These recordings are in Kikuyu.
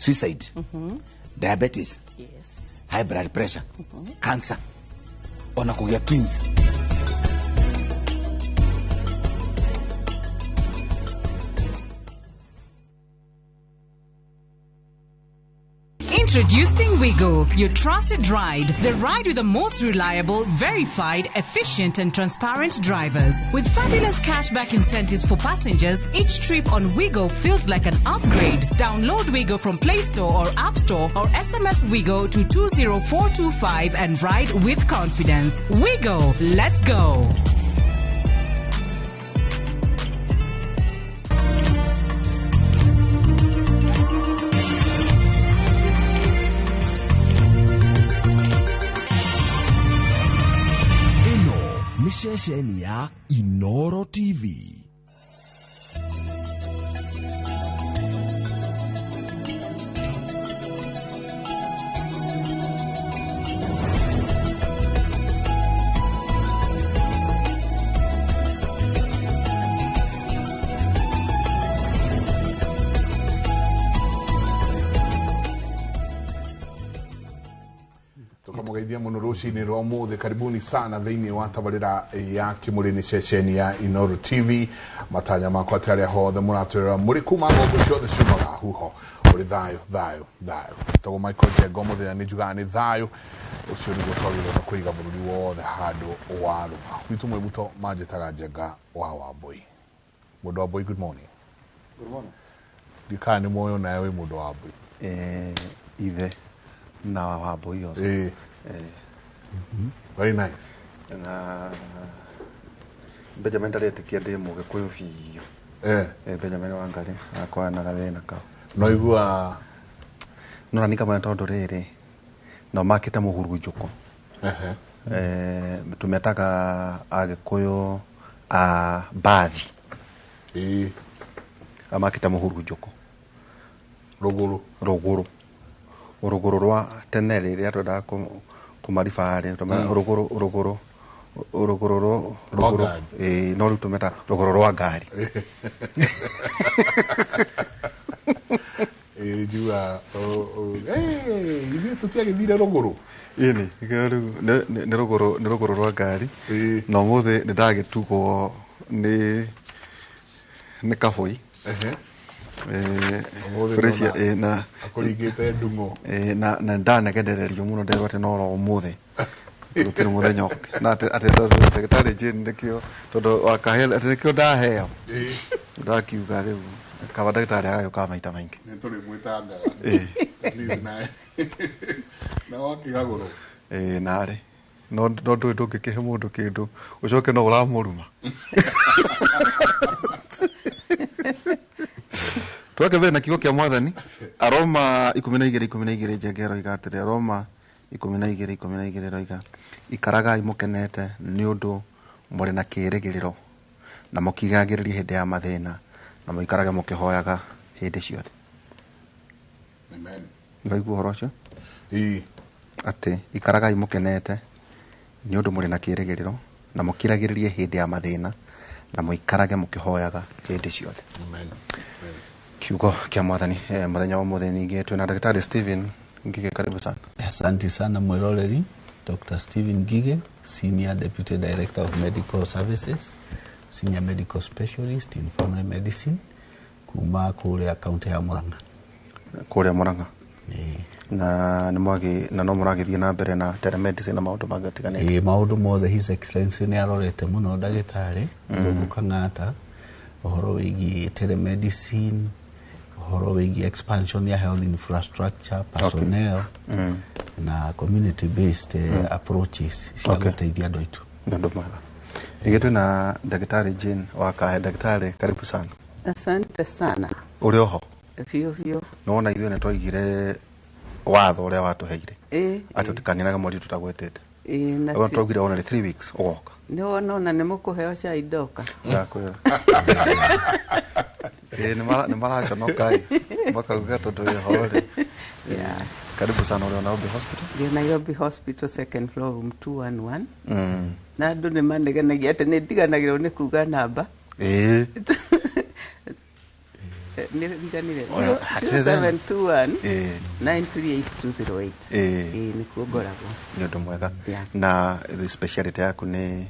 Suicide, diabetes, Yes. high blood pressure, cancer, ona kũgĩa twins. Introducing Wigo, your trusted ride. The ride with the most reliable, verified, efficient, and transparent drivers. With fabulous cashback incentives for passengers, each trip on Wigo feels like an upgrade. Download Wigo from Play Store or App Store or SMS Wigo to 20425 and ride with confidence. Wigo, let's go. Ĩno nĩ ceceni ya Inoro TV. Tukamũgeithia mũno rũcinĩ rwa ũmũthĩ. Karibuni sana thĩinĩ wa tabarĩra ya Kĩmũrĩ, nĩ ceceni ya Inoro TV. Matanya makwa atĩ arĩa hothe mũratwĩrora mũrĩ kuma ng'ongo ciothe ciumaga huho ũrĩ thayũ thayũ thayũ. Tagwo Michael Njenga, mũthenya nĩ njugaga nĩ thayũ ũcio nĩguo twagĩrĩirwo nĩ kũiga bũrũri wothe handũ wa rũma. Gwitũ mwĩbuto manjĩtaga Njenga wa Wambũi, mũndũ wa Mbũi. Good morning. Good morning. Ndikana nĩ moyo nawe wĩ mũndũ wa Mbũi. Ithe na wa Wambũi also. Eh. Very nice. Na Benjamin ndaretĩkia ndĩ mũgĩkũyũ biũ. Benjamin Wangari akwa na gathĩna kau. No igua. No na nikamanya tondũ rĩrĩ no makĩte mũhurunjũko. Tũmetaga agĩkũyũ a mbathi. Amakĩte mũhurunjũko. Rũgũrũ. Rũgũrũ. Rũgũrũ rwa tene rĩrĩa twendaga kũmaribarĩ rũgũrũ rũgũrũ rũgũrũ rũgũrũ ngari. No rĩu tũmetaga rũgũrũ rwa ngari. Njigua ithuĩ tũtiagĩthire rũgũrũ. Ĩni nĩkĩo rĩu nĩ rũgũrũ, nĩ rũgũrũ rwa ngari. Na ũmũthĩ nĩ ndagĩtugwo nĩ kabũi. Ũmũthĩ Fresh. ndona Na akũringĩte ndung'o. Na ndanegenererio mũno nderwo atĩ no ro ũmũthĩ gũtirĩ mũthenya ũngĩ na atĩ tondũ ndagĩtarĩ Jane nĩkĩo tondũ wakahe atĩ nĩkĩo ndaheo. Ndakiuga rĩu kaba ndagĩtarĩ agagĩũkaga maita maingĩ. Nĩ tũrĩmwĩtangaga. At least na wakĩgagũrwo. Narĩ no no ndũĩ ndũngĩkĩhe mũndũ kĩndũ ũcoke no ũramũruma. Twake mbere na kiugo kĩa mwathani, Aroma 12:12. Njenge ĩroiga atĩrĩ, Aroma 12:12 ĩroiga, ikaragai mũkenete nĩ ũndũ mũrĩ na kĩĩrĩgĩrĩro, na mũkigagĩrĩrie hĩndĩ ya mathĩna, na mũikarage mũkĩhoyaga hĩndĩ ciothe. Amen. Nĩwaigua ũhoro ũcio? Ĩĩ. Atĩ ikaragai mũkenete nĩ ũndũ mũrĩ na kĩĩrĩgĩrĩro, na mũkiragĩrĩrie hĩndĩ ya mathĩna, na mũikarage mũkĩhoyaga hĩndĩ ciothe. Amen. Amen. Kiugo kĩa mwathani. Mũthenya wa ũmũthĩ ningĩ twĩna ndagĩtarĩ Stephen Ngige, karibu sana. Asante sana mwiroreri. Dr. Stephen Ngige, Senior Deputy Director of Medical Services, Senior Medical Specialist in Family Medicine, kuma kũrĩa kaunti ya Murang'a. Kũrĩa Murang'a. Ĩĩ. Na nĩ mwagĩ na no mũragĩthiĩ na mbere na telemedicine na maũndũ mangĩ matiganĩte? Ĩĩ, maũndũ mothe His Excellency nĩ arorete mũno ndagĩtarĩ Ndũng'ũ Kang'ata ũhoro wĩgiĩ telemedicine, ũhoro wĩgiĩ expansion ya health infrastructure, personnel na community based approaches cia gũteithia andũ aitũ. Nĩ ũndũ mwega. Ningĩ twĩna ndagĩtarĩ Jane wa Kahe. Ndagĩtarĩ, karibu sana. Asante sana. Ũrĩ oho? Biũ biũ. Nĩwona ithuĩ nĩ twaigire watho ũrĩa watũheire atĩ tũtikaninage mweri tũtagwetete. Ĩĩ, na Ũguo twaugire ona nĩ 3 weeks ũgoka. Nĩ wona ona nĩ mũkũheo cai ndoka. Ndakwĩra. Ĩĩ, nĩ maraconoka ĩ makauga tondũ wĩho rĩ. Karibu sana. Ũrĩ o Nairobi Hospital? Ndĩ Nairobi Hospital, second floor, room 211. Na andũ nĩ manegenagia atĩ nĩ ndiganagĩrwo nĩ kuga namba. Nĩ riganire. Oya, hatirĩ thĩna. 0721 Ĩĩ. 938208. Ĩĩ. Ĩĩ, nĩkuo ngoragwo. Nĩ ũndũ mwega. Yeah. Na the speciality yaku nĩ?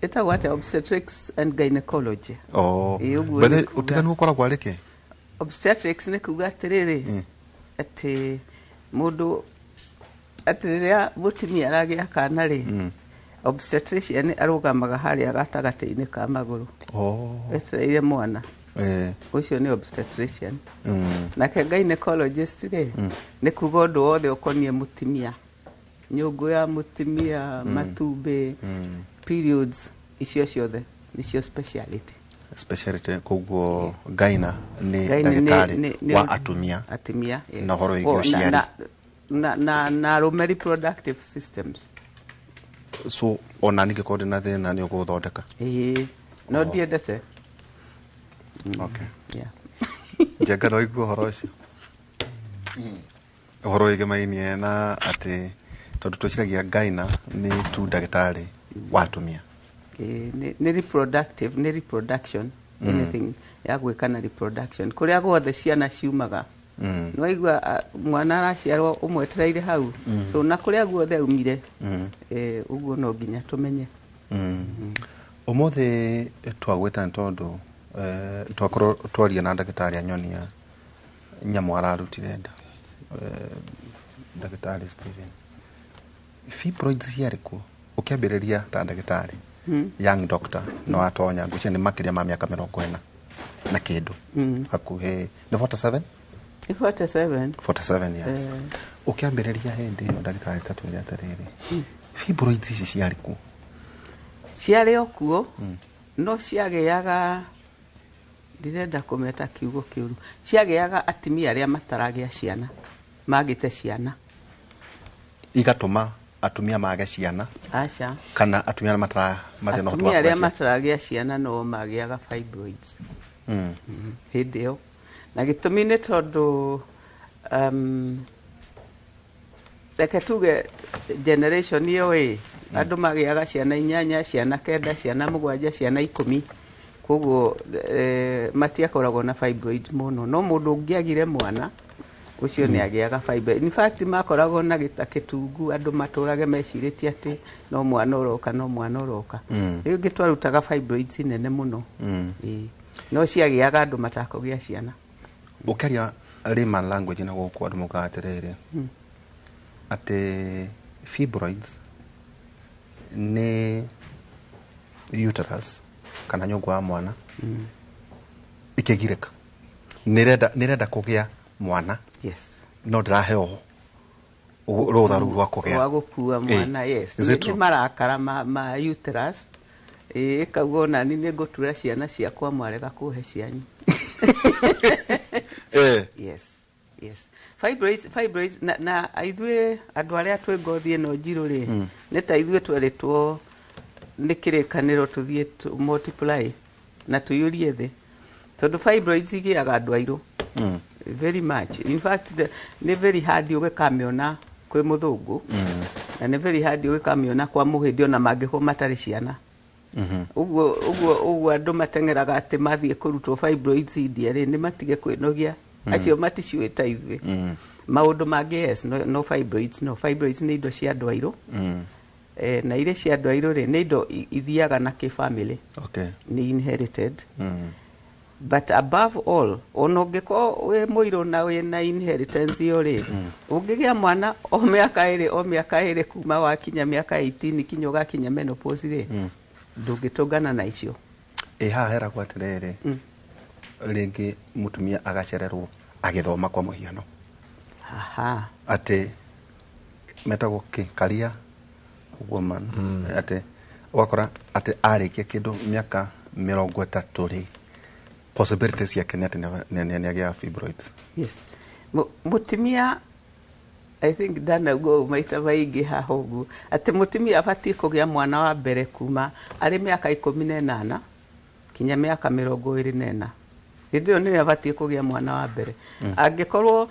Ĩtagwo atĩa, obstetrics and gynecology. Oh. Ĩĩ, ũguo By the nĩ kuga- ũtiganu ũkoragwo arĩ kĩ? Obstetrics nĩ kuga atĩrĩrĩ, atĩ mũndũ, atĩ rĩrĩa mũtumia aragĩa kana rĩ, obstetrician arũgamaga harĩa gatagatĩ-inĩ ka magũrũ Oh. etereire mwana. Ũcio nĩ obstetrician. Nake gynecologist rĩ, nĩ kuga ũndũ wothe ũkoniĩ mũtumia, nyũngũ ya mũtumia, matumbĩ, periods, icio ciothe nĩcio speciality. Speciality. Koguo gyna nĩ Gyne ndagĩtarĩ wa atumia atumia, yes. na ũhoro wĩgiĩ O, ũciari. Na arũme, reproductive systems. So ona ningĩkorwo ndĩ na thĩna, nĩ ũgũthondeka? Ĩĩ, no ndiendete. Okay. Yeah. Njenga, no igua ũhoro ũcio, ũhoro wĩgemainie na atĩ tondũ twĩciragia gyna nĩ tu ndagĩtarĩ wa atumia. Ĩĩ, nĩ reproductive, nĩ reproduction, anything ya gwĩka na reproduction, kũrĩa guothe ciana ciumaga. Nĩwaigua, mwana araciarwo ũmwetereire hau, so na kũrĩa guothe aumire. Ũguo no nginya tũmenye. Ũmũthĩ twagwĩta nĩ tondũ twakorwo twaria na ndagĩtarĩ anyonia nyamũ ararutire nda. Ndagĩtarĩ Stephen, fibroids ciarĩ kuo ũkĩambĩrĩria ta ndagĩtarĩ, young doctor, no atonya ngwĩciria nĩ makĩria ma mĩaka 40 na kĩndũ, hakuhĩ nĩ 47? Nĩ 47. 47 years. Ũkĩambĩrĩria hĩndĩ ĩyo, ndagĩtarĩ, tatwĩre atĩrĩrĩ, fibroids ici ciarĩ kuo? Ciarĩ o kuo, no ciagĩaga, ndirenda kũmeta kiugo kĩũru, ciagĩaga atumia arĩa mataragĩa ciana, magĩte ciana. Igatũma atumia mage ciana? Aca. Kana atumia arĩa matarĩ na ũhoti wa Atumia arĩa kũgĩa ciana? Mataragĩa ciana no magĩaga fibroids hĩndĩ ĩyo, na gĩtũmi nĩ tondũ reke tuge generation ĩyo ĩ andũ magĩaga ciana 8, ciana 9, ciana 7, ciana 10, koguo matiakoragwo na fibroid mũno. No mũndũ ũngĩagire mwana ũcio nĩ agĩaga fibroid. In fact, makoragwo na gĩta kĩtungu, andũ matũrage mecirĩtie atĩ no mwana ũroka, no mwana ũroka. Rĩu ũngĩ twarutaga fibroids nene mũno. Ĩĩ. No ciagĩaga andũ matakũgĩa ciana. Ũkĩaria layman language na gũkũ andũ mokaga atĩrĩrĩ, atĩ fibroids nĩ uterus kana nyũngũ wa mwana ikĩgirĩka, nĩrenda kũgĩa mwana, no ndĩraheo rũtha rũu rwa kũgĩa. Wa gũkua mwana. Yes. Is it Nĩ true? marakara ma uterus. Ĩĩ, ĩkauga onani nĩ ngũtura ciana ciakwa, mwarega kũhe cianyu. Yes, fibroids na ithuĩ andũ arĩa twĩ ngothi ĩno njirũ rĩ, nĩ ta ithuĩ twerĩtwo nĩ kĩrĩkanĩro tũthiĩ multiply na tũiyũrie thĩ, tondũ fibroids igĩaga andũ airũ very much. In fact, nĩ very hard ũgĩkamĩona kwĩ mũthũngũ, na nĩ very hard ũgĩkamĩona kwa mũhĩndĩ, ona mangĩkorwo matarĩ ciana. Ũguo andũ mateng'eraga atĩ mathiĩ kũrutwo fibroids India rĩ, nĩ matige kwĩnogia, acio maticiũĩ ta ithuĩ maũndũ mangĩ. Yes, no fibroids, no fibroids nĩ indo cia andũ airũ. Na irĩ cia andũ airũ rĩ, nĩ indo ithiaga na kĩbamĩrĩ. Nĩ inherited. But above all, ona ũngĩkorwo wĩ mũirũ na wĩ na inheritance ĩyo rĩ, ũngĩgĩa mwana o mĩaka 2, o mĩaka 2, kuma wakinya mĩaka 18 kinya ũgakinya menopause rĩ, ndũngĩtũngana na icio. Ĩ haha heragwo atĩrĩrĩ, rĩngĩ mũtumia agacererwo agĩthoma, kwa mũhiano, atĩ metagwo kĩ career woman, atĩ ũgakora atĩ arĩkia kĩndũ mĩaka 30 rĩ, possibility ciake nĩ atĩ nĩ agĩa fibroids. Yes. Mũtumia, I think ndanauga ũũ maita maingĩ haha ũguo, atĩ mũtumia abatiĩ kũgĩa mwana wa mbere kuma arĩ mĩaka 18 kinya mĩaka 24. Hĩndĩ ĩyo nĩrĩo abatiĩ kũgĩa mwana wa mbere. Angĩkorwo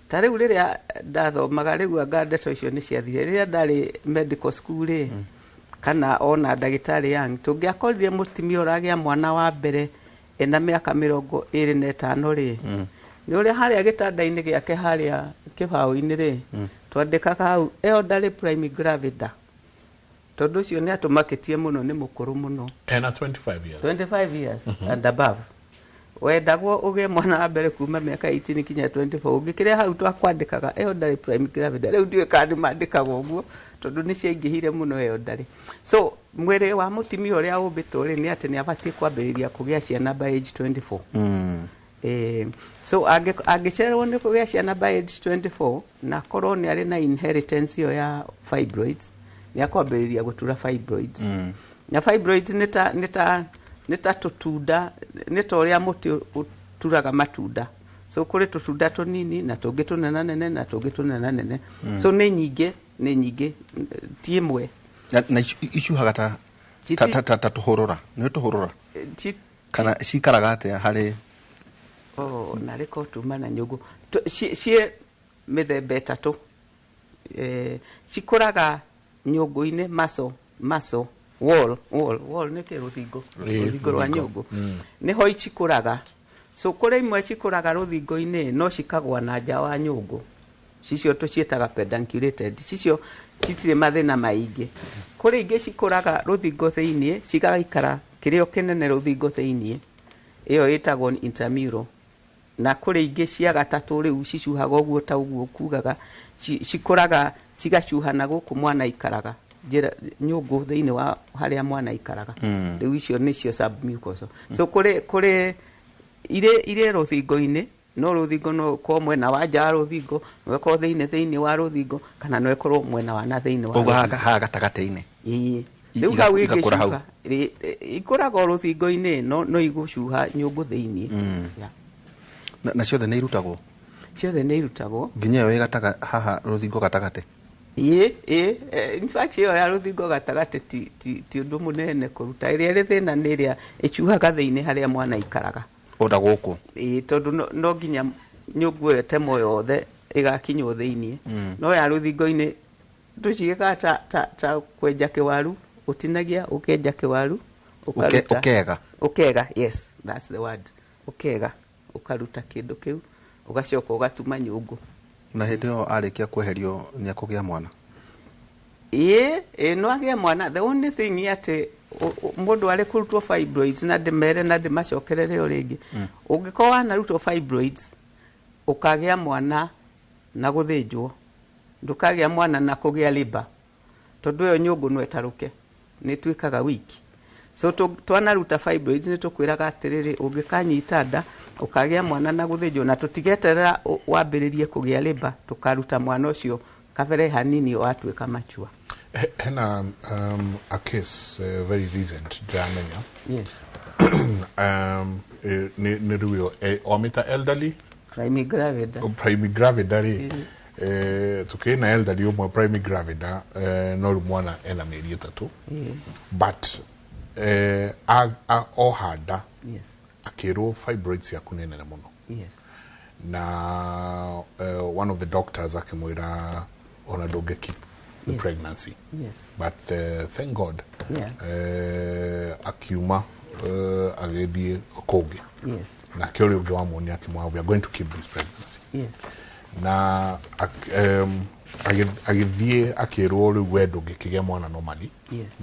ta rĩu rĩrĩa ndathomaga, rĩu anga ndeto icio nĩ ciathire, rĩrĩa ndarĩ medical school rĩ, kana ona ndagĩtarĩ young, tũngĩakorire mũtumia ũragĩa mwana wa mbere Ena mĩaka 25 rĩ, nĩ ũrĩa harĩa gĩtanda-inĩ gĩake harĩa kĩbaũ-inĩ rĩ, twandĩkaga hau elderly primigravida, tondũ ũcio nĩ atũmakĩtie mũno, nĩ mũkũrũ mũno. Ena 25 years. 25 years and above. Wendagwo ũgĩe mwana wa mbere kuma mĩaka 18 kinya 24. Ũngĩkĩrĩa hau, twakwandĩkaga elderly primigravida. Rĩu ndiũĩ kana nĩ mandĩkaga ũguo, tondũ nĩ ciaingĩhire mũno elderly. So mwĩrĩ wa mũtumia ũrĩa ũmbĩtwo rĩ, nĩ atĩ nĩ abatiĩ kwambĩrĩria kũgĩa ciana by age 24. So angĩcererwo nĩ kũgĩa ciana by age 24 na akorwo nĩ arĩ na inheritance ĩyo ya fibroids, nĩ akwambĩrĩria gũtura fibroids. Na fibroids nĩ ta tũtunda, nĩ ta ũrĩa mũtĩ ũturaga matunda. So kũrĩ tũtunda tũnini na tũngĩ tũnenanene na tũngĩ tũnenanene. So nĩ nyingĩ, nĩ nyingĩ, ti ĩmwe. Na icuhaga ta ta tũhũrũra, nĩ tũhũrũra kana cikaraga atĩa harĩ? Oh, narĩ ko tuma na nyũngũ. Ciĩ mĩthemba 3. Cikũraga nyũngũ-inĩ, maso wall nĩ kĩ? Rũthingo. Rũthingo rwa rũthingo. Nyũngũ nĩho cikũraga. So kũrĩ imwe cikũraga rũthingo-inĩ no cikagwa na nja wa nyũngũ, cicio tũciĩtaga pedunculated, cicio citirĩ mathĩna maingĩ. Kũrĩ ingĩ cikũraga rũthingo thĩiniĩ, cigaikara kĩrĩa kĩnene rũthingo thĩiniĩ, ĩyo ĩtagwo intramural. Na kũrĩ ingĩ cia gatatũ rĩu cicuhaga ũguo ta ũguo kugaga, cikũraga cigacuha na gũkũ mwana aikaraga, njĩra nyũngũ thĩinĩ wa harĩa mwana aikaraga. Rĩu icio nĩcio submucosal. So kũrĩ irĩ rũthingo-inĩ, no rũthingo no ũkorwo mwena wa nja wa rũthingo, no ĩkorwo thĩinĩ wa rũthingo, kana no ĩkorwo mwena wa na thĩinĩ wa Ũguo rũthingo. Haha gatagatĩ-inĩ? Ĩĩ. Rĩu hau Igakũra hau. ĩngĩcuha ikũraga o rũthingo-inĩ, no igũcuha nyũngũ thĩinĩ. Yeah. Na ciothe nĩ irutagwo? Ciothe nĩ irutagwo. Nginya ĩyo ĩ gataga haha rũthingo gatagatĩ? Ĩĩ, in fact ĩyo ya rũthingo gatagatĩ ti ũndũ mũnene kũruta. Ĩrĩa ĩrĩ thĩna nĩ ĩrĩa ĩcuhaga thĩinĩ harĩa mwana aikaraga. Ona gũkũ? Ĩĩ, tondũ no nginya nyũngũ ĩyo ĩtemwo yothe ĩgakinywo thĩinĩ. No ya rũthingo-inĩ tũciĩkaga ta kwenja kĩwaru, ũtinagia ũkenja kĩwaru, ũkaruta. Ũkega. Ũkega, yes, that's the word, ũkega, ũkaruta kĩndũ kĩu, ũgacoka ũgatuma nyũngũ. Na hĩndĩ ĩyo arĩkia kweherio nĩ akũgĩa mwana? Ĩĩ, no agĩe mwana. The only thing nĩ atĩ mũndũ arĩ kũrutwo fibroids, na ndĩmere na ndĩmacokerere o rĩngĩ, ũngĩkorwo wanarutwo fibroids, ũkagĩa mwana na gũthĩnjwo, ndũkagĩa mwana na kũgĩa labour, tondũ ĩyo nyũngũ no ĩtarũke, nĩ ĩtuĩkaga weak. So twanaruta fibroids, nĩ tũkwĩraga atĩrĩrĩ, ũngĩkanyita nda, ũkagĩa mwana na gũthĩnjwo, na tũtigeterera wambĩrĩrie kũgĩa labour, tũkaruta mwana ũcio kabere hanini watuĩka mature. Hena a case very recent ndiramenya. Nĩ rĩu ĩyo wamĩta elderly Primigravida. Primigravida rĩ, tukĩrĩ na elderly ũmwe primigravida, no rĩu mwana ena mĩeri 3, but oha nda akĩrwo fibroids ciaku nĩ nene mũno. Na one of the doctors akĩmwĩra ona ndũngĩ keep the pregnancy. But thank God, akiuma, agĩthiĩ kũngĩ. Nake ũrĩa ũngĩ wamuonia akĩmwĩra, "We are going to keep this pregnancy." Na agĩthiĩ akĩrwo rĩu we ndũngĩkĩgĩa mwana normally.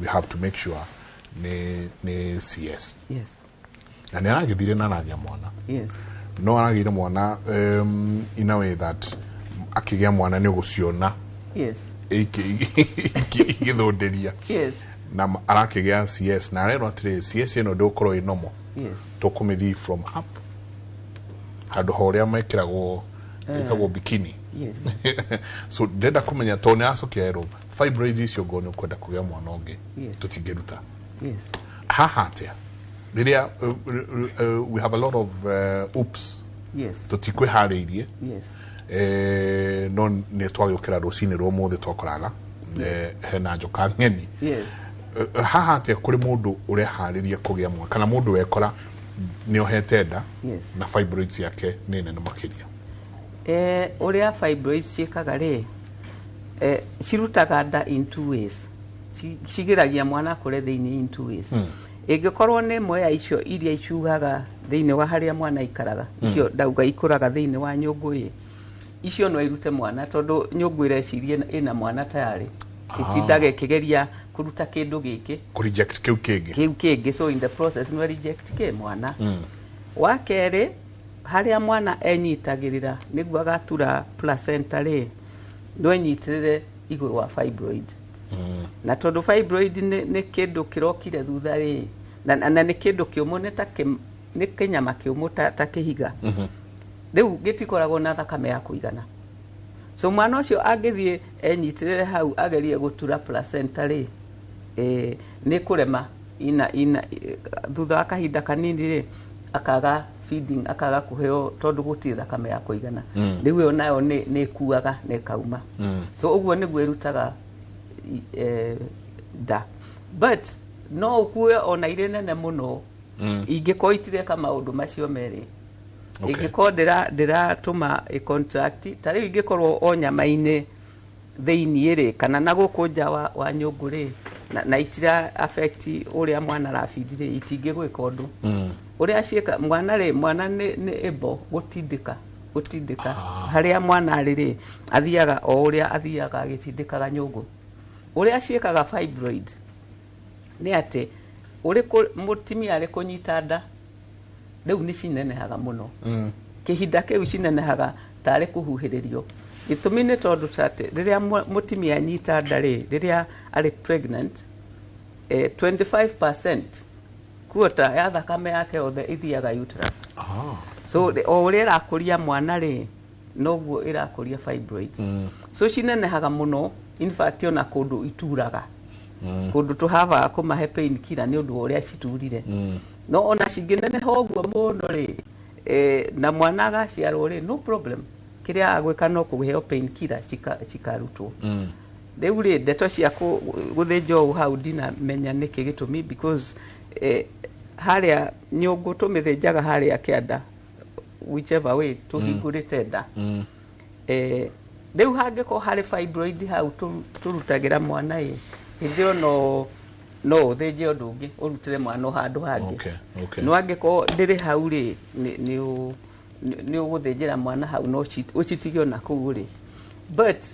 We have to make sure nĩ CS. Na nĩ aragĩthire na aragĩa mwana. No aragĩire mwana in a way that akĩgĩa mwana nĩ ũgũciona igĩthũndĩria. Na arakĩgĩa CS na arerwo atĩrĩrĩ, CS ĩno ndĩgũkorwo ĩ normal. Tũkũmĩthiĩ from up handũ ha ũrĩa mekĩragwo ĩtagwo bikini. So ndĩrenda kũmenya, tondũ nĩ aracokia erwo fibroids icio ngo nĩ ũkwenda kũgĩa mwana ũngĩ, tũtingĩruta. Haha atĩa rĩrĩa we have a lot of oops, tũtikwĩharĩirie? No nĩ twagĩũkĩra rũcinĩ rwa ũmũthĩ twakoraga hena njoka ng'eni. Haha atĩa kũrĩ mũndũ ũreharĩria kũgĩa mwana kana mũndũ wekora nĩ ohete nda na fibroids yake nĩ nene makĩria? Ũrĩa fibroids ciĩkaga rĩ, cirutaga nda in two ways. Cigiragia mwana akũre thĩinĩ in two ways. Ĩngĩkorwo nĩ ĩmwe ya icio iria icuhaga Thĩinĩ wa harĩa mwana aikaraga, icio ndauga ikũraga thĩinĩ wa nyũngũ ĩ, icio no irute mwana, tondũ nyũngũ ĩreciria ĩna mwana tayarĩ, ĩtindaga ĩkĩgeria kũruta kĩndũ gĩkĩ. Kũ reject kĩu kĩngĩ. Kĩu kĩngĩ. So in the process no reject kĩ mwana. Wa kerĩ, harĩa mwana enyitagĩrĩra nĩguo agatura placenta rĩ, no enyitĩrĩre igũrũ wa fibroid. Na tondũ fibroid nĩ kĩndũ kĩrokire thutha rĩ, na nĩ kĩndũ kĩũmũ, nĩ ta nĩ kĩnyama kĩũmũ ta kĩhiga, rĩu gĩtikoragwo na thakame ya kũigana. So mwana ũcio angĩthiĩ enyitĩrĩre hau agerie gũtura placenta rĩ, nĩ kũrema ina thutha wa kahinda kanini rĩ, akaga feeding, akaga kũheo, tondũ gũtirĩ thakame ya kũigana. Rĩu ĩyo nayo nĩ ĩkuaga na ĩkauma. So ũguo nĩguo ĩrutaga nda. But no ũkue ona irĩ nene mũno, ingĩkorwo itireka maũndũ macio merĩ. Ingĩkorwo ndĩratũma ĩ contract, ta rĩu ingĩkorwo o nyama-inĩ thĩiniĩ rĩ, kana na gũkũ nja wa nyũngũ rĩ, na itira affect ũrĩa mwana arabindi rĩ, itingĩgwĩka ũndũ. Ũrĩa ciĩka mwana rĩ, mwana nĩ able gũtindĩka harĩa mwana arĩ rĩ, athiaga o ũrĩa athiaga agĩtindĩkaga nyũngũ. Ũrĩa ciĩkaga fibroid nĩ atĩ ũrĩ mũtumia arĩ kũnyita nda, rĩu nĩ cinenehaga mũno. Kĩhinda kĩu cinenehaga tarĩ kũhuhĩrĩrio. Gĩtũmi nĩ tondũ ta atĩ rĩrĩa mũtumia anyita nda rĩ, rĩrĩa arĩ pregnant, 25% kuota ya thakame yake yothe ithiaga uterus. So o ũrĩa ĩrakũria mwana rĩ, noguo ĩrakũria fibroids. So cinenehaga mũno. In fact, ona kũndũ ituraga, kũndũ tũhavaga kũmahe pain killer nĩ ũndũ wa ũrĩa citurire. No ona cingĩneneha ũguo mũno rĩ, na mwana agaciarwo rĩ, no problem. Kĩrĩa agwĩka no kũheo pain killer, cikarutwo. Rĩu rĩ, ndeto cia gũthĩnjwo ũũ hau ndinamenya nĩkĩ gĩtũmi, because harĩa nyũngũ tũmĩthĩnjaga harĩa kĩanda, whichever way tũhingũrĩte nda. Rĩu hangĩkorwo harĩ fibroid hau tũrutagĩra mwana ĩ, hĩndĩ ĩyo no ũthĩnje ũndũ ũngĩ, ũrutĩre mwana o handũ hangĩ. No angĩkorwo ndĩrĩ hau rĩ, nĩ ũgũthĩnjĩra mwana hau, no ũcitige ona kũu rĩ. But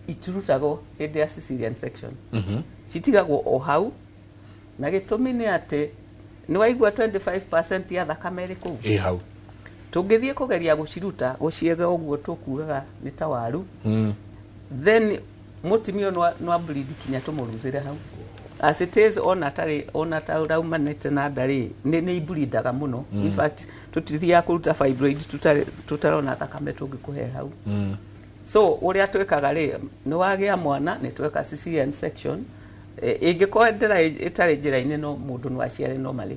itirutagwo hĩndĩ ya cesarean section, citigagwo o hau. Na gĩtũmi nĩ atĩ nĩ waigua 25% ya thakame ĩrĩ kũu. Ĩ hau. Tũngĩthiĩ kũgeria gũciruta, gũciega ũguo tũkugaga nĩ ta waru, then mũtumia ũyũ no bleed kinya tũmũrutĩre hau. As it is, ona tarĩ ona ta ũraumanĩte na nda rĩ, nĩ iblindaga mũno. In fact, tũtithiaga kũruta fibroid tũtarona thakame tũngĩkũhe hau. So ũrĩa twĩkaga rĩ, nĩ wagĩa mwana, nĩ tweka cesarean section. Ĩngĩkorwo ĩtarĩ njĩra-inĩ, no mũndũ no aciare normally,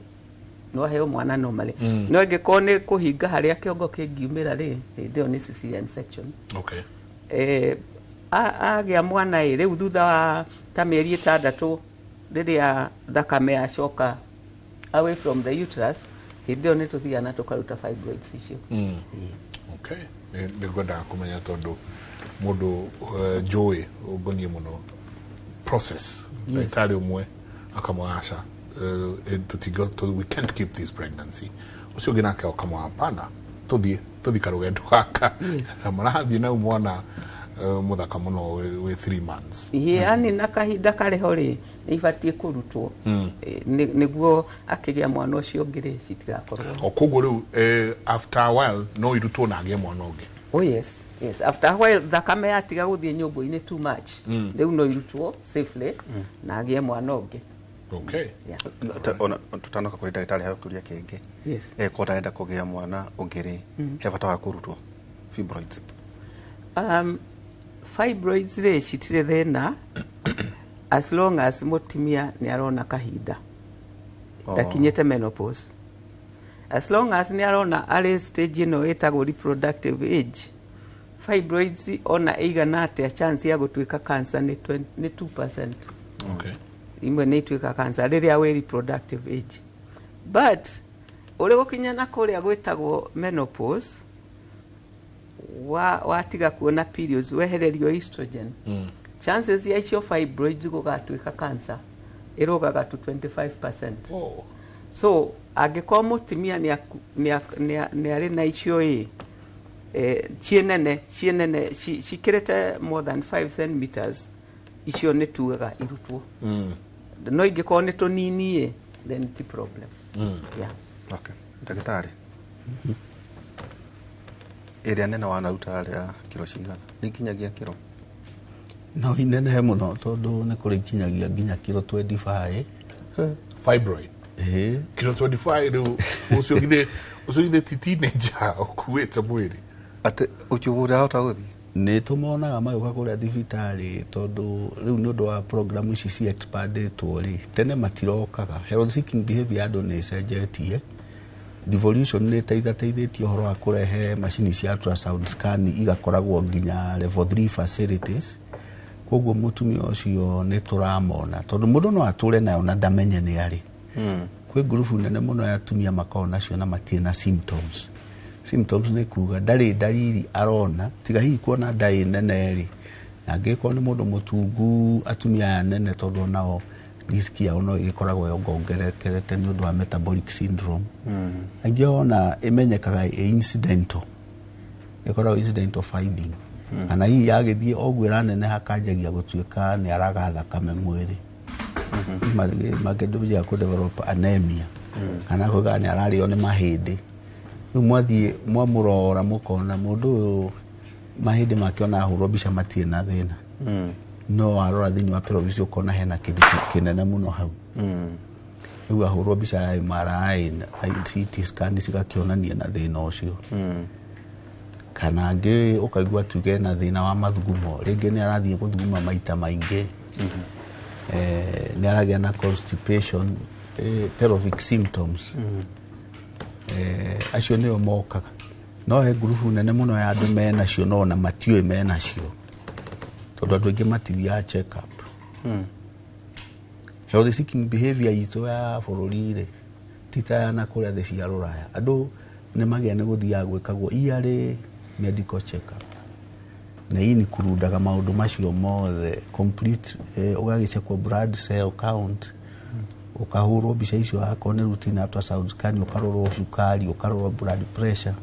no aheo mwana normally. No ĩngĩkorwo nĩ kũhinga harĩa kĩongo kĩngiumĩra rĩ, hĩndĩ ĩyo nĩ cesarean section. Agĩa mwana ĩ, rĩu thutha wa ta mĩeri 6, rĩrĩa thakame yacoka away from the uterus, hĩndĩ ĩyo nĩ tũthiaga na tũkaruta fibroids icio. Okay, nĩ ngwendaga kũmenya tondũ mũndũ njũĩ ũngoniĩ mũno process. Ndagĩtarĩ ũmwe akamwaca, we can't keep this pregnancy. Ũcio ũngĩ nake akamwa, hapana, tũthiĩ karũgendo gaka. Marathiĩ na mwana mũthaka mũno wĩ 3 months. Yani na kahinda karĩ ho rĩ, nĩ ibatiĩ kũrutwo. Nĩguo akĩgĩa mwana ũcio ũngĩ rĩ, citigakorwo. O koguo rĩu after a while no irutwo na agĩe mwana ũngĩ? Oh yes, after a while thakame yatiga gũthiĩ nyũngũ-inĩ too much, rĩu no irutwo safely na agĩe mwana ũngĩ. Yeah. Ona tutanoka kũrĩ ndagĩtarĩ, heo kĩũria kĩngĩ. Yes. Korwo ndarenda kũgĩa mwana ũngĩ rĩ, he bata wa kũrutwo fibroids? Fibroids rĩ, citirĩ thĩna as long as mũtumia nĩ arona kahinda, ndakinyĩte menopause. As long as nĩ arona arĩ stage ĩno ĩtagwo reproductive age, fibroids ona ĩigana atĩa, chance ya gũtuĩka cancer nĩ 20, nĩ 2%. Imwe nĩ ituĩka cancer rĩrĩa wĩ reproductive age. But ũrĩ gũkinya na kũrĩa gwĩtagwo menopause, watiga kuona periods, wehererio estrogen, chances ya icio fibroids gũgatuĩka cancer ĩrũgaga to 25%. Oh. So angĩkorwo mũtumia nĩ arĩ na icio ĩ ciĩ nene cikĩrĩte more than 5 centimeters, icio nĩ tugaga irutwo. No ingĩkorwo nĩ tũnini ĩ, then ti problem, yeah. Okay. Ndagĩtarĩ, ĩrĩa nene wanaruta rĩa kiro cigana? Nĩ nginyagia kiro? No inenehe mũno, tondũ nĩ kũrĩ ikinyagia nginya kiro 25. Fibroid? Ĩĩ. Kilo 25? Rĩu ũcio githĩ ti teenager ũkuĩte mwĩrĩ? Atĩ ũchubu ũrahota gũthiĩ? Nĩ tũmonaga magĩũka kũrĩa thibitarĩ, tondũ rĩu nĩ ũndũ wa program ici ci expandĩtwo rĩ, tene matirokaga. Health seeking behavior ya andũ nĩ ĩcenjetie. Devolution nĩ ĩteithateithĩtie ũhoro wa kũrehe macini cia ultrasound scan, igakoragwo nginya level 3 facilities. Koguo mũtumia ũcio nĩ tũramona, tondũ mũndũ no atũre nayo na ndamenye nĩ arĩ. Kwĩ ngurubu nene mũno ya atumia makoragwo nacio na matirĩ na symptoms. Symptoms nĩ kuga ndarĩ ndariri arona, tiga hihi kuona nda ĩ nene rĩ, na angĩkorwo nĩ mũndũ mũtungu. Atumia aya nene, tondũ onao risk yao no ĩgĩkoragwo yongongerekerete nĩ ũndũ wa metabolic syndrome, aingĩ ona ĩmenyekaga ĩ incidental, ĩkoragwo incidental finding, kana hihi yagĩthiĩ o ũguo ĩraneneha, kanjagia gũtuĩka nĩ araga thakame mwĩrĩ, makĩambia kũ develop anemia, kana kuga nĩ ararĩo nĩ mahĩndĩ. Rĩu mwathiĩ mwamũrora, mũkona mũndũ ũyũ mahĩndĩ make ona ahũrwo mbica matirĩ na thĩna, no warora thĩinĩ wa pelvis ũkona hena kĩndũ kĩnene mũno hau. Rĩu ahũrwo mbica ya MRI na CT scan, cigakĩonania na thĩna ũcio. Kana angĩ ũkaigua tuge na thĩna wa mathugumo, rĩngĩ nĩ arathiĩ gũthuguma maita maingĩ, nĩ aragĩa na constipation, pelvic symptoms. Acio nĩo mokaga. No he ngurubu nene mũno ya andũ menacio, no ona matiũĩ menacio, tondũ andũ aingĩ matithiaga check up. Health seeking behavior itũ ya bũrũri rĩ, ti ta ya na kũrĩa thĩ cia rũraya. Andũ nĩ magĩa nĩ gũthiaga gwĩkagwo yearly medical check up, na hii ni kurundaga maũndũ macio mothe complete. Ũgagĩcekwo blood cell count, ũkahũrwo mbica icio akorwo nĩ routine ultrasound scan, ũkarorwo cukari, ũkarorwo blood pressure.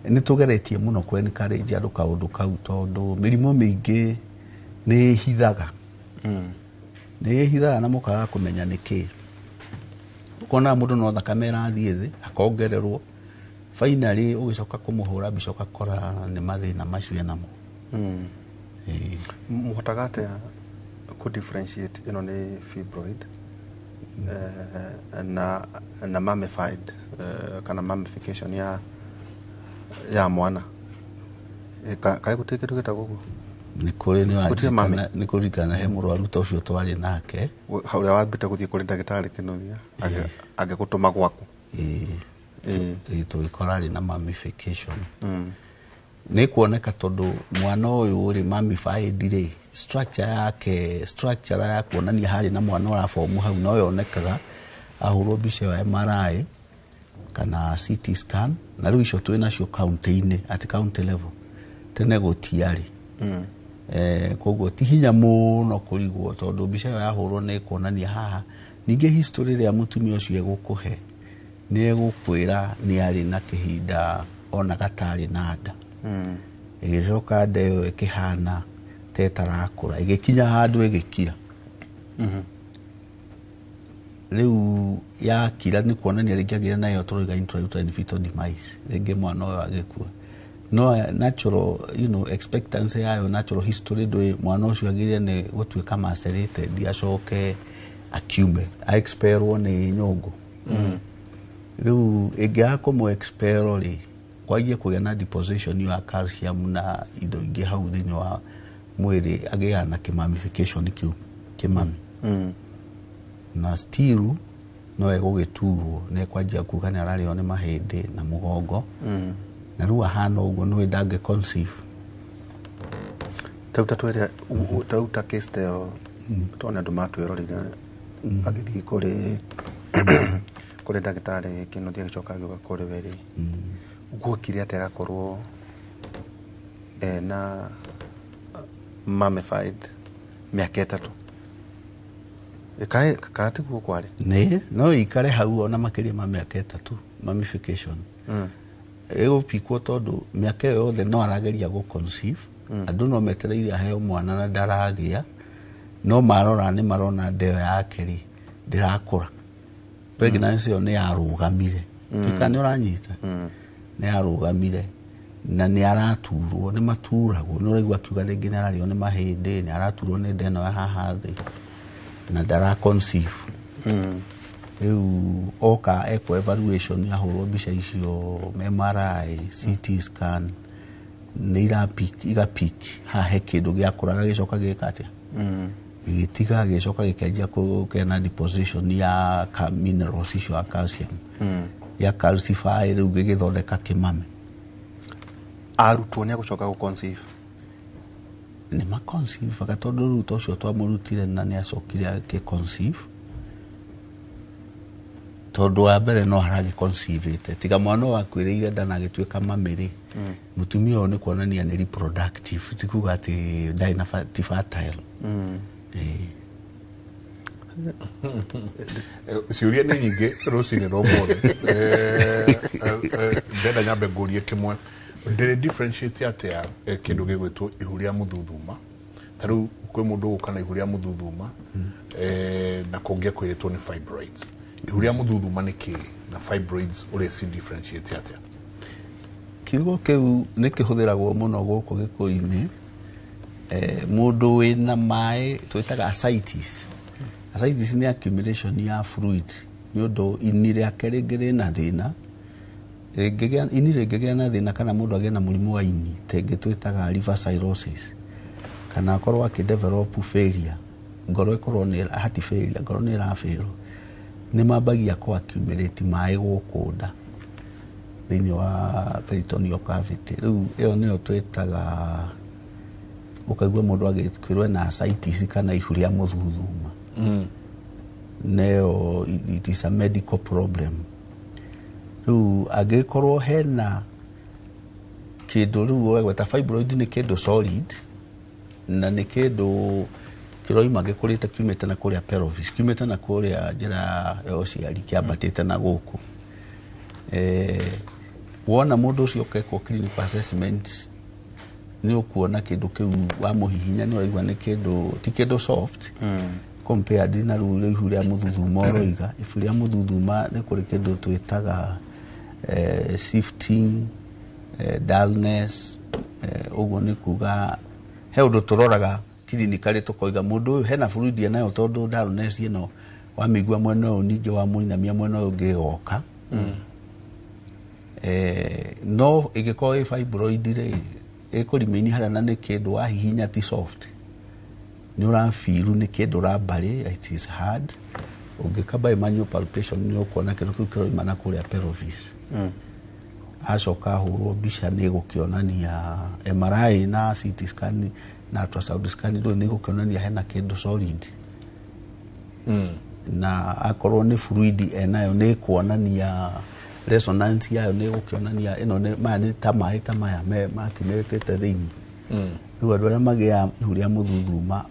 Nĩ tũgeretie mũno kũ encourage andũ kaũndũ kau, tondũ mĩrimũ mĩingĩ nĩ ĩhithaga, nĩ ĩhithaga na mũkaga kũmenya nĩ kĩ. Ũkona mũndũ no thakame ĩrathiĩ thĩ, akongererwo, finally ũgĩcoka kũmũhũra mbica ũgakora nĩ mathĩna macio enamo. Ĩĩ. Mũhotaga atĩa kũ differentiate ĩno nĩ fibroid na mummified kana mummification ya mwana? Kaĩ gũtirĩ kĩndũ gĩtagwo ũguo? Nĩ kũrĩ. Nĩ Gũtirĩ mami? Nĩ kũririkana he mũrwaru ta ũcio twarĩ nake. Ũrĩa wambĩte gũthiĩ kũrĩ ndagĩtarĩ Kĩnuthia agĩgũtũma gwaku? Ĩĩ. Ĩĩ. Ĩĩ, tũgĩkora arĩ na mummification. Nĩ kuoneka tondũ mwana ũyũ rĩ, mummified rĩ, structure yake, structure ya kuonania harĩ na mwana ũrabomu hau no yonekaga ahũrwo mbica ĩyo ya MRI kana CT scan. Na rĩu icio twĩ nacio county-inĩ, at county level. Tene gũtiarĩ. Koguo ti hinya mũno kũrigwo, tondũ mbica ĩyo yahũrwo nĩ kuonania haha. Ningĩ history ĩrĩa mũtumia ũcio egũkũhe nĩ egũkwĩra nĩ arĩ na kĩhinda ona gatarĩ na nda, ĩgĩcoka nda ĩyo ĩkĩhana ta ĩtarakũra, ĩgĩkinya handũ ĩgĩkira. Rĩu yakira nĩ kuonania rĩngĩ agĩre nayo tũroiga intrauterine fetal demise, rĩngĩ mwana ũyũ agĩkua. No natural expectancy yayo, natural history ndũĩ, mwana ũcio agĩrĩire nĩ gũtuĩka macerated, acoke akiume aexpelwo nĩ nyũngũ. Rĩu ĩngĩaga kũmũ expel rĩ, kwanjie kũgĩa na deposition ya calcium na indo ingĩ hau thĩinĩ wa mwĩrĩ, agĩaga na kĩmummification kĩu kĩmami. Na still no egũgĩturwo, nĩ ekwanjia kuga nĩ ararĩo nĩ mahĩndĩ na mũgongo. Na rĩu ahana ũguo nĩwe ndangĩ conceive. Tau ta twĩre tau ta case ta ĩyo, tondũ andũ matwĩroreire agĩthiĩ kũrĩ ndagĩtarĩ Kĩnuthia, agĩcoka agĩũka kũrĩ we rĩ, guokire atĩa agakorwo ena mummified mĩaka 3? Ĩkaĩ kana tiguo kwarĩ? Nĩ no ikare hau ona makĩria ma mĩaka 3 mummification ĩgũpikwo, tondũ mĩaka ĩyo yothe no arageria gũ conceive. Andũ no metereire aheo mwana na ndaragĩa, no marora nĩ marona ndeo yake rĩ ndĩrakũra. Pregnancy ĩyo nĩ yarũgamire. Kana nĩ ũranyita? Nĩ yarũgamire na nĩ araturwo, nĩ maturagwo, nĩ ũraigua akiuga rĩngĩ nĩ ararĩo nĩ mahĩndĩ, nĩ araturwo nĩ nda ĩno ya haha thĩ na ndara conceive. Rĩu oka ekwo evaluation, ahũrwo mbica icio, MRI, CT scan, nĩ irapick, igapick haha he kĩndũ gĩakũraga, gĩcoka gĩka atĩa, gĩgĩtiga, gĩcoka gĩkĩanjia kũgĩa na deposition ya minerals icio ya calcium, ya calcify, rĩu gĩgĩthondeka kĩmame. Arutwo nĩ agũcoka gũ conceive? Nĩ maconceivaga, tondũ rĩu ta ũcio twamũrutire na nĩ acokire agĩconceive, tondũ wa mbere no haragĩconceive tiga mwana ũyũ akuĩrĩire nda na agĩtuĩka mamĩrĩ. Mũtumia ũyũ nĩ kuonania nĩ reproductive, ti kuga atĩ ndarĩ na ti fertile. Ĩĩ. Ciũria nĩ nyingĩ rũcinĩ rwa ũmũthĩ. Ndenda nyambe ngũrie kĩmwe. Ndĩrĩ differentiate atĩa kĩndũ gĩgwĩtwo ihu rĩa mũthuthuma? Ta rĩu kwĩ mũndũ ũgũka na ihu rĩa mũthuthuma na kũngĩ akwĩrĩtwo nĩ fibroids. Ihu rĩa mũthuthuma nĩ kĩĩ, na fibroids ũrĩa ci differentiate atĩa? Kiugo kĩu nĩ kĩhũthĩragwo mũno gũkũ gĩkũyũ-inĩ. Mũndũ wĩna maĩ twĩtaga ascites. Ascites nĩ accumulation ya fluid nĩ ũndũ ini rĩake rĩngĩ rĩna thĩna, ini rĩngĩgĩa na thĩna, kana mũndũ agĩe na mũrimũ wa ini tengĩ twĩtaga liver cirrhosis, kana akorwo akĩ develop failure, ngoro ĩkorwo nĩ heart failure, ngoro nĩ ĩrafail, nĩ mambagia kũ accumulate maĩ gũkũ nda thĩinĩ wa peritoneal cavity. Rĩu ĩyo nĩyo twĩtaga, ũkaigua mũndũ agĩkwĩrwo ena ascites kana ihu rĩa mũthuthuma. Neyo it is a medical problem. Rĩu angĩkorwo hena kĩndũ rĩu ũregweta fibroid, nĩ kĩndũ solid na nĩ kĩndũ kĩroima gĩkũrĩte, kiumĩte na kũrĩa pelvis, kiumĩte na kũrĩa njĩra ya ũciari, kĩambatĩte na gũkũ. Wona mũndũ ũcio ũkekwo clinical assessment, nĩ ũkuona kĩndũ kĩu wamũhihinya nĩ ũraigua nĩ kĩndũ, ti kĩndũ soft compared na rĩu ihu rĩa mũthuthuma. Ũroiga ihu rĩa mũthuthuma nĩ kũrĩ kĩndũ twĩtaga shifting, dullness. Ũguo nĩ kuga he ũndũ tũroraga clinically tũkoiga mũndũ ũyũ hena fluid enayo, tondũ dullness ĩno wamĩigua mwena ũyũ, ningĩ wamũinamia mwena ũyũ ũngĩ ĩgoka. No ĩngĩkorwo ĩ fibroid rĩ, ĩkũremain harĩa na nĩ kĩndũ wahihinya ti soft, nĩ ũrabiru nĩ kĩndũ rambarĩ, it is hard. Ũngĩka bimanual palpation nĩ ũkuona kĩndũ kĩu kĩroima na kũrĩa pelvis. Acoka ahũrwo mbica nĩ ĩgũkĩonania, MRI na CT scan na ultrasound scan, rĩu nĩ ĩgũkĩonania hena kĩndũ solid, na akorwo nĩ fluid enayo nĩ ĩkuonania, resonance yayo nĩ ĩgũkĩonania ĩno nĩ maya nĩ ta maĩ ta maya makiumĩrĩte thĩinĩ. Rĩu andũ arĩa magĩaga ihu rĩa mũthuthuma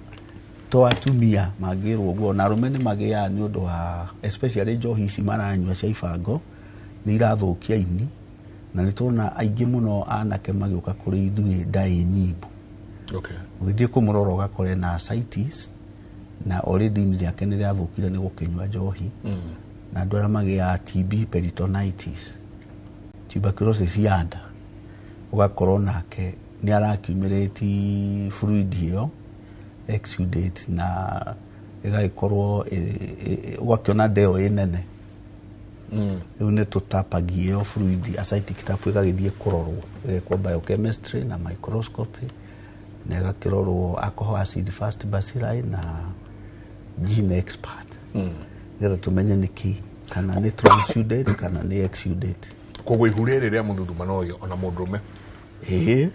to atumia mangĩrwo ũguo, na arũme nĩ magĩaga nĩ ũndũ wa especially njohi ici maranyua cia ibango, nĩ irathũkia ini, na nĩ tũrona aingĩ mũno anake magĩũka kũrĩ ithuĩ nda ĩ nyimbu. Ũgĩthiĩ kũmũrora ũgakora ena ascites na already ini rĩake nĩ rĩathũkire nĩ gũkĩnyua njohi. Na andũ arĩa magĩaga TB peritonitis, tuberculosis ya nda, ũgakorwo nake nĩ araccumulate fluid ĩyo, exudate, na ĩgagĩkorwo ũgakĩona nda ĩyo ĩ nene. Rĩu nĩ tũtapagia ĩyo fluid, ascitic tap, ĩgagĩthiĩ kũrorwo, ĩgekwo biochemistry na microscopy na ĩgakĩrorwo alcohol acid fast bacilli na gene expert, nĩgetha tũmenye nĩ kĩ, kana nĩ transudate kana nĩ exudate. Koguo ihu rĩrĩ rĩa mũthuthuma no ona mũndũrũme? Ĩĩ.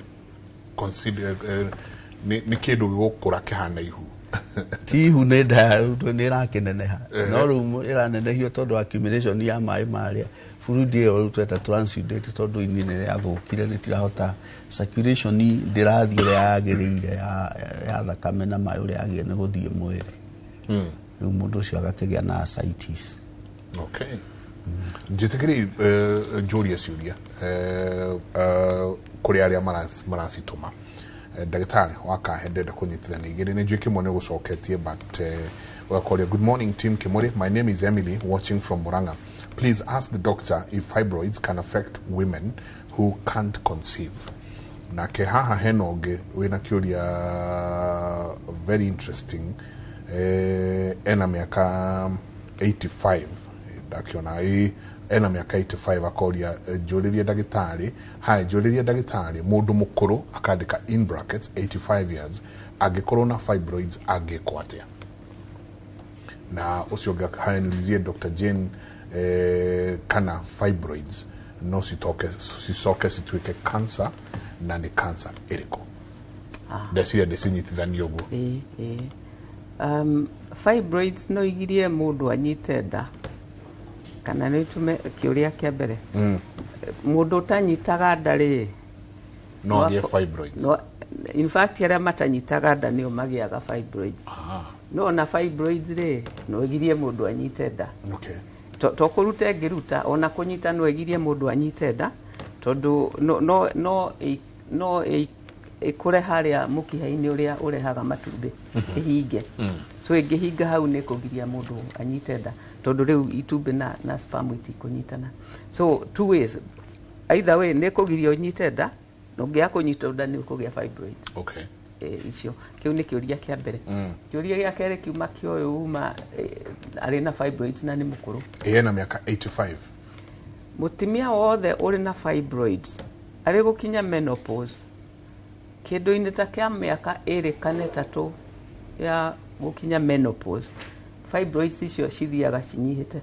Consider nĩ kĩndũ gĩgũkũra kĩhana ihu? Ti ihu, nĩ nda nĩ ĩrakĩneneha, no rĩu ĩranenehio tondũ accumulation ya maĩ marĩa, fluid ĩyo rĩu tweta transudate, tondũ ini nĩ rĩathũkire, rĩtirahota circulation, ndĩrathiĩ ũrĩa yagĩrĩire ya thakame na maĩ ũrĩa yagĩrĩire nĩ gũthiĩ mwĩrĩ. Rĩu mũndũ ũcio agakĩgĩa na ascites. Okay, njĩtĩkĩri njũrie ciũria kũrĩ arĩa maracitũma. Ndagĩtarĩ wa kahe, ndenda kũnyitithania igĩrĩ, nĩ njũĩ kĩmwe nĩ ũgũcoketie, but ũgakoria, "Good morning, team Kimuri. My name is Emily, watching from Murang'a. Please ask the doctor if fibroids can affect women who can't conceive." Nake haha hena ũngĩ wĩna kĩũria very interesting, ena mĩaka 85, ndakiona ĩ ena mĩaka 85, akoria, njũrĩrie ndagĩtarĩ, hi, njũrĩrie ndagĩtarĩ, mũndũ mũkũrũ," akandĩka in brackets 85 years, "angĩkorwo na fibroids angĩkwo atĩa?" Na ũcio ũngĩ, "Haya, niulizie Dr. Jane kana fibroids no citoke cicoke cituĩke cancer, na nĩ cancer ĩrĩkũ?" Ndeciria ndĩcinyitithanie ũguo. Ĩĩ, ĩĩ. Fibroids no igirie mũndũ anyite nda kana nĩ itume? Kĩũria kĩa mbere, mũndũ ũtanyitaga nda rĩ, no agĩe fibroids? No, in fact arĩa matanyitaga nda nĩo magĩaga fibroids. No ona fibroids rĩ, no igirie mũndũ anyite nda. To kũruta ĩngĩruta, ona kũnyita no ĩgirie mũndũ anyite nda, tondũ no ĩkũre harĩa mũkiha-inĩ ũrĩa ũrehaga matumbĩ, ĩhinge. So ĩngĩhinga hau, nĩ kũgiria mũndũ anyite nda, tondũ rĩu itumbĩ na sperm itikũnyitana. So two ways, either way nĩ kũgiria ũnyite nda, na ũngĩaga kũnyita nda nĩ ũkũgĩa fibroid. Icio kĩu nĩ kĩũria kĩa mbere. Kĩũria gĩa kerĩ kiuma kĩa ũyũ uma arĩ na fibroids na nĩ mũkũrũ. Ĩ ena mĩaka 85. Mũtumia wothe ũrĩ na fibroids arĩ gũkinya menopause, kĩndũ-inĩ ta kĩa mĩaka 2 kana 3 ya gũkinya menopause, fibroids icio cithiaga cinyihĩte,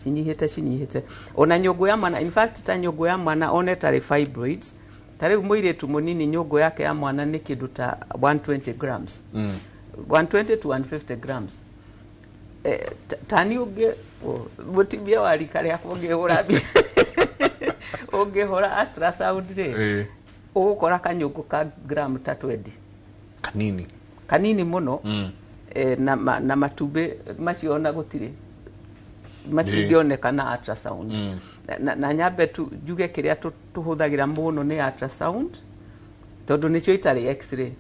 cinyihĩte, cinyihĩte. Ona nyũngũ ya mwana, in fact ta nyũngũ ya mwana ona ĩtarĩ fibroids, ta rĩu mũirĩtu mũnini nyũngũ yake ya mwana nĩ kĩndũ ta 120 grams, 120 to 150 grams. Tani ũngĩ mũtumia wa rika rĩakwa, ũngĩhũra ultrasound rĩ, ũgũkora kanyũngũ ka gram ta 20. Kanini. Kanini mũno. Na matumbĩ macio ona gũtirĩ, matingĩoneka na ultrasound. Na nyambe tu njuge kĩrĩa tũhũthagĩra mũno nĩ ultrasound, tondũ nĩcio itarĩ x-ray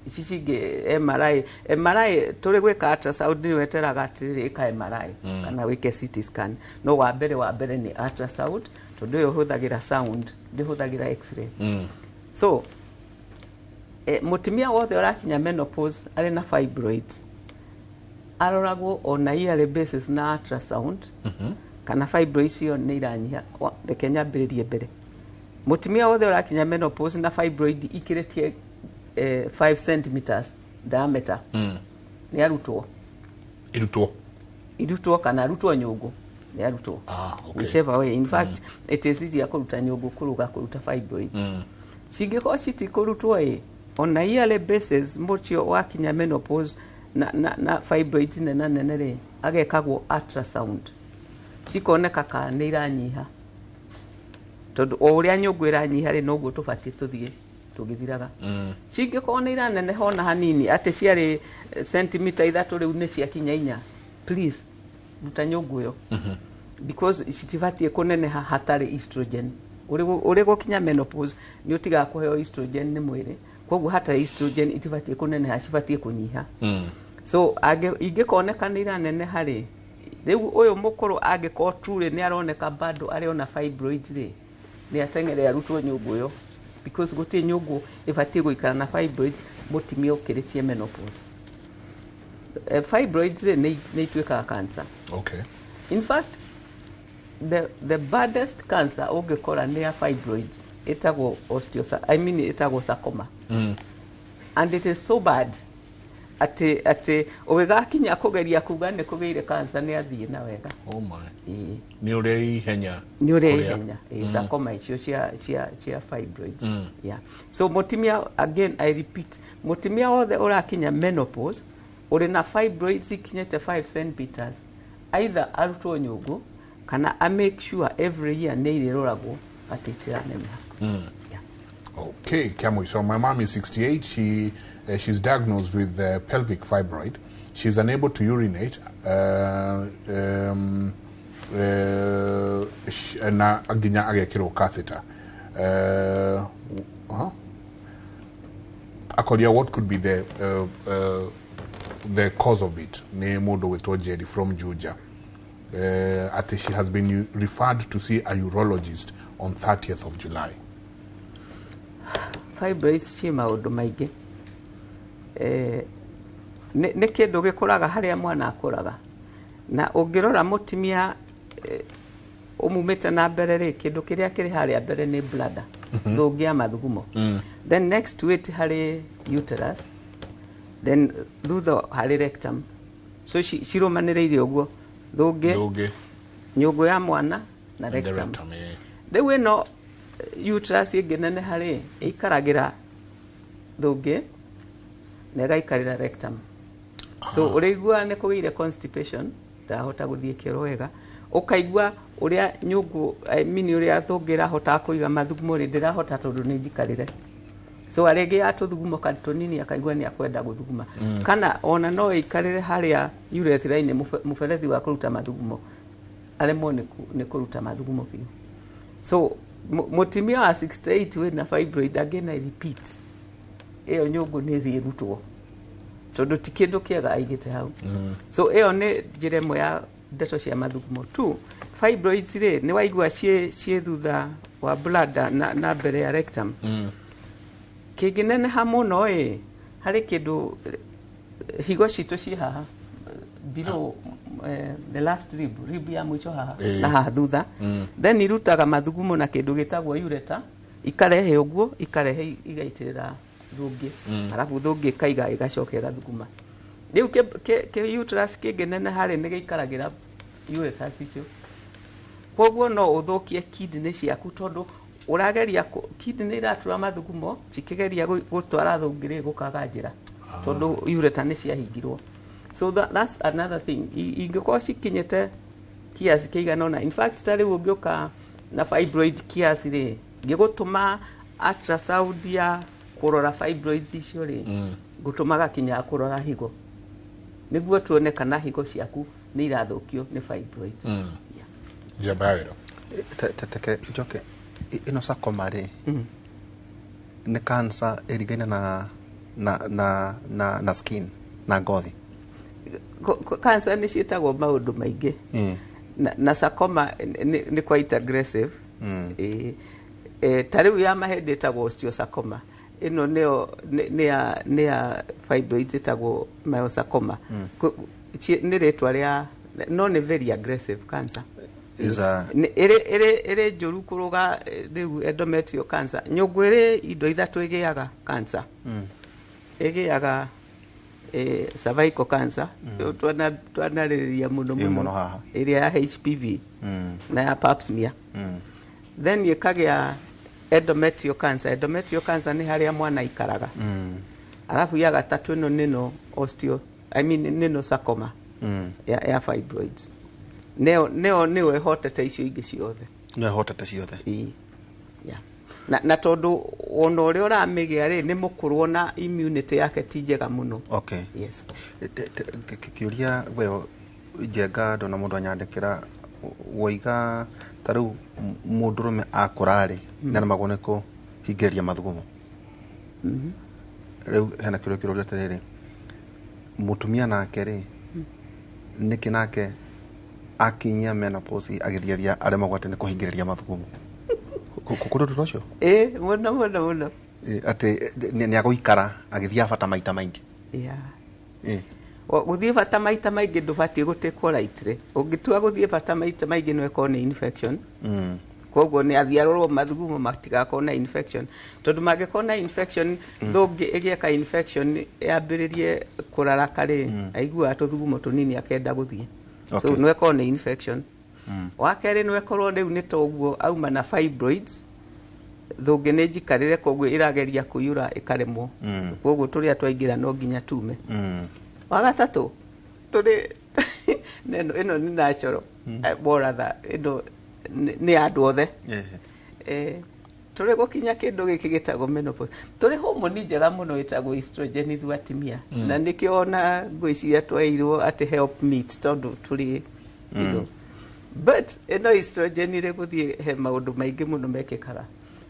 ici cingĩ, MRI. MRI tũrĩ gwĩka ultrasound nĩ weteraga atĩrĩrĩ, ĩka MRI kana wĩke CT scan, no wa mbere nĩ ultrasound, tondũ ĩyo ĩhũthagĩra sound, ndĩhũthagĩra x-ray. So mũtumia wothe ũrakinya menopause arĩ na fibroids aroragwo on a yearly basis na ultrasound kana fibroids icio nĩ iranyiha. Reke nyambĩrĩrie mbere. Mũtumia wothe ũrakinya menopause na fibroid ikĩrĩtie 5 centimeters diameter nĩ arutwo. Irutwo. Irutwo kana arutwo nyũngũ, nĩ arutwo. Whichever way. In fact, it is easier kũruta nyũngũ kũruga kũruta fibroids. Cingĩkorwo citikũrutwo ĩ, on a yearly basis mũcio wakinya menopause na fibroids nena nene rĩ, agekagwo ultrasound, cikoneka kana nĩ iranyiha, tondũ o ũrĩa nyũngũ ĩranyiha rĩ, noguo tũbatiĩ tũthiĩ tũgĩthiraga. Cingĩkorwo nĩ iraneneha ona hanini, atĩ ciarĩ sentimita 3 rĩu nĩ ciakinya 4, please ruta nyũngũ ĩyo, because citibatiĩ kũneneha hatarĩ estrogen. Ũrĩ gũkinya menopause nĩ ũtigaga kũheo estrogen nĩ mwĩrĩ, koguo hatarĩ estrogen itibatiĩ kũneneha, cibatiĩ kũnyiha. So ingĩkoneka nĩ iraneneha rĩ, rĩu ũyũ mũkũrũ angĩkorwo truly nĩ aroneka bado arĩ ona fibroids rĩ, nĩ ateng'ere arutwo nyũngũ ĩyo, because gũtirĩ nyũngũ ĩbatiĩ gũikara na fibroids mũtumia ũkĩrĩtie menopause. Fibroids rĩ, nĩ ituĩkaga cancer. In fact, the baddest cancer ũngĩkora nĩ ya fibroids, ĩtagwo I mean ĩtagwo sarcoma. And it is so bad atĩ ũgĩgakinya kũgeria kuga nĩ kũgĩire cancer, nĩ athiĩ na wega. Oh my. Ĩĩ. Nĩ ũrĩa ihenya. Nĩ ũrĩa Kũrĩa. ihenya. Ĩĩ, sarcoma icio cia fibroids. Yeah. So mũtumia, again I repeat, mũtumia wothe ũrakinya menopause ũrĩ na fibroids ikinyĩte 5 centimeters, either arutwo nyũngũ kana a make sure every year nĩ irĩroragwo atĩ itiraneneha. Yeah. Okay, Kiamui. So my mom is 68. She's diagnosed with pelvic fibroid. She is unable to urinate, na nginya agekĩrwo catheter. Huh? Akoria what could be the cause of it. Nĩ mũndũ gwĩtwo Jerry from Juja. Ati she has been referred to see a urologist on 30th of July. Fibroids ciĩ maũndũ maingĩ. Nĩ kĩndũ gĩkũraga harĩa mwana akũraga, na ũngĩrora mũtumia ũmumĩte na mbere rĩ, kĩndũ kĩrĩa kĩrĩ harĩa mbere nĩ bladder, thũngĩ ya mathugumo. Then next to it harĩ uterus, then thutha harĩ rectum. So cirũmanĩrĩire ũguo, thũngĩ, Thũngĩ nyũngũ ya mwana na and the rectum. Rectum, eh. Rĩu ĩno uterus ĩngĩneneha rĩ, ĩikaragĩra thũngĩ na ĩgaikarĩra rectum. So ũrĩiguaga nĩ kũgĩire constipation, ndarahota gũthiĩ kĩoro wega, ũkaigua ũrĩa nyũngũ, I mean, ũrĩa thũngĩ ĩrahotaga kũiga mathugumo rĩ, ndĩrahota tondũ nĩ njikarĩre. So arĩgĩa tũthugumo tũnini akaigua nĩ akwenda gũthuguma. Kana ona no ĩikarĩre harĩa urethra-inĩ, mũberethi wa kũruta mathugumo, aremwo nĩ kũruta mathugumo biũ. So mũtumia wa 68 wĩna fibroid, again I repeat, ĩyo nyũngũ nĩ ĩthiĩ ĩrutwo tondũ ti kĩndũ kĩega aigĩte hau. So ĩyo nĩ njĩra ĩmwe ya ndeto cia mathugumo tu. Fibroids rĩ, nĩ waigua ciĩ thutha wa bladder na mbere ya rectum. Kĩngĩneneha mũno ĩ, harĩ kĩndũ, higo citũ ciĩ haha below, the last rib ya mũico haha na haha thutha. Then irutaga mathugumo na kĩndũ gĩtagwo ureter, ikarehe ũguo, ikarehe igaitĩrĩra thũngĩ, arabu thũngĩ ĩkaiga ĩgacoka ĩgathuguma. Rĩu kĩ uterus kĩngĩneneha rĩ, nĩ gĩikaragĩra ureters icio, koguo no ũthũkie kidney ciaku tondũ ũrageria kidney iratura mathugumo cikĩgeria gũtwara thũngĩ rĩ, gũkaga njĩra tondũ ureter nĩ ciahingirwo. So that's another thing. Ingĩkorwo cikinyĩte kiasi kĩigana ũna, in fact ta rĩu ũngĩũka na fibroid kiasi rĩ, ngĩgũtũma ultrasound ya kũrora fibroids icio rĩ, ngũtũmaga kinya kũrora higo nĩguo tuone kana higo ciaku nĩ irathũkio nĩ fibroids. Yeah. Njamba ya wĩra. Teke njoke ĩno sarcoma rĩ, nĩ cancer ĩringaine na skin na ngothi? Cancer nĩ ciĩtagwo maũndũ maingĩ. Na sarcoma nĩ quite aggressive. Ta rĩu ya mahĩndĩ ĩtagwo osteosarcoma, ĩno nĩyo nĩ ya fibroids ĩtagwo myosarcoma. Nĩ rĩtwa rĩa, no nĩ very aggressive cancer. Is a Ĩrĩ njũru kũrũga rĩu endometrial cancer. Nyũngũ ĩrĩ indo ithatũ ĩgĩaga cancer. Ĩgĩaga cervical cancer, twanarĩrĩria mũno Ĩ mũno mũno haha. ĩrĩa ya HPV na ya pap smear. Then ĩkagĩa endometrial cancer. Endometrial cancer nĩ harĩa mwana aikaraga. Arabu ya gatatũ ĩno nĩno osteo, I mean, nĩno sarcoma ya fibroids. Nĩyo ĩhotete icio ingĩ ciothe. No ĩhotete ciothe. Ĩĩ. Yeah. Na tondũ ona ũrĩa ũramĩgĩa rĩ, nĩ mũkũrũ, ona immunity yake ti njega mũno. Yes. Kĩũria we njenga ndona mũndũ anyandĩkĩra woiga ta rĩu mũndũrũme akũra rĩ, nĩaremagwo nĩ kũhingĩrĩria mathugumo. Rĩu hena kĩũria kĩroria atĩrĩrĩ, mũtumia nake rĩ, nĩkĩ nake akinyia menopause agĩthiathia aremagwo atĩ nĩ kũhingĩrĩria mathugumo? Kũrĩ ũndũ ta ũcio? Ĩ, mũno mũno mũno. Atĩ nĩ agũikara agĩthiaga bata maita maingĩ. Gũthiĩ bata maita maingĩ ndũbatiĩ gũtĩkwo lightly. Ũngĩtua gũthiĩ bata maita maingĩ no ĩkorwo nĩ infection. Koguo nĩ athiĩ arorwo mathugumo matigakorwo na infection, tondũ mangĩkorwo na infection, thũngĩ ĩgĩeka infection yambĩrĩrie kũraraka rĩ, aiguaga tũthugumo tũnini akenda gũthiĩ. So no ĩkorwo nĩ infection. Wa kerĩ, no ĩkorwo rĩu nĩ toguo auma na fibroids, thũngĩ nĩ njikarĩre, koguo ĩrageria kũiyũra ĩkaremwo. Koguo tũrĩa twaingĩra no nginya tume. Wa gatatũ tũrĩ ĩno, ĩno nĩ natural, more rather ĩno nĩ ya andũ othe. Tũrĩ gũkinya kĩndũ gĩkĩ gĩtagwo menopause, tũrĩ homoni njega mũno ĩtagwo estrogen ithuĩ atumia, na nĩkĩo ona ngwĩciria tweirwo atĩ help meet tondũ tũrĩ but ĩno estrogen rĩ gũthiĩ he maũndũ maingĩ mũno mekĩkaga.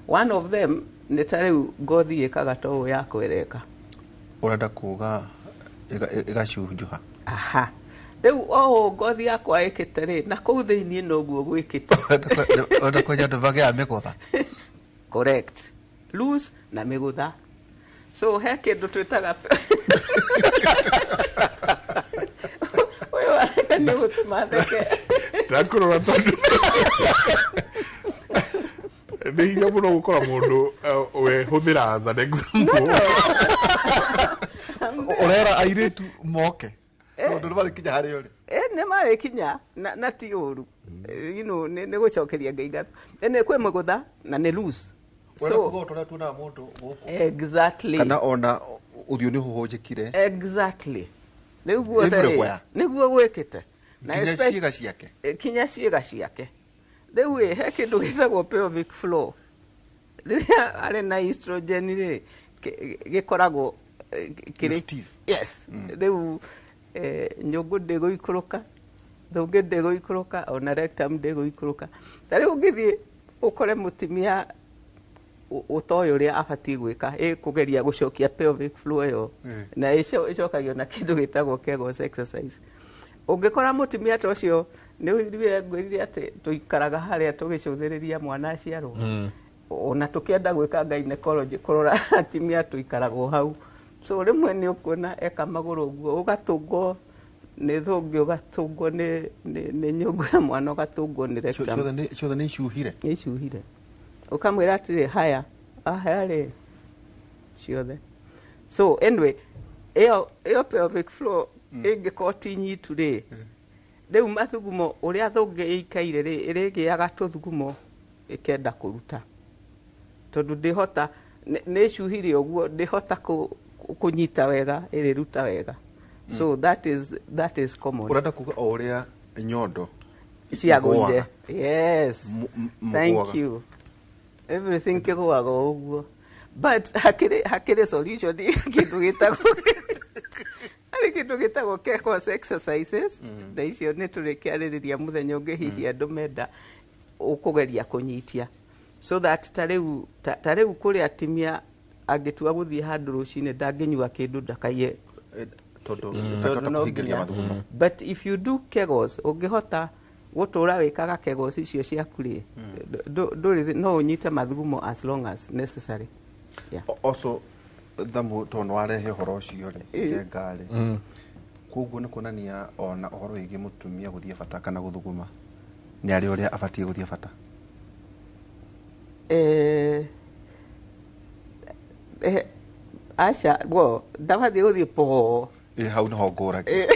One of them nĩ ta rĩu ngothi ĩkaga ta ũũ ya kwereka. Ũrenda kuga ĩgacunjuha? Aha, rĩu o ũũ ngothi yakwa ĩkĩte rĩ, na kũu thĩiniĩ noguo gwĩkĩte. Ũrenda kwenja andũ magĩa mĩgũtha? Correct, loose na mĩgũtha. So he kĩndũ twĩtaga ũyũ areka nĩ gũtũma theke. Ndakũrora tondũ nĩ hinya mũno gũkora mũndũ wehũthĩra as an example. Ũrera airĩtu moke tondũ nĩ marĩkinya harĩa ũrĩ. Nĩ marĩkinya na ti ũru. Nĩ gũcokeria Ngai ngatho. Nĩ kwĩ mũgũtha na nĩ loose. Ũrenda kuga o tũrĩa tuonaga mũndũ gũkũ? Exactly. Kana ona ũthiũ nĩ ũhũhũnjĩkire? Exactly, rĩu guothe rĩ, Everywhere. nĩguo gwĩkĩte. Na nginya ciĩga ciake. Kinya ciĩga ciake. Rĩu ĩ he kĩndũ gĩtagwo pelvic floor. Rĩrĩa arĩ na estrogen rĩ, gĩkoragwo kĩrĩ Stiff. Yes. Rĩu nyũngũ ndĩgũikũrũka, thũngĩ ndĩgũikũrũka, ona rectum ndĩgũikũrũka. Ta rĩu ũngĩthiĩ ũkore mũtumia ũtoĩ ũrĩa abatiĩ gwĩka, ĩ kũgeria gũcokia pelvic floor ĩyo, na ĩcokagio na kĩndũ gĩtagwo Kegels exercise. Ũngĩkora mũtumia ta ũcio, nĩ ũiguire ngwĩrire atĩ tũikaraga harĩa tũgĩcũthĩrĩria mwana aciarwo, ona tũkĩenda gwĩka gynecology kũrora atumia tũikaragwo hau. So rĩmwe nĩ ũkuona eka magũrũ ũguo, ũgatũngwo nĩ thũngĩ, ũgatũngwo nĩ nyũngũ ya mwana, ũgatũngwo nĩ rectum. Ciothe nĩ icuhire. Nĩ icuhire. Ũkamwĩra atĩrĩ, haya ahaya rĩ ciothe. So anyway, ĩyo pelvic floor ĩngĩkorwo ti nyitu rĩ, rĩu mathugumo ũrĩa thũngĩ ĩikaire rĩ, ĩrĩgĩaga tũthugumo ĩkenda kũruta, tondũ ndĩhota nĩ ĩcuhire ũguo, ndĩhota kũnyita wega, ĩrĩruta wega. So that is common. Ũrenda kuga o ũrĩa nyondo ciagũire. igũaga. Yes. Thank Mũgũaga. you. Everything kĩgũaga o ũguo, but hakĩrĩ solution. Kĩndũ gĩtagwo, harĩ kĩndũ gĩtagwo Kegels exercises, na icio nĩ tũrĩkĩarĩrĩria mũthenya ũngĩ. Hihi andũ menda ũkũgeria kũnyitia so that ta rĩu kũrĩ atumia angĩtua gũthiĩ handũ rũcinĩ, ndangĩnyua kĩndũ ndakaiye. Tondũ tondũ ndakahota no kũhingĩria mathugumo. But if you do Kegels, ũngĩhota gũtũra wĩkaga Kegels icio ciaku rĩ, ndũrĩ no ũnyite mathugumo as long as necessary, yeah. Also thamu, tondũ nĩ warehe ũhoro ũcio rĩ, njenga rĩ, koguo nĩ kuonania ona ũhoro wĩgiĩ mũtumia gũthiĩ bata kana gũthuguma, nĩ arĩ ũrĩa abatiĩ gũthiĩ bata? Aca, well, ndabatiĩ gũthiĩ po. Ĩ, hau nĩho ngũragia.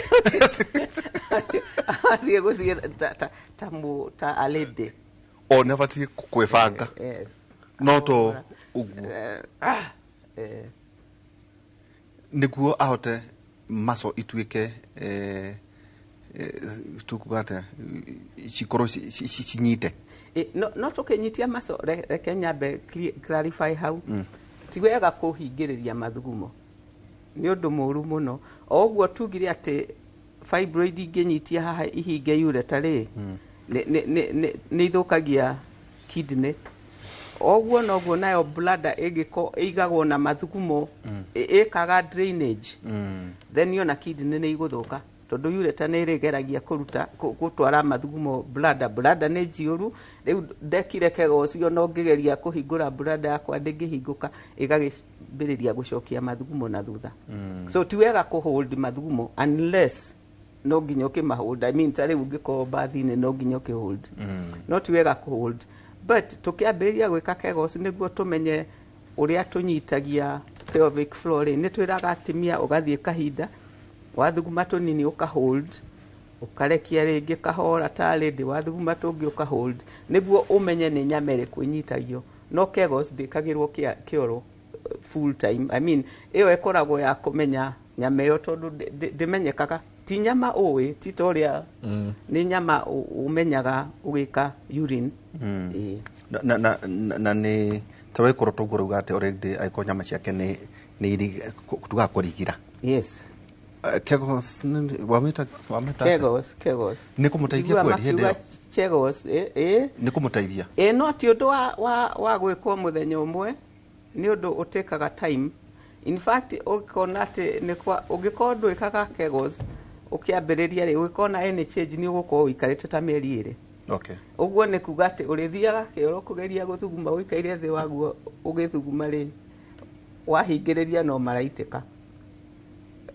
Abatiĩ gũthiĩ ta a lady. O nĩ abatiĩ kwĩbanga? Yes. No to ũguo? Nĩguo ahote maco ituĩke tukuga atĩa, cikorwo cinyite. No tũkĩnyitia maco, reke nyambe clarify hau. Ti wega kũhingĩrĩria mathugumo, nĩ ũndũ mũru mũno. O ũguo tugire atĩ fibroid ingĩnyitia haha ihinge ureter rĩ, nĩ ithũkagia kidney. O ũguo noguo nayo bladder ĩngĩko ĩigagwo na mathugumo, ĩkaga drainage, then ona kidney nĩ igũthũka, tondũ ureter nĩ ĩrĩgeragia kũruta gũtwara mathugumo bladder. Bladder nĩ njiyũru rĩu. Ndekire kega ũcio, no ngĩgeria kũhingũra bladder yakwa, ndĩngĩhingũka, ĩgagĩambĩrĩria gũcokia mathugumo na thutha. So ti wega kũ hold mathugumo unless no nginya ũkĩmahold. I mean, ta rĩu ũngĩkorwo bathi-inĩ, no nginya ũkĩhold. No ti wega kũhold. But tũkĩambĩrĩria gwĩka Kegels nĩguo tũmenye ũrĩa tũnyitagia pelvic floor rĩ, nĩ twĩraga atumia ũgathiĩ kahinda, wathuguma tũnini ũkahold, ũkarekia rĩngĩ kahora ta rĩndĩ, wathuguma tũngĩ ũkahold, nĩguo ũmenye nĩ nyama ĩrĩkũ ĩnyitagio. No Kegels ndĩkagĩrwo kĩoro full time. I mean, ĩyo ĩkoragwo ya kũmenya nyama ĩyo, tondũ ndĩmenyekaga, ti nyama ũĩ, ti ta ũrĩa nĩ nyama ũmenyaga ũgĩka urine. Ĩĩ. Na nĩ Ta wä toguo rauga atä already angĩkorwo nyama ciake nä tugaga kũrigira. Yes. Kegels wamĩta wamĩta atĩa? Kegels, kegels. Nĩ kũmũteithia Njiguaga kweri hĩndĩ makiuga ĩyo? Kegels, ĩ. Nĩ kũmũteithia. Ĩ, no ti ũndũ wa gwĩkwo mũthenya ũmwe, nĩ ũndũ ũtĩkaga time. In fact, ũngĩkona atĩ nĩ kwa ũngĩkorwo ndwĩkaga kegels ũkĩambĩrĩria rĩ, ũngĩkona any change nĩ ũgũkorwo ũikarĩte ta mĩeri 2. Ũguo nĩ kuga atĩ ũrĩthiaga kĩoro kũgeria gũthuguma ũikaire thĩ waguo ũgĩthuguma rĩ, wahingĩrĩria no maraitĩka,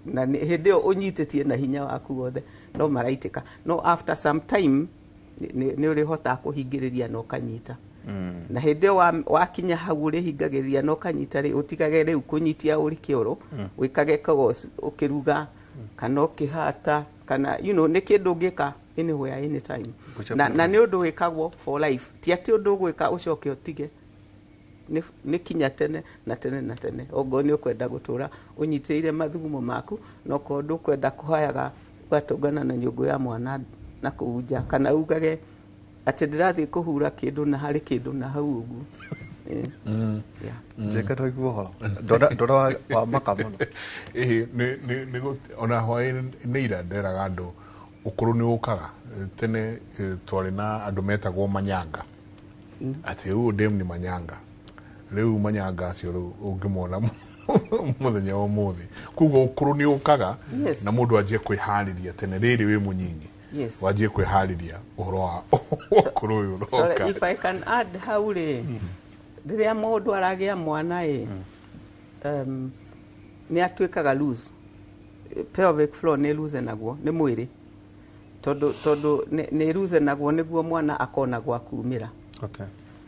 na hĩndĩ ĩyo ũnyitĩtie na hinya waku wothe no maraitĩka, no after some time nĩ ũrĩhotaga kũhingĩrĩria na ũkanyita. Na hĩndĩ ĩyo wakinya hau ũrĩhingagĩrĩria na ũkanyita rĩ, ũtigage rĩu kũnyitia ũrĩ kĩoro, wĩkage kegels ũkĩruga kana ũkĩhata kana nĩ kĩndũ ũngĩka anywhere, anytime. Na nĩ ũndũ wĩkagwo for life, ti atĩ ũndũ ũgwĩka ũcoke ũtige. Nĩ kinya tene na tene na tene, ongorwo nĩ ũkwenda gũtũra ũnyitĩrĩire mathugumo maku, na okorwo ndũkwenda kũhayaga ũgatũngana na nyũngũ ya mwana na kũu nja, kana ugage atĩ ndĩrathiĩ kũhura kĩndũ na harĩ kĩndũ na hau ũguo. Yeah. Njeke twaigua ũhoro ndora wa maka mũno. Ĩhĩ, ona hwaĩ nĩ ira nderaga andũ ũkũrũ nĩ ũkaga. Tene twarĩ na andũ metagwo manyanga, atĩ ũyũ dem nĩ manyanga. Rĩu manyanga acio rĩu ũngĩmona mũthenya wa ũmũthĩ, koguo ũkũrũ nĩ ũkaga. Na mũndũ anjie kwĩharĩria tene rĩrĩ wĩ mũnyinyi. Wanjie kwĩharĩria ũhoro wa ũkũrũ ũyũ Sorry, ũroka. if I can add hau rĩ, rĩrĩa mũndũ aragĩa mwana ĩ, nĩ atuĩkaga loose. Pelvic floor nĩ loosenagwo nĩ mwĩrĩ, tondũ nĩ loosenagwo nĩguo mwana akona gwa kumĩra.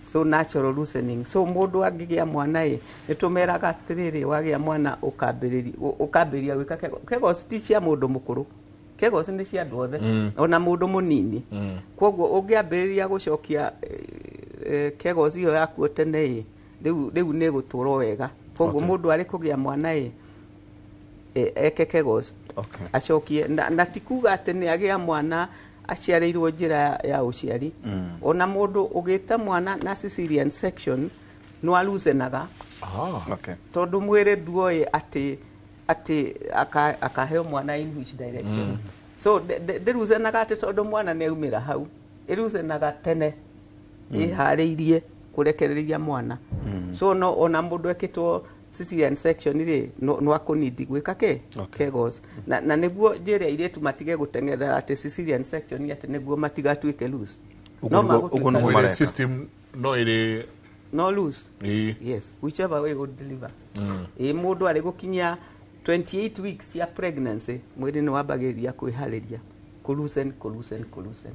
So natural loosening. So mũndũ angĩgĩa mwana ĩ, nĩ tũmeraga atĩrĩrĩ, wagĩa mwana ũkambĩrĩria gwĩka kegels. Kegels ti cia mũndũ mũkũrũ, kegels nĩ cia andũ othe, ona mũndũ mũnini. Koguo ũngĩambĩrĩria gũcokia kegels ĩyo yaku tene ĩ, rĩu nĩ gũtũrwo wega. Koguo mũndũ arĩ kũgĩa mwana ĩ, eke kegels, acokie. Na ti kuga atĩ nĩ agĩa mwana aciarĩirwo njĩra ya ũciari. Ona mũndũ ũgĩte mwana na cesarean section no alucenaga, tondũ mwĩrĩ nduoĩ atĩ akaheo mwana in which direction. So ndĩrucenaga atĩ tondũ mwana nĩ aumĩra hau, ĩrucenaga tene ĩharĩirie kũrekereria mwana. So no ona mũndũ ekĩtwo cesarean section rĩ, no akũnindi gwĩka kĩ? Kegels. Na nĩguo njĩre airĩtu matige gũteng'erera atĩ cesarean section atĩ nĩguo matigatuĩke loose. Ũguo No ũguo magũtuĩka nĩguo Mwĩrĩ mareka. System no ĩrĩ no loose. Yes, whichever way would deliver. Ĩ, mũndũ arĩ gũkinyia 28 weeks ya pregnancy, mwĩrĩ nĩ wambagĩrĩria kwĩharĩria kũloosen, kũloosen, kũloosen.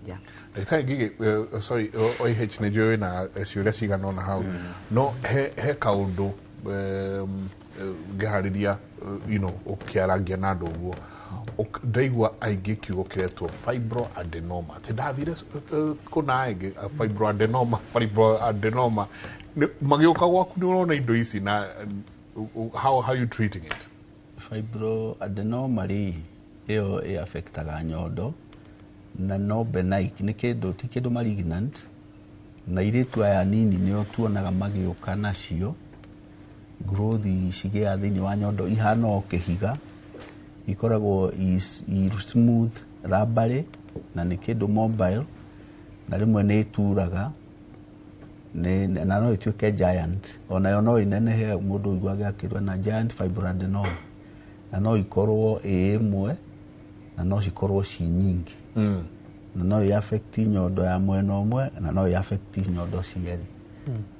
Yeah. Ndagĩtarĩ Ngigĩ, sorry, OIH nĩ njũĩ wĩna ciũria cigana ũna hau, no he kaũndũ ngĩharĩria, ũkĩarangia na andũ ũguo, ndaigua aingĩ kiugo kĩretwo fibroadenoma, atĩ ndathire kũna ĩngĩ fibroadenoma, fibroadenoma. Magĩũka gwaku nĩ ũrona indo ici na how you treating it? Fibroadenoma rĩ, ĩyo ĩ affectaga nyondo na no benign, nĩ kĩndũ ti kĩndũ malignant, na airĩtu aya nini nĩo tuonaga magĩũka nacio. Growth cigĩaga thĩinĩ wa nyondo ihana o kĩhiga, ikoragwo i smooth, rubbery, na nĩ kĩndũ mobile, na rĩmwe nĩ ĩturaga, na no ĩtuĩke giant onayo, no ĩnenehe mũndũ ũiguaga akĩrwo na giant fibroadenoma, na no ikorwo ĩ ĩmwe na no cikorwo ci nyingĩ, na no ĩ affect nyondo ya mwena ũmwe na no ĩ affect nyondo cierĩ.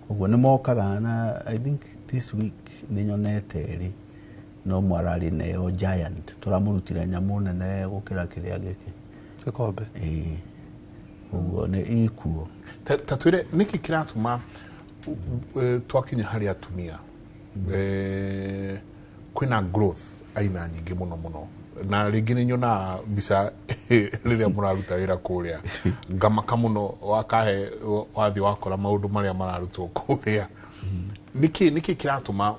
Koguo nĩ mokaga na I think this week nĩ nyonete ĩrĩ no mwararĩ nayo giant, tũramũrutire nyamũ nene gũkĩra kĩrĩa gĩkĩ. Gĩkombe. Ĩĩ, koguo nĩ ikuo. Ta twĩre nĩkĩ kĩratũma twakinya harĩ atumia, kwĩna growth aina nyingĩ mũno mũno, na rĩngĩ nĩ nyonaga mbica rĩrĩa mũraruta wĩra kũrĩa ngamaka mũno, wakahe wathiĩ wakora maũndũ marĩa mararutwo kũrĩa. Nĩkĩ kĩratũma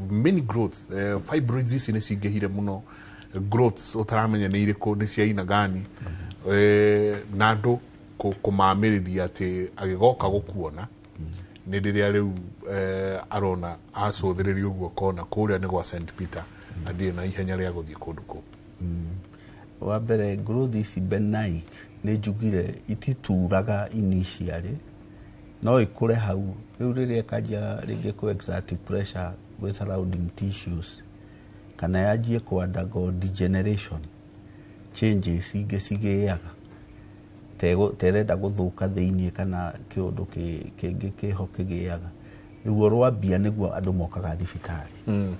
many growths, fibroids ici nĩ cingĩhire mũno, growths ũtaramenya nĩ irĩkũ, nĩ cia aina gani, na andũ kũmamĩrĩria atĩ agĩgoka gũkuona Nĩ rĩrĩa rĩu arona acũthĩrĩria ũguo kona kũrĩa nĩ gwa St Peter na ndirĩ na ihenya rĩa gũthiĩ kũndũ kũu. Wa mbere, growth ici benign nĩ njugire itituraga initially, no ĩkũre hau. Rĩu rĩrĩa ĩkanjia rĩngĩ kũ exert pressure gwĩ surrounding tissues kana yanjie kũ undergo degeneration changes ingĩ cigĩaga terenda gũthũka thĩiniĩ kana kĩũndũ kĩngĩ kĩho kĩgĩaga, ruo rwambia nĩguo andũ mokaga thibitarĩ.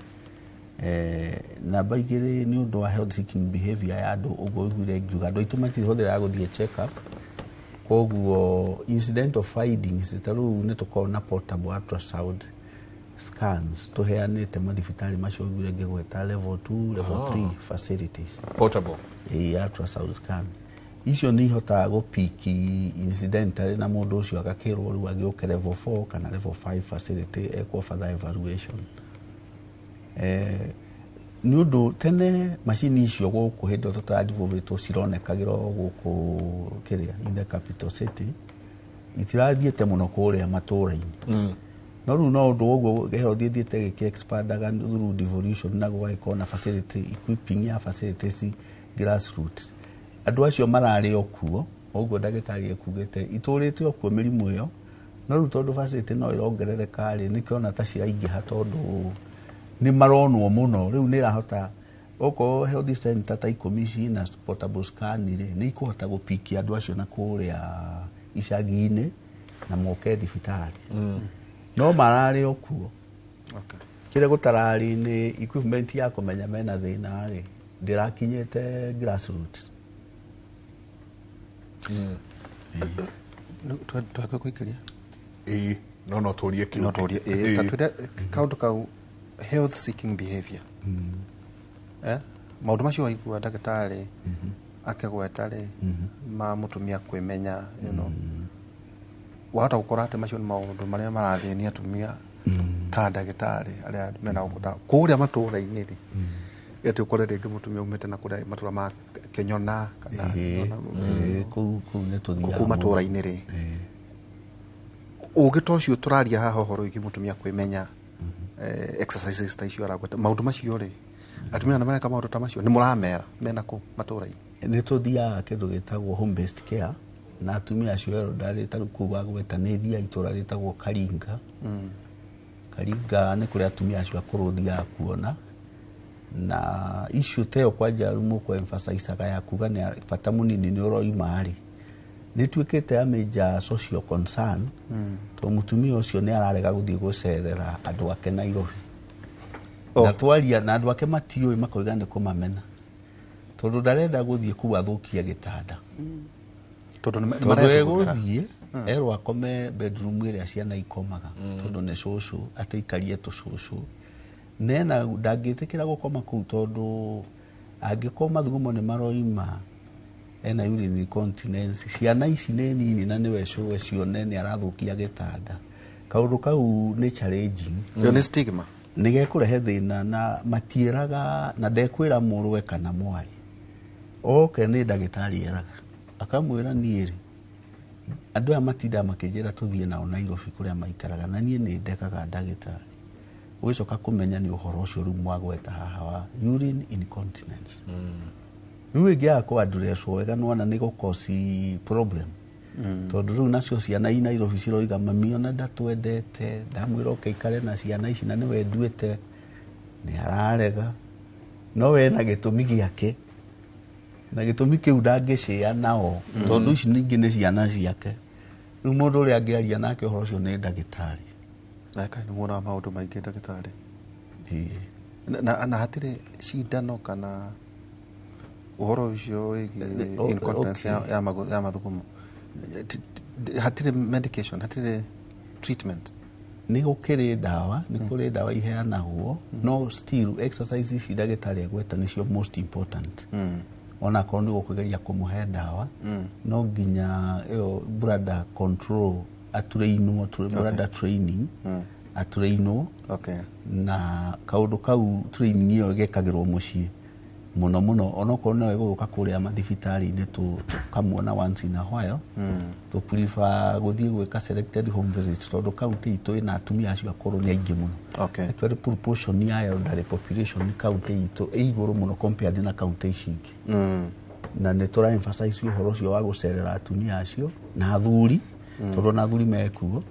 Namba igĩrĩ, nĩ ũndũ wa health seeking behavior ya andũ, ũguo ũiguire ngiuga andũ aitũ matirĩ hũthĩra gũthiĩ check up, koguo incidental findings ta rĩu nĩ tũkoragwo na portable ultrasound scans tũheanĩte mathibitarĩ macio ũiguire ngĩgweta, level 2, level 3 facilities. Portable? Ĩ, ultrasound scan icio nĩ ihotaga gũpiki incidentally na mũndũ ũcio agakĩrwo rĩu agĩũke level 4 kana level 5 facility ekwo further evaluation. Nĩ ũndũ tene macini icio gũkũ hĩndĩ ĩyo tũtaradevelopĩtwo cironekagĩra o gũkũ kĩrĩa in the capital city, itirathiĩte mũno kũrĩa matũra-inĩ. No rĩu no ũndũ ũguo health ĩthiĩte ĩgĩexpandaga through devolution na gũgagĩkorwo na facility equipping ya facilities grassroots, andũ acio mararĩ o kuo ũguo ndagĩtarĩ ekugĩte itũrĩte o kuo mĩrimũ ĩyo. No rĩu tondũ facility no ĩrongerereka rĩ, nĩkĩona ta ciraingĩha tondũ nĩ maronwo mũno. Rĩu nĩ ĩrahota okorwo health center ta 10 cina portable scan rĩ, nĩ ikũhota gũpikia andũ acio na kũrĩa icagi-inĩ na moke thibitarĩ, no mararĩ o kuo. Kĩrĩa gũtararĩ nĩ equipment ya kũmenya mena thĩna rĩ, ndĩrakinyĩte grassroots. Twake kũingĩria. Ĩĩ, no tũrie kĩũria. No tũrie, ĩĩ, ta twĩre kaũndũ kau health seeking behavior, maũndũ macio waigua ndagĩtarĩ akĩgweta rĩ, ma mũtumia kwĩmenya, wahota gũkora atĩ macio nĩ maũndũ marĩa marathĩnia atumia ta ndagĩtarĩ arĩa mena gũkũ kũrĩa matũra-inĩ rĩ, atĩ ũkore rĩngĩ mũtumia umĩte na kũrĩa matũra ma Kĩnyona kana Ĩĩ, kũu nĩ tũthiaga kũu mũno. Matũra-inĩ rĩ, ũngĩ ta ũcio tũraria haha ũhoro wĩgiĩ mũtumia kwĩmenya, exercises ta icio aragweta, maũndũ macio rĩ, atumia nĩ mareka maũndũ ta macio? Nĩ mũramera mena kũ matũra-inĩ? Nĩ tũthiaga kĩndũ gĩtagwo home based care na atumia acio elderly. Ta rĩu kũu wagweta, nĩ thiaga itũra rĩtagwo Karinga. Karinga nĩ kũrĩa atumia acio akũrũ thiaga kuona na issue ta ĩyo kwanja. Rĩu mũkũ emphasizaga ya kuga nĩ bata mũnini nĩ ũroima rĩ, nĩ ĩtuĩkĩte ya major social concern, tondũ mũtumia ũcio nĩ ararega gũthiĩ gũcerera andũ ake Nairobi. Oh. Na twaria na andũ ake matiũĩ, makoiga nĩ kũmamena tondũ ndarenda gũthiĩ kũu athũkie gĩtanda. Tondũ nĩ Tondũ marethugumĩra. egũthiĩ erwo akome bedroom ĩrĩa ciana ikomaga, tondũ nĩ cũcũ atĩ ikarie tũcũcũ nena, ndangĩtĩkĩra gũkoma kũu tondũ angĩkorwo mathugumo nĩ maroima, ena urine incontinence, ciana ici nĩ nini na nĩwe cũwe cione nĩ arathũkia gĩtanda. Kaũndũ kau nĩ challenging. Ĩyo nĩ stigma. Nĩ gekũrehe thĩna na matiĩraga na ndekwĩra mũrũwe kana mwarĩ oke, nĩ ndagĩtarĩ eraga akamwĩra, niĩ rĩ, andũ aya matindaga makĩnjĩra tũthiĩ nao Nairobi kũrĩa maikaraga na niĩ nĩ ndekaga ndagĩtarĩ. Ũgĩcoka kũmenya nĩ ũhoro ũcio rĩu mwagweta haha wa urine incontinence. Rĩu ĩngĩaga kũ address wega, nĩwona nĩ gũkosi problem, tondũ rĩu nacio ciana i Nairobi ciroiga mami ona ndatwendete, ndamwĩra oke ikare na ciana ici na nĩwe nduĩte nĩ ararega, no we na gĩtũmi gĩake na gĩtũmi kĩu ndangĩcĩa nao tondũ ici ningĩ nĩ ciana ciake. Rĩu mũndũ ũrĩa angĩaria nake ũhoro ũcio nĩ ndagĩtarĩ. Na kaĩ nĩ muonaga maũndũ maingĩ, ndagĩtarĩ? Ĩĩ. Na hatirĩ cindano kana ũhoro ũcio wĩgiĩ incontinence ya mathugumo? Hatirĩ medication, hatirĩ treatment? Nĩ gũkĩrĩ ndawa, nĩ kũrĩ ndawa iheanagwo, no still exercise ici ndagĩtarĩ agweta nĩcio most important. Onakorwo nĩ gũkũgeria kũmũhe ndawa, no nginya ĩyo bladder control atũrainwo, bladder training atũrainwo. Na kaũndũ kau, training ĩyo ĩgekagĩrwo mũciĩ. Mũno mũno onokorwo no ĩgũgũka kũrĩa mathibitarĩ-inĩ, tũkamuona once in a while. Tũ prefer gũthiĩ gwĩka selected home visits tondũ kaunti itũ ĩna atumia acio akũrũ nĩ aingĩ mũno. Actually, proportion ya elderly population kaunti itũ ĩ igũrũ mũno compared na kaunti ici ingĩ, na nĩ tũra emphasize ũhoro ũcio wa gũcerera atumia acio na athuri, tondũ ona athuri mekuo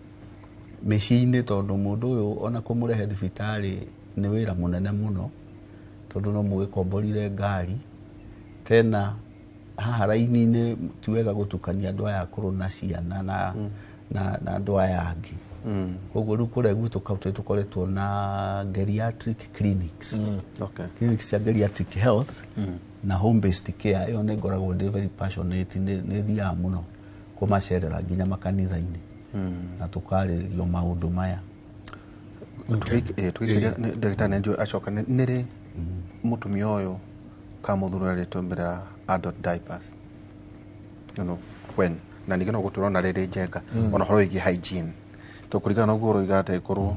mĩciĩ-inĩ, tondũ mũndũ ũyũ ona kũmũrehe thibitarĩ nĩ wĩra mũnene mũno, tondũ no mũgĩkomborire ngari tena haha raini-inĩ. Ti wega gũtukania andũ aya akũrũ na ciana na andũ aya angĩ. Koguo rĩu kũrĩa gwitũ kaunti tũkoretwo na geriatric clinics, clinics cia geriatric health na home based care. Ĩyo nĩ ngoragwo ndĩ very passionate, nĩ thiaga mũno kũmacerera nginya makanitha-inĩ na tũkarĩrĩrio maũndũ maya. Tũgĩikĩria ndagĩtarĩ nĩ njũĩ acoka nĩ rĩ mũtumia ũyũ kana mũthuri ũrĩa mbere ya adult diapers, when, na ningĩ no gũtũrona rĩrĩ njenga ona ũhoro wĩgiĩ hygiene, to kũringana na ũguo ũroiga atĩ korwo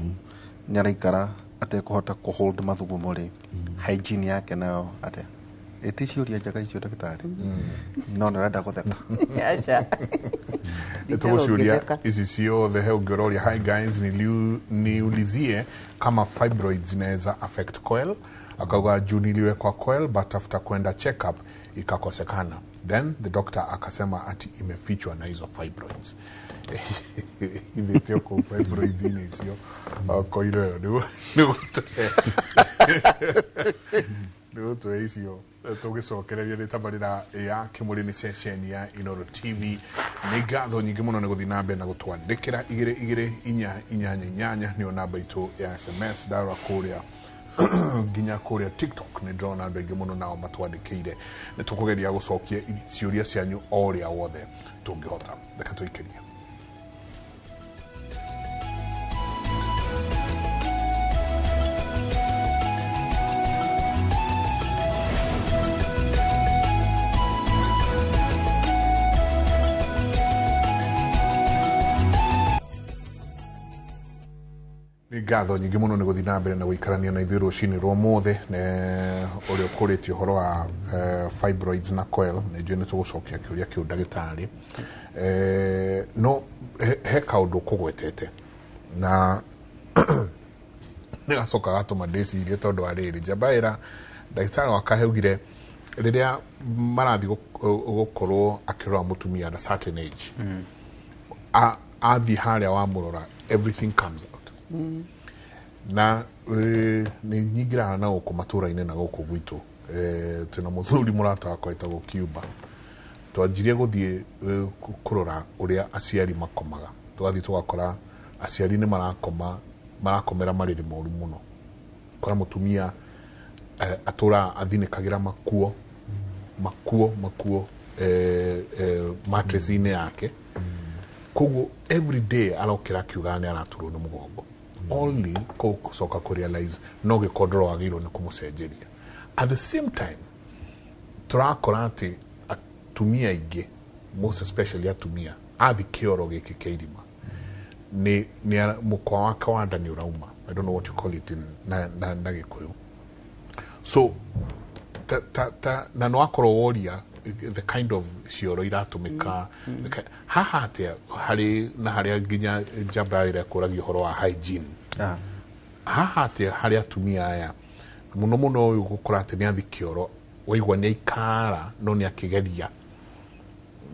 nĩ araikara atekũhota kũ hold mathugumo rĩ, hygiene yake nayo atĩa? Ĩti ciũria njega icio, ndagĩtarĩ, no nĩ ũrenda gũtheka. Aca. Tũgũciũria ici ciothe. He ũngĩ ũroria, "Hi guys, niulizie kama fibroids inaweza affect coil." Akauga, "Juu niliwekwa coil, but after kwenda check up ikakosekana, then the doctor akasema ati imefichwa na hizo fibroids." Ithĩtio kũu fibroids-inĩ icio koiro ĩyo nĩ gũtũhe icio tũgĩcokereria. Nĩ tabarĩra ya Kĩmũrĩ, nĩ ceceni ya Inoro TV. Nĩ ngatho nyingĩ mũno nĩ gũthiĩ na mbere na gũtwandĩkĩra. 22488 nĩyo namba itũ ya SMS. Ndarora kũrĩa nginya kũrĩa TikTok nĩ ndĩrona andũ aingĩ mũno nao matwandĩkĩire. Nĩ tũkũgeria gũcokia ciũria cianyu o ũrĩa wothe tũngĩhota. Reke tũikĩrie. Nĩ ngatho nyingĩ mũno nĩ gũthiĩ na mbere na gũikarania na ithuĩ rũcinĩ rwa ũmũthĩ. Ũrĩa ũkũrĩtie ũhoro wa fibroids na coil, nĩ njũĩ nĩ tũgũcokia kĩũria kĩu, ndagĩtarĩ. No he kaũndũ ũkũgwetete na nĩ gacoka gatũma ndĩcirie, tondũ wa rĩrĩ njamba ĩra ndagĩtarĩ wa kaheugire rĩrĩa marathiĩ gũkorwo akĩrora mũtumia at a certain age, athiĩ harĩa wamũrora, everything comes out. Na nĩ nyingĩraga na gũkũ matũra-inĩ na gũkũ gwitũ. Twĩna mũthuri mũrata wakwa wĩtagwo Cuba. Twanjirie gũthiĩ kũrora ũrĩa aciari makomaga, tũgathiĩ tũgakora aciari nĩ marakoma, marakomera marĩrĩ moru mũno. Kora mũtumia atũraga athinĩkagĩra makuo makuo makuo mattress-inĩ yake. Koguo every day arokĩra akiugaga nĩ araturwo nĩ mũgongo, only gũcoka kũ realize no gĩkondoro wagĩrĩirwo nĩ kũmũcenjeria. At the same time, tũrakora atĩ atumia aingĩ, most especially atumia, athi kĩoro gĩkĩ kĩa irima nĩ mũkwa wake wa nda nĩ ũrauma. I don't know what you call it in na Gĩkũyũ. So ta na no akorwo woria the kind of cioro iratũmĩka haha atĩa harĩ na harĩa nginya njamba ĩrĩa kũragia ũhoro wa hygiene haha atĩa harĩ atumia aya mũno mũno, ũyũ gũkora atĩ nĩ athi kĩoro, waigua nĩ aikara no nĩ akĩgeria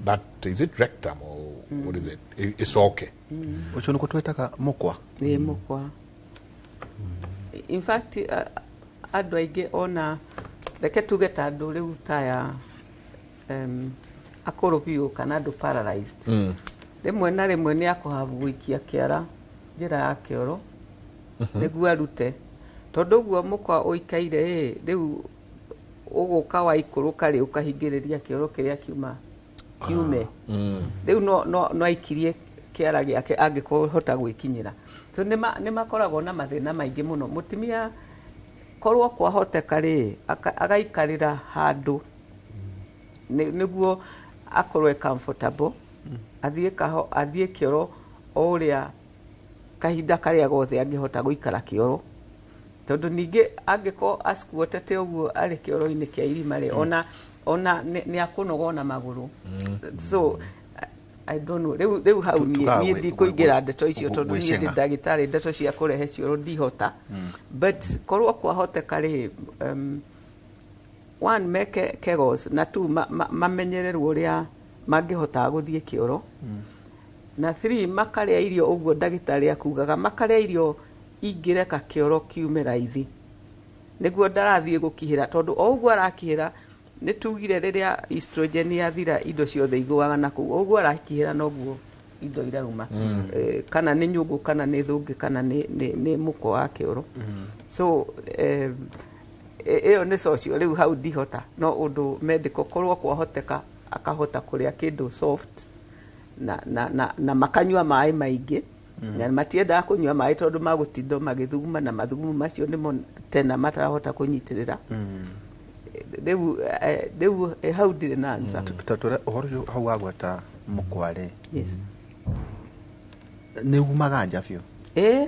that, is it rectum or what is it, ĩcoke. Ũcio nĩguo twĩtaga mũkwa. Nĩ mũkwa. In fact, andũ aingĩ, ona reke tuge ta andũ rĩu taya akũrũ biũ kana andũ paralyzed, rĩmwe na rĩmwe nĩ akũhabu gũikia kĩara njĩra ya kĩoro nĩguo arute, tondũ ũguo mũkwa ũikaire ĩ rĩu ũgũka waikũrũka rĩ, ũkahingĩrĩria kĩoro kĩrĩa kiuma kiume. Rĩu no aikirie kĩara gĩake angĩkorwo hota gwĩkinyĩra. So nĩ makoragwo na mathĩna maingĩ mũno. Mũtumia korwo kwahoteka rĩ, agaikarĩra handũ nĩguo akorwo e comfortable, athiĩ kaho, athiĩ kĩoro o ũrĩa kahinda karĩa gothe angĩhota gũikara kĩoro. Tondũ ningĩ angĩkorwo asquatete ũguo arĩ kĩoro-inĩ kĩa irima rĩ, ona nĩ akũnoga ona magũrũ. So I don't know, rĩu hau niĩ ndikũingĩra ndeto icio tondũ niĩ ndĩ ndagĩtarĩ, ndeto cia kũrehe cioro ndihota. But korwo kwahoteka rĩ, one, meke kegos, na two, mamenyererwo ũrĩa mangĩhota gũthiĩ kĩoro, na three, makarĩa irio ũguo ndagĩtarĩ akugaga, makarĩa irio ingĩreka kĩoro kiume raithi nĩguo ndarathiĩ gũkihĩra, tondũ o ũguo arakihĩra, nĩ tugire rĩrĩa estrogen yathira indo ciothe igũaga na kũu, o ũguo arakihĩra noguo indo irauma, kana nĩ nyũngũ, kana nĩ thũngĩ, kana nĩ mũkwa wa kĩoro. So ĩyo nĩ social, rĩu hau ndihota, no ũndũ medical, korwo kwahoteka akahota kũrĩa kĩndũ soft na makanyua maĩ maingĩ, na matiendaga kũnyua maĩ tondũ magũtinda magĩthuguma, na mathugumo macio nĩmo tena matarahota kũnyitĩrĩra. Rĩu hau ndirĩ na answer. Tatũre ũhoro ũcio hau wagweta mũkwa rĩ, Yes. nĩ umaga nja biũ? Ĩ,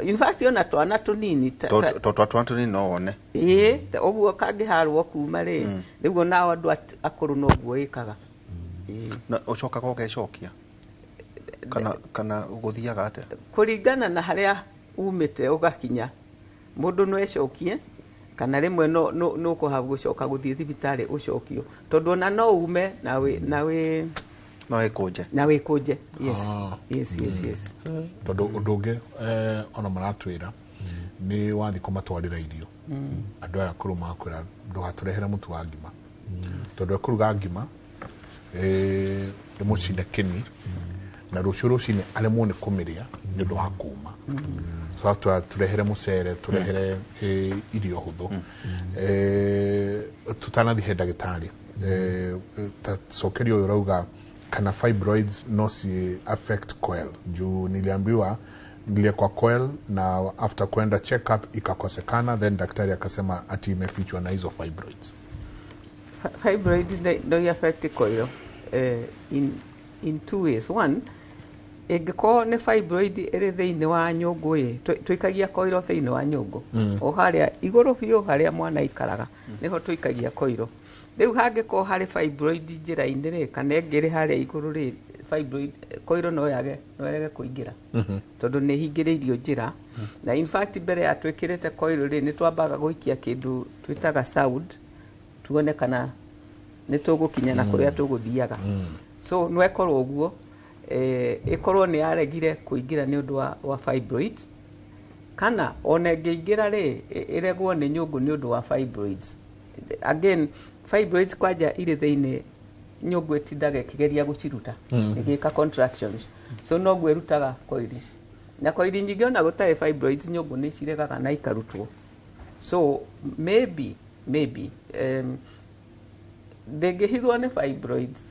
in fact ona twana tũnini Tondũ twana tũnini no wone. Ĩ, ũguo kangĩharwo kuma rĩ, rĩu onao andũ akũrũ noguo ĩkaga. Na ũcokaga ũgecokia kana gũthiaga atĩa? Kũringana na harĩa umĩte ũgakinya, mũndũ no ecokie, kana rĩmwe no ũkũha gũcoka gũthiĩ thibitarĩ ũcokio, tondũ ona no ume na wĩ No ĩkũnje. Na wĩkũnje, yes. Yes. Tondũ ũndũ ũngĩ ona maratwĩra nĩ wathiĩ kũmatwarĩra irio, andũ aya akũrũ makwĩra ndũgatũrehere mũtu wa ngima, tondũ ekũruga ngima ĩmũcine kĩni na rũciũ rũcinĩ aremwo nĩ kũmĩrĩa nĩ ũndũ wa kũma. So tũrehere mũcere, tũrehere irio hũthũ. Tũtanathiĩ he ndagĩtarĩ, ta cokerio ũyũ ũrauga kana fibroids no ci affect coil, juu niliambiwa niliekwa coil na after kwenda check up ikakosekana, then daktari akasema ati imefichwa na hizo fibroids. Fibroid no affect coil in two ways. One, ĩngĩkorwo nĩ fibroid ĩrĩ thĩinĩ wa nyũngũ ĩ, tũikagia coil thĩinĩ wa nyũngũ, o harĩa igũrũ biũ harĩa mwana aikaraga nĩho tũikagia coil. Rĩu hangĩkorwo harĩ fibroid njĩra-inĩ rĩ, kana ĩngĩ ĩrĩ harĩa igũrũ rĩ, fibroid coil no yage, no ĩrege kũingĩra tondũ nĩ ĩhingĩrĩirio njĩra. Na in fact mbere ya twĩkĩrĩte coil rĩ, nĩ twambaga gũikia kĩndũ twĩtaga sound tuone kana nĩ tũgũkinya na kũrĩa tũgũthiaga. So no ĩkorwo ũguo, ĩkorwo nĩ yaregire kũingĩra nĩ ũndũ wa fibroid, kana ona ĩngĩingĩra rĩ, ĩregwo nĩ nyũngũ nĩ ũndũ wa fibroids. Again, fibroids kwanja irĩ thĩinĩ, nyũngũ ĩtindaga ĩkĩgeria gũciruta, ĩgĩka contractions, so noguo ĩrutaga coil. Na coil nyingĩ ona gũtarĩ fibroids, nyũngũ nĩ ciregaga na ikarutwo. So maybe ndĩngĩhithwo nĩ fibroids,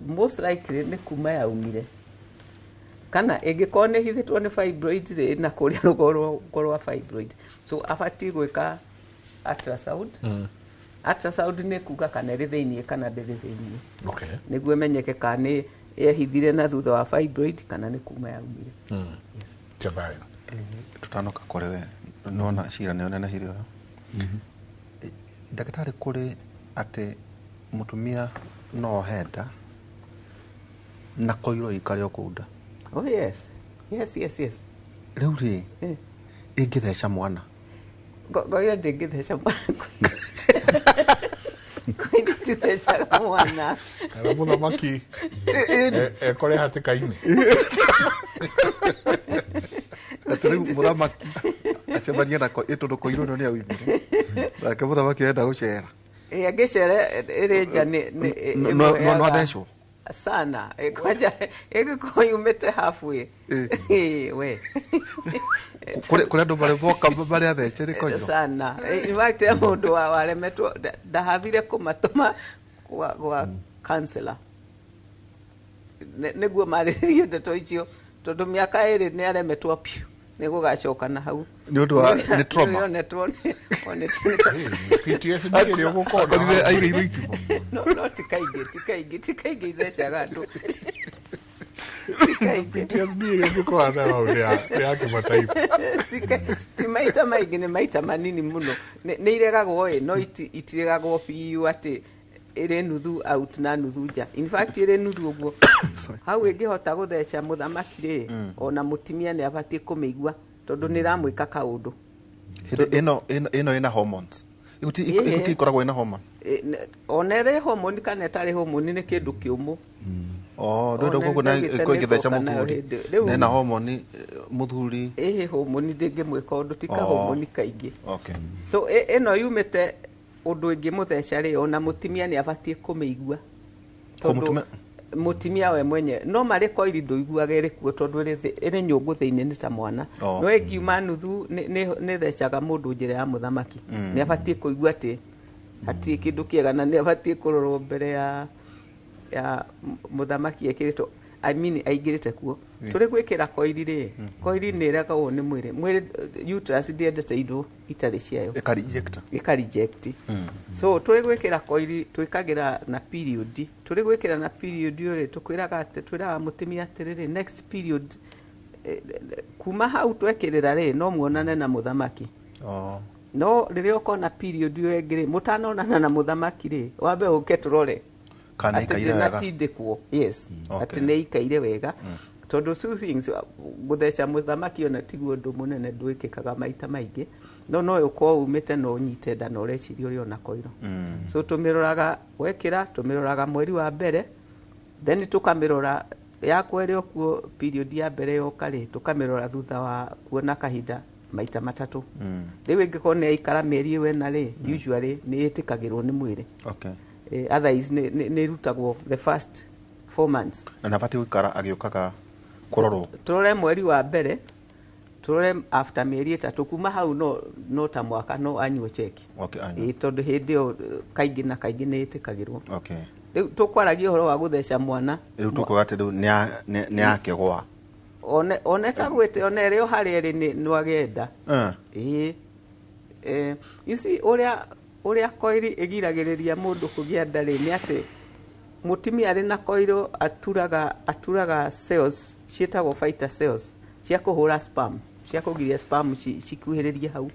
most likely nĩ kuma yaumire, kana ĩngĩkorwo nĩ hithĩtwo nĩ fibroids rĩ, na kũrĩa rũgoro rwa fibroid. So abatiĩ gwĩka ultrasound. Ultrasound nĩ kuga kana ĩrĩ thĩiniĩ kana ndĩrĩ thĩiniĩ, nĩguo ĩmenyeke kana nĩ yehithire na thutha wa fibroid kana nĩ kuma yaumire. Yes. Chabayo. Tutanoka kũrĩ we, nona cira nĩ ũnenehire ũyũ. Ndagĩtarĩ, kũrĩ atĩ mũtumia no ohe nda na koiro ikare o kũu nda? Oh yes. Rĩu rĩ, ĩngĩtheca mwana? Koiro ndĩngĩtheca mwana, koiro itithecaga mwana. Kana mũthamaki ekore hatĩka-inĩ. Atĩ rĩu mũthamaki acemania na tondũ koiro ĩno nĩ aumire nake mũthamaki arenda gũcera. Ĩngĩcere ĩrĩ nja nĩ No athecwo? Sana. Kwanja ĩngĩkorwo yumĩte halfway. We. Kũrĩ andũ marĩ moka marĩ athece nĩ koiro? Sana. In fact he mũndũ waremetwo, ndahavire kũmatũma gwa counselor nĩguo marĩrĩrie ndeto icio, tondũ mĩaka 2 nĩ aremetwo piũ nĩ gũgacoka na hau. Nĩ ũndũ wa nĩ trauma. Nĩ onetwo. PTSD ĩrĩa ũgũkorwo. Akorire aigĩirwo itimũ. No ti kaingĩ, ti kaingĩ, ti kaingĩ ithecaga andũ. Ti kaingĩ. PTSD ĩrĩa ũngĩkorana nayo hau nĩ ya kĩmataifa. Ti maita maingĩ, nĩ maita manini mũno. Nĩ iregagwo ĩ, no itiregagwo biũ atĩ ĩrĩ nuthu out na nuthu nja. In fact, ĩrĩ nuthu ũguo hau ĩngĩhota gũtheca mũthamaki rĩ, ona mũtumia nĩ abatiĩ kũmĩigua tondũ nĩ ĩramwĩka kaũndũ. Hĩndĩ ĩno ĩna hormones. Ĩhĩ. Iguti ikoragwo ĩna hormone. Ona ĩrĩ homoni kana ĩtarĩ homoni, nĩ kĩndũ kĩũmũ. Oh, ndwenda Ona koguo na nĩndaugĩte ĩngĩtheca nĩngũka nayo mũthuri. hĩndĩ. Rĩu- Na ĩna hormone, mũthuri. Ĩhĩ, homoni ndĩngĩmwĩka ũndũ, tika Oh. homoni kaingĩ. Okay. So ĩno yumĩte ũndũ ĩngĩmũtheca rĩ, ona mũtumia nĩ abatiĩ kũmĩigua. Tondũ mũtumia we mwenye no marĩ koiri ndũiguaga ĩrĩ kuo tondũ ĩrĩ nyũngũ thĩinĩ, nĩ ta mwana. Oh. No ĩngiuma nuthu nĩ thecaga mũndũ njĩra ya mũthamaki, nĩ abatiĩ kũigua atĩ hatirĩ kĩndũ kĩega na nĩ abatiĩ kũrorwo mbere ya mũthamaki ekĩrĩtwo, I mean, aingĩrĩte kuo. Tũrĩ gwĩkĩra koiri rĩ, koiri nĩ ĩregagwo nĩ mwĩrĩ. Mwĩrĩ, uterus ndĩendete indo itarĩ ciayo. Ĩka reject. Ĩka reject. So tũrĩ gwĩkĩra koiri twĩkagĩra na period. Tũrĩ gwĩkĩra na period rĩ, tũkwĩraga atĩ, twĩraga mũtumia atĩrĩrĩ, next period, kuma hau twekĩrĩra rĩ, no muonane na mũthamaki. Oh. No rĩrĩa ũkona period ĩyo ĩngĩ rĩ, mũtanonana na mũthamaki rĩ, wambe ũke tũrore Kana atĩ ikaire wega. ndĩnatindĩkwo, yes, Okay. atĩ nĩ ikaire wega, tondũ two things, gũtheca mũthamaki ona tiguo ũndũ mũnene, ndwĩkĩkaga maita maingĩ, no ũkorwo umĩte no ũnyite nda na ũreciria ũrĩ ona koiro. So tũmĩroraga wekĩra, tũmĩroraga mweri wa mbere, then tũkamĩrora ya kwerĩ okuo. Period ya mbere yoka rĩ, tũkamĩrora thutha wa kuona kahinda maita matatũ. Rĩu ĩngĩkorwo nĩ yaikara mĩeri ĩyo ĩna rĩ, usually nĩ ĩtĩkagĩrwo nĩ mwĩrĩ. Otherwise nĩ ĩrutagwo the first 4 months. Na nĩ abatiĩ gũikara agĩũkaga kũrorwo. Tũrore mweri wa mbere, tũrore after mĩeri 3. Kuma hau no ta mwaka no anyuo cheki. Okay, anyue. Tondũ hĩndĩ ĩyo, kaingĩ na kaingĩ nĩ ĩtĩkagĩrwo. Rĩu tũkwaragia ũhoro wa gũtheca mwana. Rĩu tũkuga atĩ rĩu nĩ yakĩgwa. One ta gwĩte one ĩrĩ o harĩa ĩrĩ nĩ agenda. Ĩĩ. You see, ũrĩa koiri ĩgiragĩrĩria mũndũ kũgĩa nda rĩ, nĩ atĩ mũtumia arĩ na koiro aturaga cells ciĩtagwo fighter cells cia kũhũra sperm, cia kũgiria sperm cikuhĩrĩrie hau.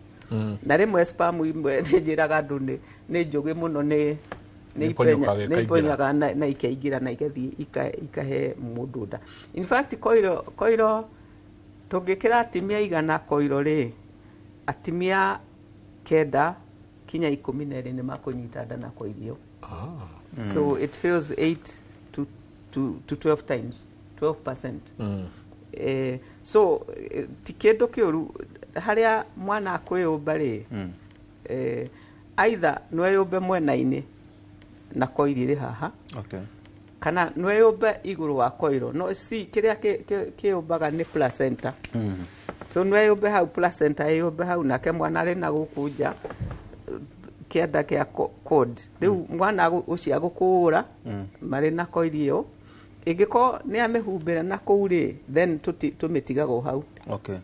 Na rĩmwe sperm imwe, nĩ njĩraga andũ, nĩ njũgĩ mũno, nĩ Nĩ iponyokaga ipenya- nĩ ikaingĩra. iponyaga na ikaingĩra na igathiĩ ikahe mũndũ nda. In fact, koiro tũngĩkĩra atimia 100 koiro rĩ, atimia 9 kinya 12 nĩ makũnyita nda na koiri ĩyo. So it fails 8 to 12 times, 12%. So ti kĩndũ kĩũru harĩa mwana akwĩyũmba rĩ, either nweyũmbe mwena-inĩ na koiri ĩrĩ haha, kana nweyũmbe igũrũ wa koiro. No si kĩrĩa kĩyũmbaga nĩ placenta. So nweyũmbe hau, placenta ĩyũmbe hau, nake mwana arĩ na gũkũ nja kĩanda kĩa cord. Rĩu mwana ũcio agũkũũra marĩ na koiri ĩyo, ĩngĩkorwo nĩ amĩhumbĩra na kũu rĩ, then tũmĩtigaga o hau,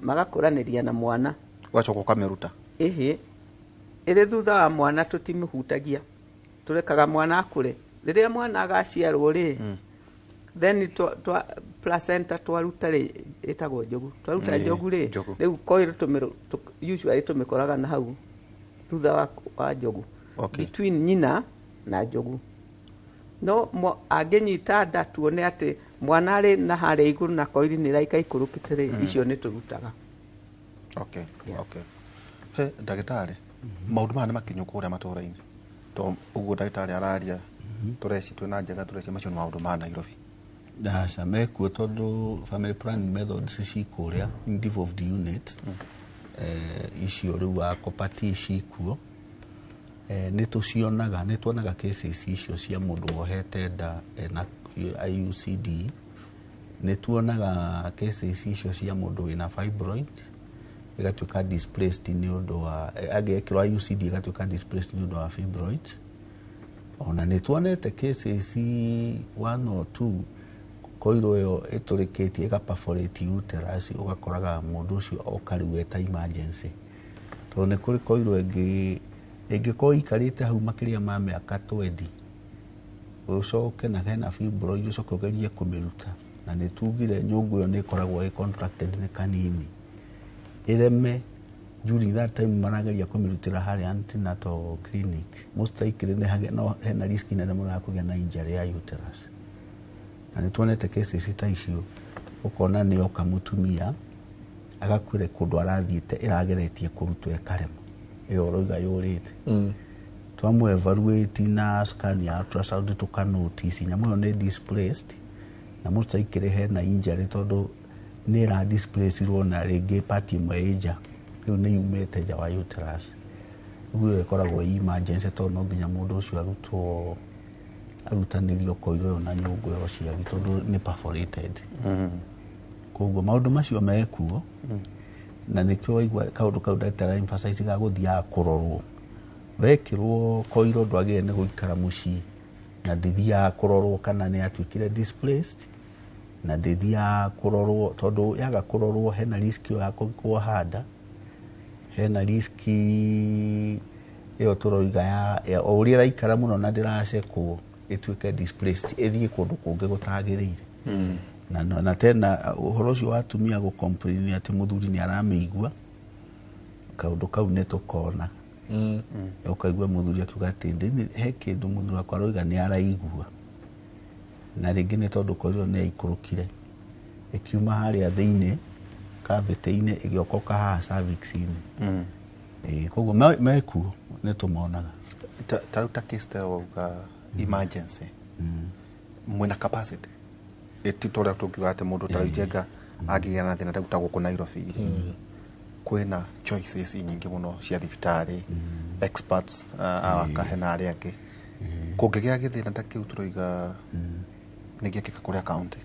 magakũranĩria na mwana. Ũgacoka ũkamĩruta. Ĩhĩ, ĩrĩ thutha wa mwana tũtimĩhutagia, tũrekaga mwana akũre. Rĩrĩa mwana agaciarwo rĩ, then twa placenta twaruta rĩ, ĩtagwo njogu, twaruta njogu rĩ, njogu. rĩu koiro usually tũmĩkoraga na hau thutha wa njogu, between nyina na njogu. No angĩnyita nda, tuone atĩ mwana arĩ na harĩa igũrũ na koiri nĩ ĩraika ikũrũkĩte rĩ, icio nĩ tũrutaga. Okay. He ndagĩtarĩ, maũndũ maya nĩ makinyu kũrĩa matũra-inĩ? To ũguo ndagĩtarĩ araria, tũreci twĩna njega, tũreci macio nĩ maũndũ ma Nairobi. Aca, mekuo tondũ family planning methods ci kũrĩa in devolved unit, icio rĩu wa copper cikuo. Nĩ tũcionaga, nĩ tuonaga cases icio cia mũndũ wohete nda ena IUCD. Nĩ tuonaga cases icio cia mũndũ wĩna fibroid ĩgatuĩka displaced nĩ ũndũ wa angĩekĩrwo IUCD, ĩgatuĩka displaced nĩ ũndũ wa fibroid. Ona nĩ tuonete cases one or two koiro ĩyo ĩtũrĩkĩtie ĩga perforate uterus, ũgakoraga mũndũ ũcio oka rĩu eta emergency, tondũ nĩ kũrĩ koiro ĩngĩ ĩngĩkorwo ikarĩte hau makĩria ma mĩaka 20, ũcoke na hena fibroid, ũcoke ũgerie kũmĩruta. Na nĩ tugire nyũngũ ĩyo nĩ ĩkoragwo ĩ contracted nĩ kanini, ĩreme during that time marageria kũmĩrutĩra harĩa antenatal clinic, most likely nĩ no hena risk nene mũno ya kũgĩa na injury ya uterus. Na nĩ tuonete cases ta icio, ũkona nĩ oka mũtumia agakwĩre kũndũ arathiĩte ĩrageretie kũrutwo ĩkarema, ĩyo ũroiga yũrĩte. Twamũ evaluate na scan ya ultrasound, tũka notice nyamũ ĩyo nĩ displaced na most likely hena injury, tondũ nĩ ĩra displace-irwo na rĩngĩ part ĩmwe ĩ nja, rĩu nĩ yumĩte nja wa uterus. Rĩu ĩyo ĩkoragwo ĩ emergency, tondũ no nginya mũndũ ũcio arutwo, arutanĩrio koiro ĩyo na nyũngũ ya ũciari, tondũ nĩ perforated. Koguo maũndũ macio mekuo, na nĩkĩo waigua kaũndũ kau ndagĩtarĩ emphasize ga gũthiaga kũrorwo. Wekĩrwo koiro ndwagĩrĩire nĩ gũikara mũciĩ na ndĩthiaga kũrorwo kana nĩ yatuĩkire displaced, na ndĩthiaga kũrorwo, tondũ yaga kũrorwo hena risk ĩyo ya kuoha nda, hena risk ĩyo tũroiga ya o ũrĩa ĩraikara mũno na ndĩracekwo ĩtuĩke displaced ĩthiĩ kũndũ kũngĩ gũtagĩrĩire. Na tena ũhoro ũcio wa atumia gũ complain atĩ mũthuri nĩ aramĩigua, kaũndũ kau nĩ tũkona. Ũkaigua mũthuri akiuga atĩ he kĩndũ mũthuri wakwa aroiga nĩ araigua, na rĩngĩ nĩ tondũ koiro nĩ yaikũrũkire ĩkiuma harĩa thĩinĩ cavity-inĩ ĩgĩokoka haha cervix-inĩ. Ĩĩ, koguo mekuo nĩ tũmonaga. Ta rĩu ta case ta ĩyo wauga emergency, mwĩna capacity ĩti ta ũrĩa tũngiuga atĩ mũndũ ta rĩu Njenga angĩgĩa na thĩna ta ta gũkũ Nairobi kwĩna choices nyingĩ mũno cia thibitarĩ, experts awaka na arĩa angĩ. Kũngĩgĩa gĩthĩna ta kĩu tũroiga nĩ gĩekĩka kũrĩa county,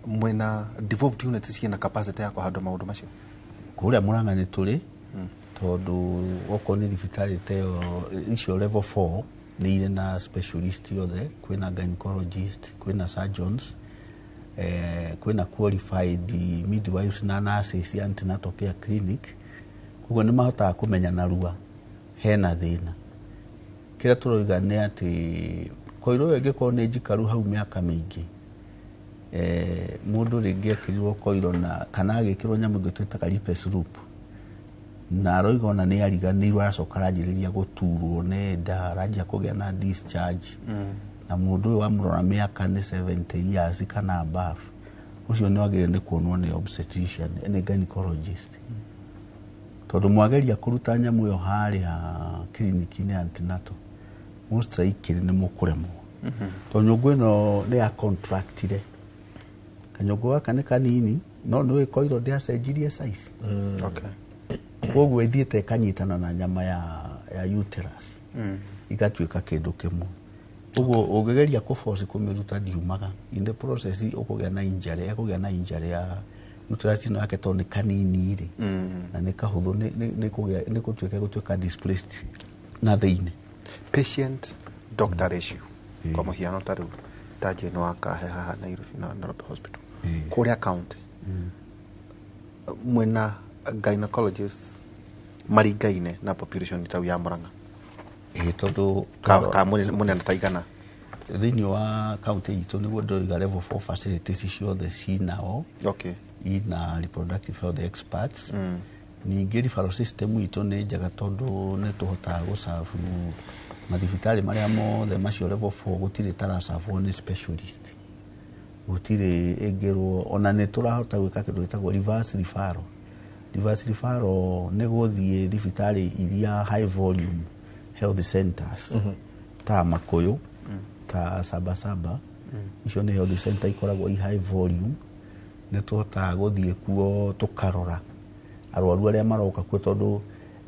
mwĩna devolved units ciĩna capacity ya kũhandle maũndũ macio? Kũrĩa Murang'a nĩ tũrĩ, tondũ okorwo nĩ thibitarĩ ta ĩyo, icio level 4 nĩ irĩ na specialist othe, kwĩna gynecologist, kwĩna surgeons, kwĩna qualified midwives na nurses cia antenatal care clinic. Koguo nĩ mahotaga kũmenya narua hena thĩna. Kĩrĩa tũroiga nĩ atĩ koiro ĩyo ĩngĩkorwo nĩ njikaru hau mĩaka mĩingĩ, mũndũ rĩngĩ ekĩrirwo koiro na kana agĩkĩrwo nyamũ ĩngĩ twĩtaga Lippes loop, na aroiga ona nĩ ariganĩirwo, aracoka aranjĩrĩria gũturwo nĩ nda, aranjia kũgĩa na discharge, na mũndũ ũyũ wamũrora mĩaka nĩ 70 years kana above, ũcio nĩ wagĩrĩire nĩ kuonwo nĩ obstetrician, nĩ gynecologist, tondũ mwageria kũruta nyamũ ĩyo harĩa kiriniki-inĩ ya antenatal, most likely nĩ mũkũremwo, tondũ nyũngũ ĩno nĩ ya contractire. Kanyũngũ gaka nĩ kanini, no nĩ ũĩ koiro ndĩacenjirie size. Koguo ĩthiĩte ĩkanyitana na nyama ya uterus, igatuĩka kĩndũ kĩmwe. Ũguo ũngĩgeria kũforce kũmĩruta ndiumaga. In the process ũkũgĩa na injury, ekũgĩa na injury ya uterus ĩno yake, tondũ nĩ kanini rĩ na nĩ kahũthũ nĩ kũtuĩka gũtuĩka displaced na thĩinĩ. Patient doctor ratio, kwa mũhiano ta rĩu ta Jane wa Kahe haha Nairobi na Nairobi Hospital, kũrĩa county mwĩna gynecologists maringaine na population tau ya Murang'a? Ĩĩ, tondũ Ka mũnene ta igana? Thĩinĩ wa kaunti itũ, nĩguo ndĩroiga, level 4 facilities ciothe cinao ina reproductive health experts. Ningĩ referral system itũ nĩ njega, tondũ nĩ tũhotaga gũcabu mathibitarĩ marĩa mothe macio level 4, gũtirĩ taracabwo nĩ specialist, gũtirĩ ĩngĩrwo. Ona nĩ tũrahota gwĩka kĩndũ gĩtagwo reverse referral. Reverse referral nĩ gũthiĩ thibitarĩ iria high volume health centers ta Makuyu, ta Sabasaba, icio nĩ health center ikoragwo i high volume. Nĩ tũhotaga gũthiĩ kuo tũkarora arwaru arĩa maroka kuo, tondũ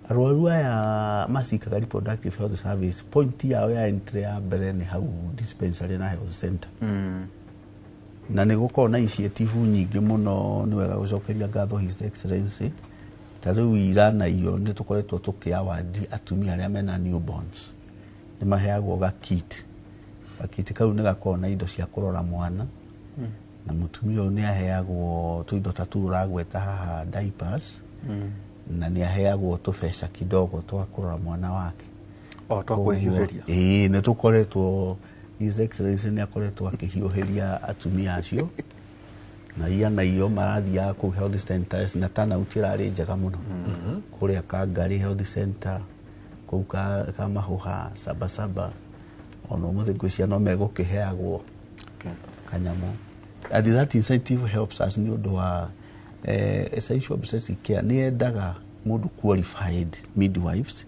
arwaru aya macikaga reproductive health service, point yao ya entry ya mbere nĩ hau dispensary na health center. Na nĩ gũkorwo na initiative nyingĩ mũno. Nĩ wega gũcokeria ngatho His Excellency. Ta rĩu ira na iyo nĩ tũkoretwo tũkĩ-award atumia arĩa mena newborns, nĩ maheagwo gakit. Gakit kau nĩ gakoragwo na indo cia kũrora mwana, na mũtumia ũyũ nĩ aheagwo tũindo ta tũu ũragweta haha, diapers, na nĩ aheagwo tũbeca kidogo twa kũrora mwana wake. O twa kwĩhiũhĩria? Ĩĩ, nĩ tũkoretwo His Excellency nĩ akoretwo akĩhiũhĩria atumia acio na ia na iyo marathiaga kũu health centers, na turnout ĩrarĩ njega mũno kũrĩa Kangari Health Center, kũu ka Mahũha, Sabasaba, ona ũmũthĩ ngwĩciria no megũkĩheagwo kanyamũ. And that incentive helps us nĩ ũndũ wa essential obstetric care nĩ yendaga mũndũ qualified midwives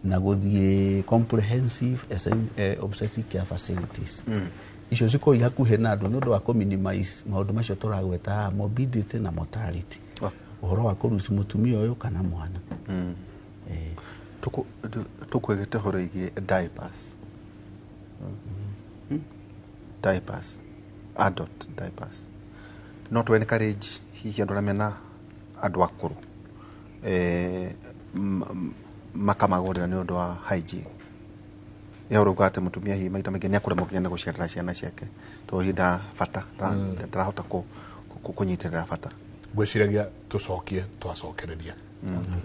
na gũthiĩ comprehensive obstetric care facilities icio cikorwo i hakuhĩ na andũ nĩ ũndũ wa kũ-minimize maũndũ macio tũragweta haha, morbidity na mortality, ũhoro wa kũruci mũtumia ũyũ kana mwana. Tũkwegete ũhoro ĩgiĩ diapers, diapers, adult diapers, no tũ encourage hihi andũ arĩa mena andũ akũrũ makamagũrĩra nĩ ũndũ wa hygiene ya ũrauga atĩ mũtumia hihi maita maingĩ nĩ akũremwo nginya nĩ gũciarĩra ciana ciake tondũ ihinda bata ndarahota kũnyitĩrĩra bata. Ngwĩciragia tũcokie twacokereria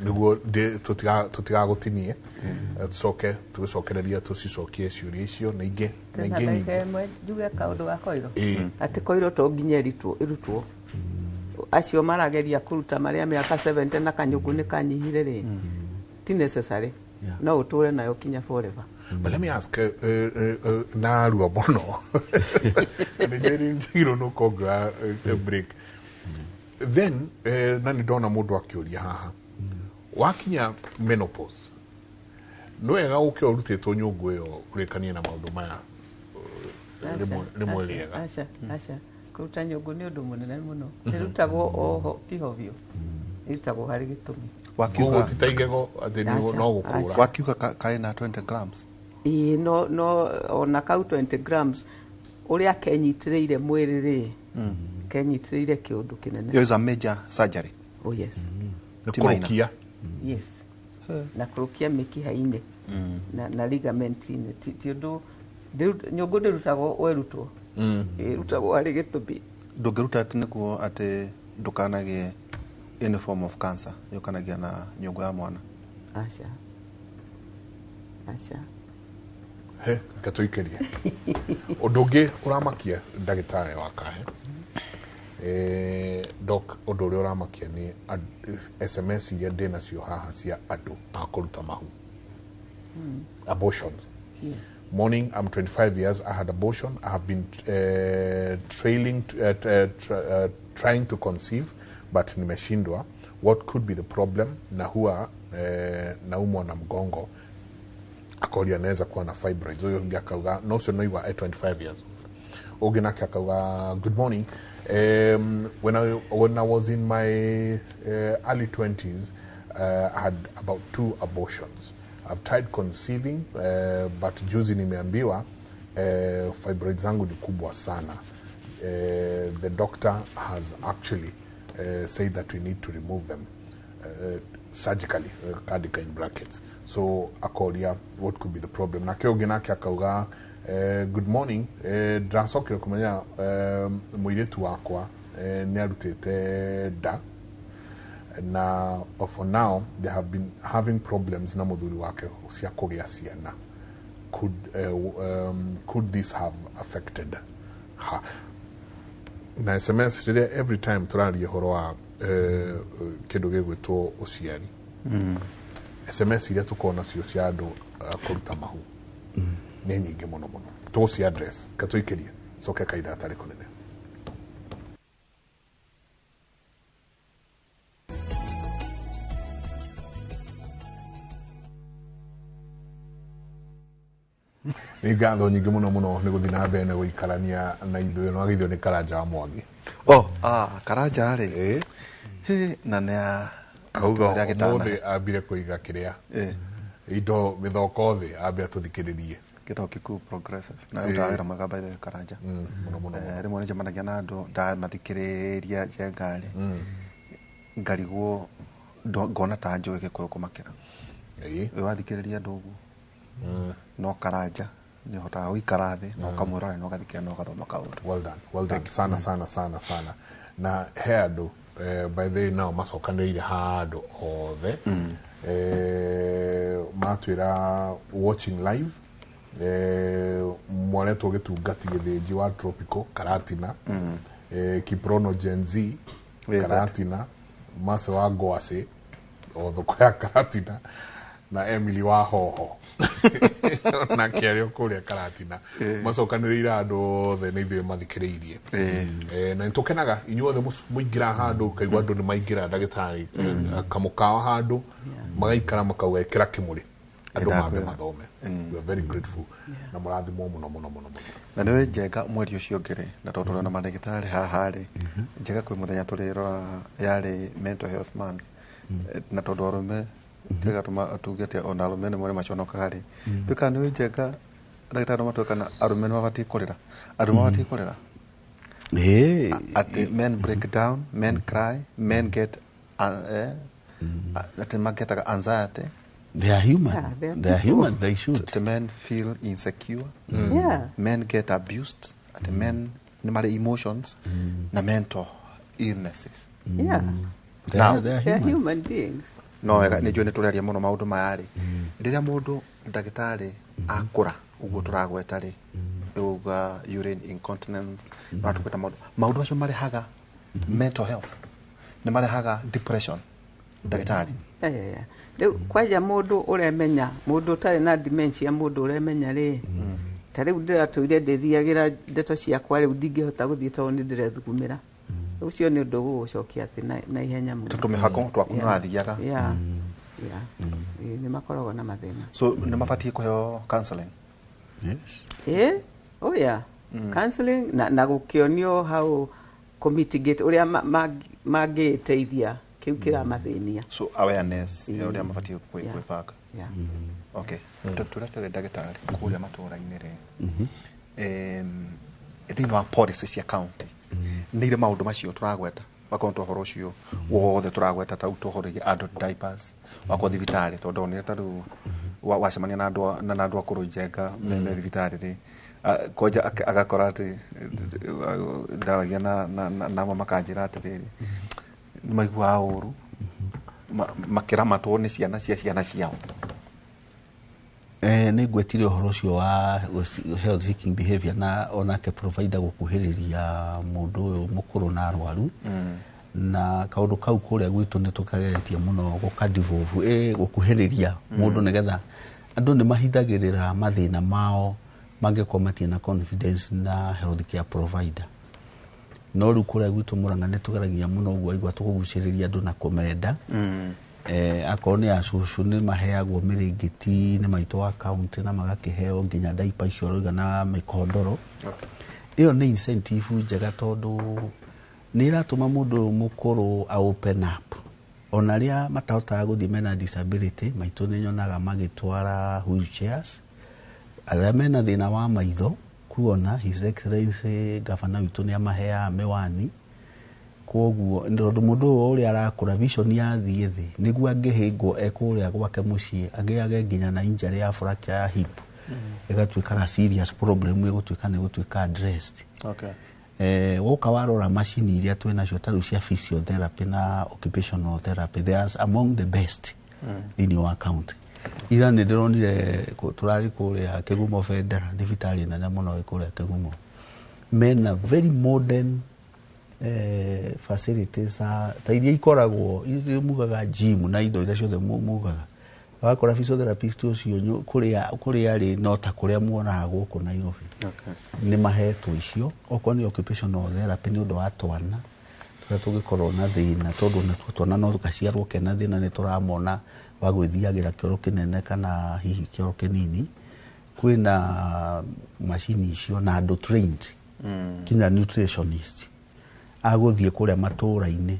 nĩguo tũtigagũtinie, tũcoke tũgĩcokereria tũcicokie ciũria icio na ingĩ na Tena ingĩ ndagĩka nyingĩ. ĩmwe njuge kaũndũ ga koiro. Ĩĩ. Atĩ koiro to nginya ĩrutwo acio marageria kũruta marĩa mĩaka 70 na kanyũngũ nĩ kanyihire rĩ, ti necessary. No ũtũre nayo kinya forever. But let me ask, narua mũno nĩ njagirwo nĩ ũkongera break then, na nĩ ndona mũndũ akĩũria haha, wakinya menopause nĩ wega ũke ũrutĩtwo nyũngũ ĩyo ũrĩkanie na maũndũ maya, rĩmwe rĩega? Aca, aca, kũruta nyũngũ nĩ ũndũ mũnene mũno. Ĩrutagwo oho tiho biũ, ĩrutagwo harĩ gĩtũmi. Koguo Wakiuga ti ta igego atĩ Aca, no gũkũra. aca. Wakiuga kaĩ na 20 grams. Ĩĩ, no ona kau 20 grams ũrĩa kenyitĩrĩire mwĩrĩ rĩ, kenyitĩrĩire kĩũndũ kĩnene. Ĩyo is a major surgery. Oh yes. Nĩ Ti minor. kũrũkia. Yes, na kũrũkia mĩkiha-inĩ na ligament-inĩ. Ti ũndũ nyũngũ ndĩrutagwo werutwo, ĩrutagwo harĩ gĩtũmi. Ndũngĩruta atĩ nĩguo atĩ ndũkanagĩe any form of cancer yũkanagia na nyũngũ ya mwana? Aca, aca. He ngatũikĩrie ũndũ ũngĩ ũramakia ndagĩtarĩ wa kahe, doc, ũndũ ũrĩa ũramakia nĩ SMS iria ndĩ nacio haha cia andũ a kũruta mahu, abortion. Yes. Morning, I'm 25 years. I had abortion. I have been trailing, trying to conceive, but nimeshindwa. What could be the problem? Na huwa naumwa na mgongo. Akoria anaweza kuwa na fibroids. Huyo ũngĩ akauga, no ũcio no igua at 25 years old. Ũngĩ nake akauga, good morning. When I was in my early 20s, I had about two abortions. I've tried conceiving, but juzi nimeambiwa fibroids zangu ni kubwa sana. The doctor has actually said that we need to remove them surgically, kandika in brackets. So akoria what could be the problem. Nake ũngĩ nake akauga, good morning, ndĩracokire kũmenya mũirĩtu wakwa nĩ arutĩte nda na for now they have been having problems na mũthuri wake cia kũgĩa ciana. Could this have affected her? Na SMS rĩrĩa every time tũraria ũhoro wa kĩndũ gĩgwĩtwo ũciari, SMS iria tũkorwo nacio cia andũ kũruta mahu nĩ nyingĩ mũno mũno. Tũgũci address katũikĩrie coke kahinda gatarĩ kũnene. Nĩ ngatho nyingĩ mũno mũno nĩ gũthiĩ na mbere na gũikarania na ithuĩ. No agithio nĩ Karanja wa Mwangi. Oh, Karanja rĩ. Ĩĩ. Hĩ, na nĩ a Auga rĩa gĩtanda. ũmũthĩ ambire kũiga kĩrĩa Ĩ. indo mĩthoko thĩ, ambe atũthikĩrĩrie. Gĩtagwo Kikuyu Progressive na Ĩ. rutaga wĩra mwega by the way, Karanja. Mũno mũno mũno. Rĩmwe nĩ njemanagia na andũ ndamathikĩrĩria njengarĩ ngarigwo ngona ta njũĩ Gĩkũyũ kũmakĩra. Wĩ wathikĩrĩria andũ ũguo, no Karanja nĩ ũhotaga gũikara thĩ na ũkamwĩrora na ũgathikĩrĩria na ũgathoma kaũndũ. Well done, well done sana sana sana sana. Na he andũ, by the way, nao macokanĩrĩire handũ othe, matwĩra watching live. Mwaretwo gĩtungati gĩthĩnji wa Tropical Karatina, Kiprono Gen Z Karatina, Mase wa Ngwacĩ o thoko ya Karatina, na Emily wa Hoho nake arĩ o kũrĩa Karatina. Macokanĩrĩire andũ othe nĩ ithuĩ mathikĩrĩirie. Na nĩtũkenaga inyuothe mũingĩra handũ ũkaigua andũ nĩ maingĩra ndagĩtarĩ, kamũkawa handũ magaikara makauga ĩkĩra kĩmũrĩ andũ mambe Nĩndakwĩra. mathome. We are very grateful na mũrathimwo mũno mũno mũno mũno. Na nĩ njenga mweri ũcio ũngĩ rĩ, na tondũ tũrona mandagĩtarĩ haha rĩ, njenga kwĩ mũthenya tũrĩrora yarĩ Mental Health Month. Na tondũ arũme tiga tuge atĩ ona arũme nĩ marĩ maconokaga rĩ, ndũĩ kana nĩ njenga ndagĩtarĩ no matue kana arũme nĩ mabatiĩ kũrĩra, andũ mabatiĩ kũrĩra, atĩ men break down, men cry, men get atĩ magetaga anxiety. They are human. Yeah, they are They are people. human. They should. Atĩ men feel insecure, men get abused, atĩ men nĩ marĩ emotions na mental illnesses. They Now- are, they are They are human. human beings. No wega nä njå nä tå raria må no maå ndå maya rä rä rä a må ndå ndagätarä akå å guo tå ragweta rä uga urine incontinence, maratũgweta maå ndå macio marehaga mental health, nä marehaga depression, ndagätarä? Yeah. Rĩu kwanja mũndũ ũremenya, mũndũ ũtarĩ na dementia, mũndũ ũremenya rĩ, ta rĩu ndĩratũire ndĩthiagĩra ndeto ciakwa, rĩu ndingĩhota gũthiĩ tondũ nĩ ndĩrethugumĩra. Ũcio nĩ ũndũ ũgũgũcokia atĩ na ihenya mũno. Tå mä hako twaku nä rathiaga. Yeah. Ĩĩ, nĩ makoragwo na mathĩna. So nä mabatiä kå heo counseling? Yes. Eh, oh yeah. Counseling na gũkĩonio how kũmitigate ũrĩa mangĩteithia kĩu kĩramathĩnia. So awareness ya å rä a mabatiä gwä banga. Yeah. Okay, tũretere ndagĩtarĩ kũrĩa matũũra-inĩ rĩ, thĩinĩ wa policy cia county nĩ irĩ maũndũ macio tũragweta, wakorwo ta ũhoro ũcio wothe tũragweta, ta rĩu tũhoro wĩgiĩ adult diapers, wakorwo thibitarĩ, tondũ ndonire ta rĩu wacemania na andũ na andũ akũrũ njenga me thibitarĩ rĩ, kwanja agakora atĩ ndaragia na amwe makanjĩra atĩrĩrĩ, nĩ maiguaga ũru makĩramatwo nĩ ciana cia ciana ciao. Nĩ ngwetire ũhoro ũcio wa health seeking behavior na onake provider gũkuhĩrĩria mũndũ ũyũ mũkũrũ na arwaru, na kaũndũ kau kũrĩa gwitũ nĩ tũkageretie mũno gũka-devolve, gũkuhĩrĩria mũndũ nĩgetha andũ nĩ mahithagĩrĩra mathĩna mao mangĩkorwo matirĩ na confidence na health care provider. No rĩu kũrĩa gwitũ Mũrang'a nĩ tũgeragia mũno ũguo aigua tũkũgucĩrĩria andũ na kũmenda. Akorwo nĩ acũcũ nĩ maheagwo mĩrĩngĩti nĩ maitũ wa county na magakĩheo nginya diaper icio ũroiga na mĩkondoro. Ĩyo nĩ incentive njega tondũ nĩ ĩratũma mũndũ ũyũ mũkũrũ a open up. Ona arĩa matahotaga gũthiĩ mena disability, maitũ nĩ nyonaga magĩtwara wheelchairs. Arĩa mena thĩna wa maitho kuona, His Excellency gavana witũ nĩ amaheaga mĩwani. Koguo tondũ mũndũ ũyũ ũrĩa arakũra vision yathiĩ thĩ, nĩguo angĩhĩngwo e kũrĩa gwake mũciĩ agĩage nginya na injury ya fracture ya hip, ĩgatuĩka na serious problem ĩgũtuĩka nĩ gũtuĩka addressed. Woka warora macini iria twĩ nacio ta rĩu cia physiotherapy na occupational therapy, they are among the best thĩinĩ wa county. Ira nĩ ndĩronire tũrarĩ kũrĩa Kĩgumo Bendera, thibitarĩ nene mũno ĩ kũrĩa Kĩgumo, mena very modern facilities ta iria ikoragwo iria mugaga gym na indo iria ciothe mugaga. Wakora physiotherapist ũcio kũrĩa arĩ no ta kũrĩa muonaga gũkũ Nairobi. Nĩ mahetwo icio. Okorwo nĩ occupational therapy nĩ ũndũ wa twana tũrĩa tũngĩkorwo na thĩna, tondũ natuo twana no gaciarwo kena thĩna, nĩ tũramona wa gwĩthiagĩra kĩoro kĩnene kana hihi kĩoro kĩnini, kwĩna macini icio na andũ trained kinya nutritionist agũthiĩ kũrĩa matũũra-inĩ,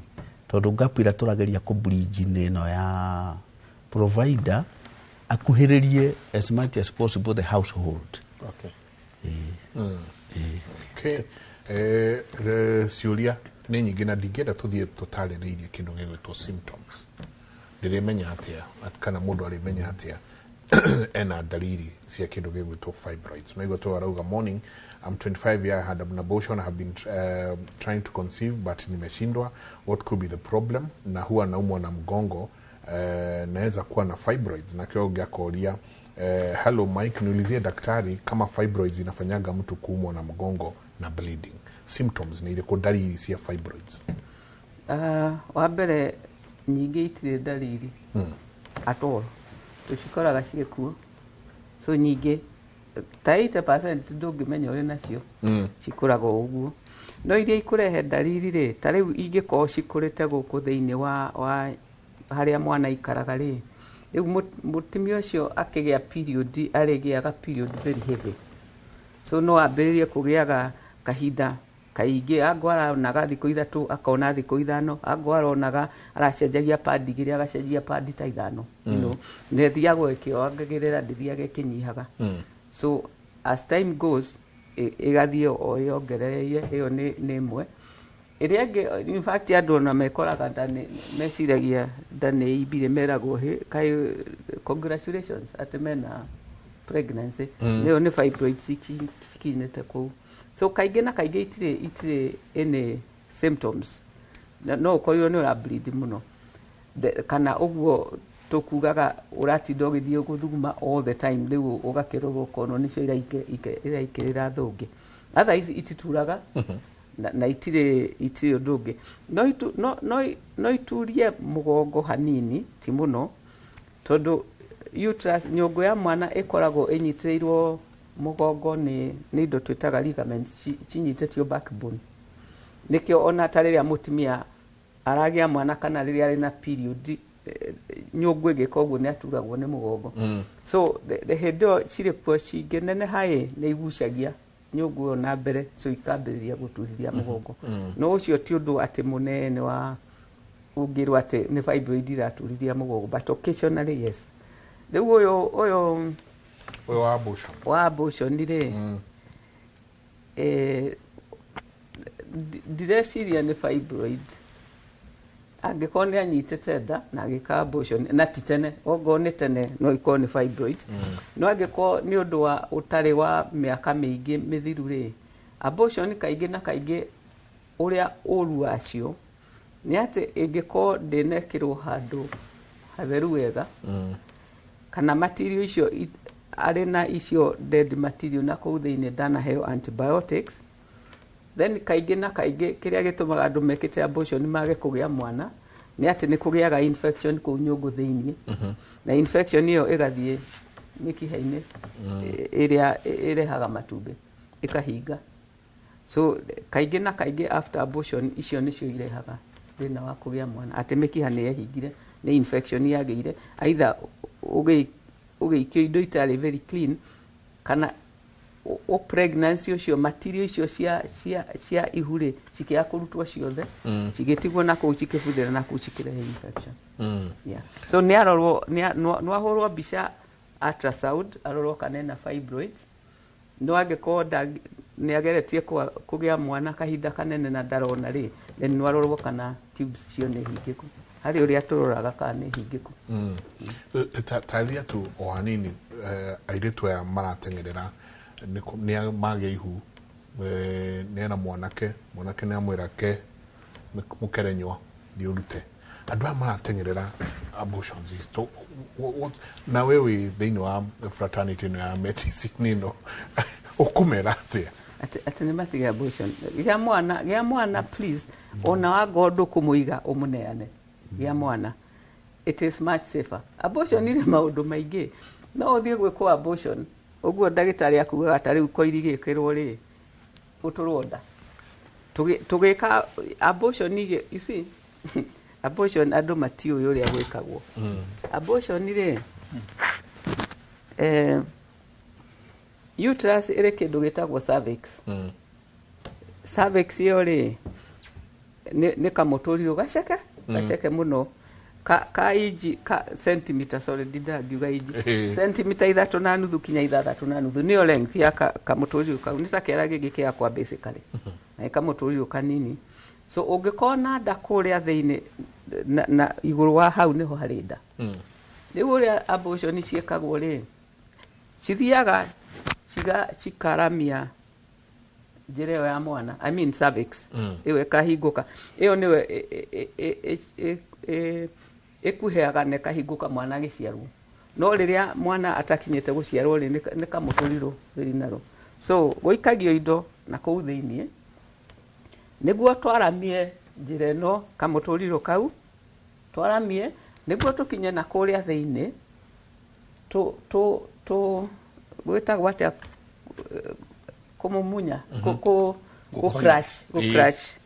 tondũ gap ĩrĩa tũrageria kũ bridge nĩ ĩno ya provider akuhĩrĩrie as much as possible the household. Okay. Ciũria nĩ nyingĩ na ndingĩenda tũthiĩ tũtarĩrĩirie kĩndũ gĩgwĩtwo symptoms. Ndĩrĩmenya atĩa kana mũndũ arĩmenya atĩa ena dalili cia kĩndũ gĩgwĩtwo fibroids? Maigua tu arauga, "Morning, I'm 25 year, I had an abortion. I have been trying to conceive but nimeshindwa. What could be the problem? Na huwa naumwa na mgongo." Naweza kuwa na fibroids? Nakio ũngĩ "Hello Mike, niulizie daktari kama fibroids inafanyaga mtu kuumwa na mgongo na bleeding. Symptoms ni irĩkũ, dalili cia fibroids?" Wa mbere, nyingĩ itirĩ ndariri at all, tũcikoraga ciĩkuo. So nyingĩ ta 80% ndũngĩmenya ũrĩ nacio, cikũraga o ũguo. No iria ikũrehe ndariri rĩ, ta rĩu ingĩkorwo cikũrĩte gũkũ thĩinĩ wa harĩa mwana aikaraga rĩ, rĩu mũtumia ũcio akĩgĩa period, arĩgĩaga period very heavy. So no ambĩrĩrie kũgĩaga kahinda kaingĩ, angũ aronaga thikũ 3, akona thikũ 5, angũ aronaga aracenjagia padi igĩrĩ, agacenjia padi ta 5, na ĩthiagwo ĩkĩongagĩrĩra, ndĩthiaga ĩkĩnyihaga. So as time goes, ĩgathiĩ o yongereire. Ĩyo nĩ ĩmwe. Ĩrĩa ĩngĩ, in fact, andũ ona mekoraga nda meciragia nda nĩ imbire, meragwo, "Hĩ, kaĩ congratulations," atĩ mena pregnancy. Nĩyo nĩ fibroids cikinyĩte kũu. So kaingĩ na kaingĩ itirĩ any symptoms. Na no ũkorirwo nĩ ũra bleed mũno, kana ũguo tũkugaga ũratinda ũgĩthiĩ gũthuguma all the time, rĩu ũgakĩrorwo ũkonwo nĩcio iraikĩrĩra thũngĩ. Otherwise itituraga na itirĩ ũndũ ũngĩ. No, itu, no, no, no iturie mũgongo hanini, ti mũno, tondũ uterus, nyũngũ ya mwana, ĩkoragwo ĩnyitĩrĩirwo mũgongo nĩ indo twĩtaga ligaments cinyitĩtio backbone. Nĩkĩo ona ta rĩrĩa mũtumia aragĩa mwana kana rĩrĩa arĩ na period, nyũngũ ĩgĩka ũguo nĩ aturagwo nĩ mũgongo. So hĩndĩ ĩyo cirĩ kuo, cingĩneneha ĩ, nĩ igucagia nyũngũ ĩyo na mbere, so ikambĩrĩria gũturithia mũgongo. No ũcio ti ũndũ atĩ mũnene wa ũngĩrwo atĩ nĩ fibroid iraturithia mũgongo, but occasionally yes. Rĩu ũyũ Ũyũ wa abortion. Wa abortion rĩ, ndireciria nĩ fibroid. Angĩkorwo nĩ anyitĩte nda na agĩka abortion na ti tene, ongorwo nĩ tene no ikorwo nĩ fibroid. No angĩkorwo nĩ ũndũ wa ũtarĩ wa mĩaka mĩingĩ mĩthiru rĩ, abortion kaingĩ na kaingĩ, ũrĩa ũru wacio nĩ atĩ ĩngĩkorwo ndĩnekĩrwo handũ hatheru wega, kana material icio arĩ na icio dead material na kũu thĩinĩ, ndanaheo antibiotics, then kaingĩ na kaingĩ kĩrĩa gĩtũmaga andũ mekĩte abortion mage kũgĩa mwana nĩ atĩ nĩ kũgĩaga infection kũu nyũngũ thĩinĩ, na infection ĩyo ĩgathiĩ mĩkiha-inĩ ĩrĩa ĩrehaga matumbĩ, ĩkahinga. So kaingĩ na kaingĩ after abortion, icio nĩcio irehaga thĩna wa kũgĩa mwana, atĩ mĩkiha nĩ yehingire nĩ infection yagĩire, either ũgĩikio indo itarĩ very clean, kana o pregnancy ũcio material icio cia ihu rĩ, cikĩaga kũrutwo ciothe, cigĩtigwo na kũu, cikĩbuthĩra na kũu, cikĩrehe infection. Yeah. So nĩ arorwo, nĩ ahũrwo mbica ultrasound, arorwo kana ena fibroids. No angĩkorwo nĩ ageretie kũgĩa mwana kahinda kanene na ndarona rĩ, then nĩ arorwo kana tubes cio nĩ hingĩku, harĩ ũrĩa tũroraga kana nĩ hingĩku. Tarĩria tu o hanini, airĩtu aya marateng'erera nĩ magĩa ihu, nĩ ena mwanake, mwanake nĩ amwĩra ke mũkerenywa thiĩ ũrute. Andũ aya marateng'erera abortions ici, na we wĩ thĩinĩ wa fraternity ĩno ya medicine ĩno, ũkũmera atĩa? Atĩ nĩ matige abortion. Gĩa mwana, gĩa mwana please. Ona wangorwo ndũkũmũiga, ũmũneane. Gĩa mwana, it is much safer. Abortion irĩ maũndũ maingĩ. No ũthiĩ gwĩkwo abortion ũguo ndagĩtarĩ akugaga, ta rĩu koiri gĩkĩrwo rĩ, ũtũrwo nda. Tũgĩka abortion you see, abortion andũ matiũĩ ũrĩa gwĩkagwo abortion rĩ. Uterus ĩrĩ kĩndũ gĩtagwo cervix. Cervix ĩyo rĩ, nĩ kamũtũrirũ gaceke gaceke mũno ka inji ka centimeter, sorry, ndindangiuga inji, centimeter 3.5 kinya 6.5 nĩyo length ya kamũtũrirũ kau. Nĩ ta kĩara gĩngĩ kĩakwa basically, na nĩ kamũtũrirũ kanini. So ũngĩkorwo na nda kũrĩa thĩinĩ na igũrũ wa hau nĩho harĩ nda. Rĩu ũrĩa abortion ciĩkagwo rĩ, cithiaga cikaramia njĩra ĩyo ya mwana, I mean cervix, ĩyo ĩkahingũka. Ĩyo nĩyo Ĩkuheaga na ĩkahingũka mwana agĩciarwo, no rĩrĩa mwana atakinyĩte gũciarwo rĩ, nĩ kamũtũrirũ rĩrĩ naro. So gũikagio indo na kũu thĩiniĩ nĩguo twaramie njĩra ĩno, kamũtũrirũ kau twaramie nĩguo tũkinye na kũrĩa thĩiniĩ, tũ tũ tũ gwĩtagwo atĩa, kũmumunya, kũ crash, kũ crash,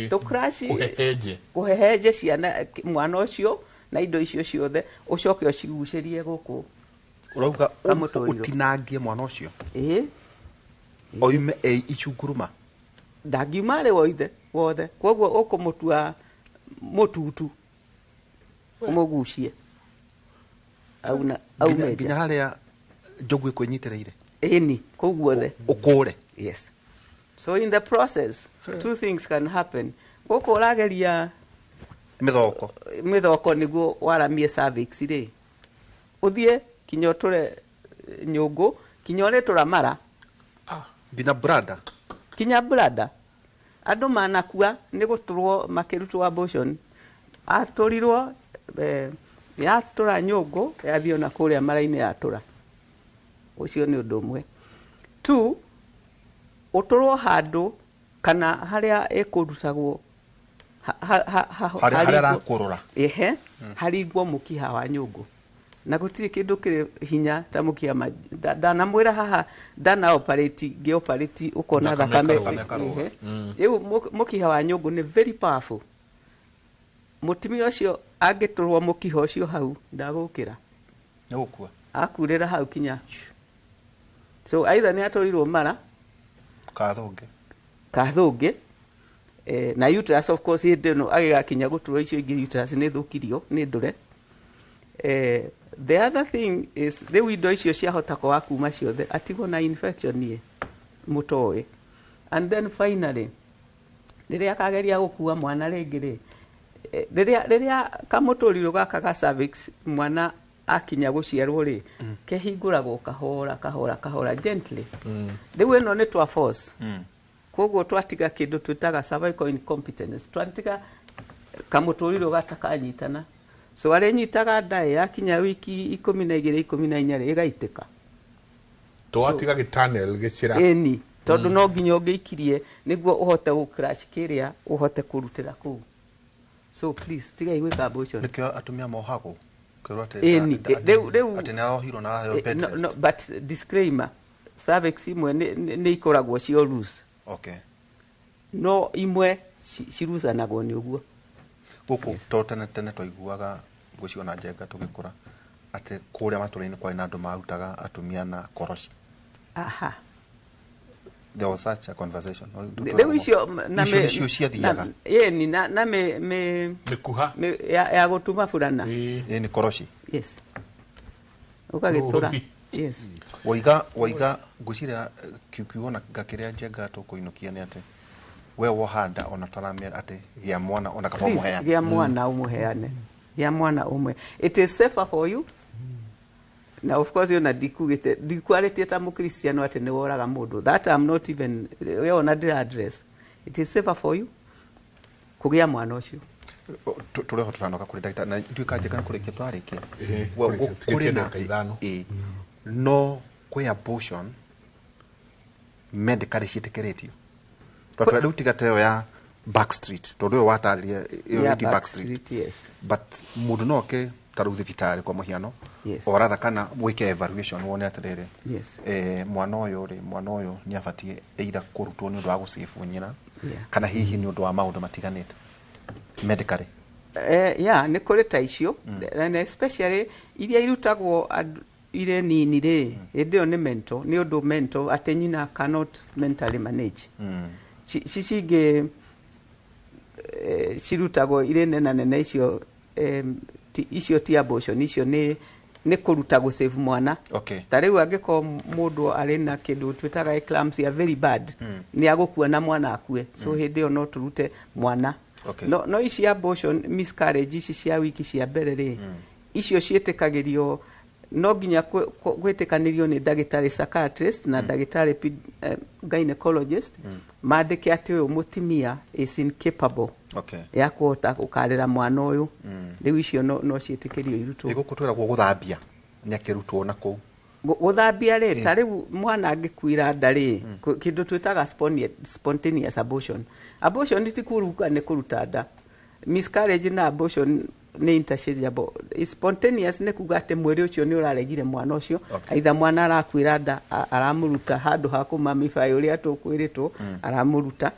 tũ crash. Kũhehenje. Kũhehenje ciana, mwana ũcio na indo icio ciothe, ũcoke ũcigucĩrie gũkũ. Ũrauga Kamũtũrirũ. Ũtinangie mwana ũcio Ĩĩ. Oime e icunguruma? Ndangiuma arĩ woithe wothe, koguo ũkũmũtua mũtutu, ũmũgucie auna aume nginya nja. Harĩa njogu ĩkwĩnyitĩrĩire? Ĩni, kũu guothe. Ũkũre. Yes. So in the process, two things can happen. Gũkũ ũrageria mĩthoko. Mĩthoko nĩguo waramie cervix rĩ, ũthiĩ kinya ũtũre nyũngũ, kinya ũrĩtũra mara. Nginya brada. Kinya brada. Andũ manakua nĩ gũtũrwo makĩrutwo abortion, atũrirwo, yatũra nyũngũ, yathiĩ ona kũrĩa mara-inĩ yatũra. Ũcio nĩ ũndũ ũmwe. Two, ũtũrwo handũ kana harĩa ĩkũrutagwo Harĩa arakũrũra. Ehe, haringwo mũkiha wa nyũngũ, na gũtirĩ kĩndũ kĩrĩ hinya ta mũkiha. Ndanamwĩra haha ndana operate, ngĩ operate ũkona thakame thakame ĩkarũga. Ĩkarũga. Ehe. Rĩu mũkiha wa nyũngũ nĩ very powerful. Mũtumia ũcio angĩtũrwo mũkiha ũcio hau, ndagũkĩra. Nĩ gũkua. Akurĩra hau kinya. So either nĩ atũrirwo mara kathũngĩ. Kathũngĩ, na uterus of course. Hĩndĩ ĩno agĩgakinya gũturwo icio ingĩ, uterus nĩ thũkirio nĩ ndũre. The other thing is, rĩu indo icio ciahota kwaga kuma ciothe, atigwo na infection ĩ mũtoĩ. And then finally, rĩrĩa akageria gũkua mwana rĩngĩ rĩ, rĩrĩa kamũtũrirũ gaka ga cervix, mwana akinya gũciarwo rĩ, kehingũragwo kahora kahora kahora, gently. Rĩu ĩno nĩ twa force, koguo twatiga kĩndũ twĩtaga cervical incompetence, twatiga kamũtũrirũ gatakanyitana. So arĩnyitaga nda yakinya wiki 12, 14 rĩ, ĩgaitĩka. Twatiga gĩtunnel gĩcĩra. Ĩni, tondũ no nginya ũngĩikirie nĩguo ũhote gũcrash kĩrĩa, ũhote kũrutĩra kũu. So please, tigai gwĩka abortion. Nĩkĩo atumia mohagwo kwĩrwo atĩ Ĩni, rĩu atĩ nĩ arohirwo na araheo bed no, rest. no, but disclaimer, cervix imwe nĩ ikoragwo cio loose. No imwe cirucanagwo nĩ ũguo. Gũkũ to tene tene twaiguaga, ngwĩciria ona Njenga tũgĩkũra, atĩ kũrĩa matũra-inĩ kwarĩ na andũ marutaga atumia na koroci. Aha. There was such a conversation. Rĩu icio na icio nĩcio ciathiaga. Ĩni, na mĩ mĩkuha. Ya gũtuma burana. Ĩ nĩ koroci. Yes, ũgagĩtũra. Rũthi. Yes. Waiga ngwĩciria kiugo na kĩrĩa Njenga tũkũinũkia nĩ atĩ we wohanda ona taramera atĩ gĩa mwana ona kaba Please, ũmũheane. gĩa mwana ũmũheane, gĩa mwana ũmwe, it is safer for you. Na of course ona ndikugĩte, ndikwarĩtie ta mũkristiano atĩ nĩ woraga mũndũ. That I'm not even, we ona ndĩra address. It is safer for you kũgĩa mwana ũcio. Tũrĩ ho tũtanoka kũrĩ ndagĩtarĩ na nduĩka Njenga nĩ kũrĩkia tũrarĩkia. Ĩhĩ, kũrĩkia, kũrĩ tigĩtie na ndagĩka 5. Ĩ, no kwĩ abortion medically ciĩtĩkĩrĩtio? Tondũ rĩu tiga ta ĩyo ya backstreet, tondũ ĩyo watarĩria ĩyo Ya ti backstreet. Backstreet, yes. But mũndũ no oke ta rĩu thibitarĩ kwa mũhiano, oratha kana wĩke evaluation wone atĩrĩrĩ, mwana ũyũ rĩ, mwana ũyũ nĩ abatiĩ either kũrutwo nĩ ũndũ wa gũcĩbu nyina, kana hihi nĩ ũndũ wa maũndũ matiganĩte medically. Yeah, nĩ kũrĩ ta icio, and especially iria irutagwo irĩ nini rĩ, hĩndĩ ĩyo nĩ mental, nĩ ũndũ mental atĩ nyina cannot mentally manage. Ci cingĩ, cirutagwo irĩ nena nene icio, icio ti abortion, icio nĩ kũruta gũsave mwana. Ta rĩu angĩkorwo mũndũ arĩ na kĩndũ twĩtaga eclampsia very bad, nĩ agũkua na mwana akue, so hĩndĩ ĩyo no tũrute mwana. No ici abortion, miscarriage ici cia wiki cia mbere rĩ, icio ciĩtĩkagĩrio No nginya gwĩtĩkanĩrio nĩ ndagĩtarĩ psychiatrist na ndagĩtarĩ gynecologist, mandĩke atĩ ũyũ mũtumia is incapable ya kũhota gũkarĩra mwana ũyũ. Rĩu icio no ciĩtĩkĩrio irutwo. Gũkũ twĩragwo gũthambia nĩ akĩrutwo na kũu. Gũthambia rĩ, ta rĩu mwana angĩkuira nda rĩ, kĩndũ twĩtaga spontaneous abortion. Abortion ti kuruga nĩ kũruta nda. Miscarriage na abortion nĩ interchangeable. Spontaneous nĩ kuga atĩ mwĩrĩ ũcio nĩ ũraregire mwana ũcio. Aitha mwana arakuĩra nda, aramũruta handũ ha kũmamify ũrĩa tũkwĩrĩtwo, aramũruta,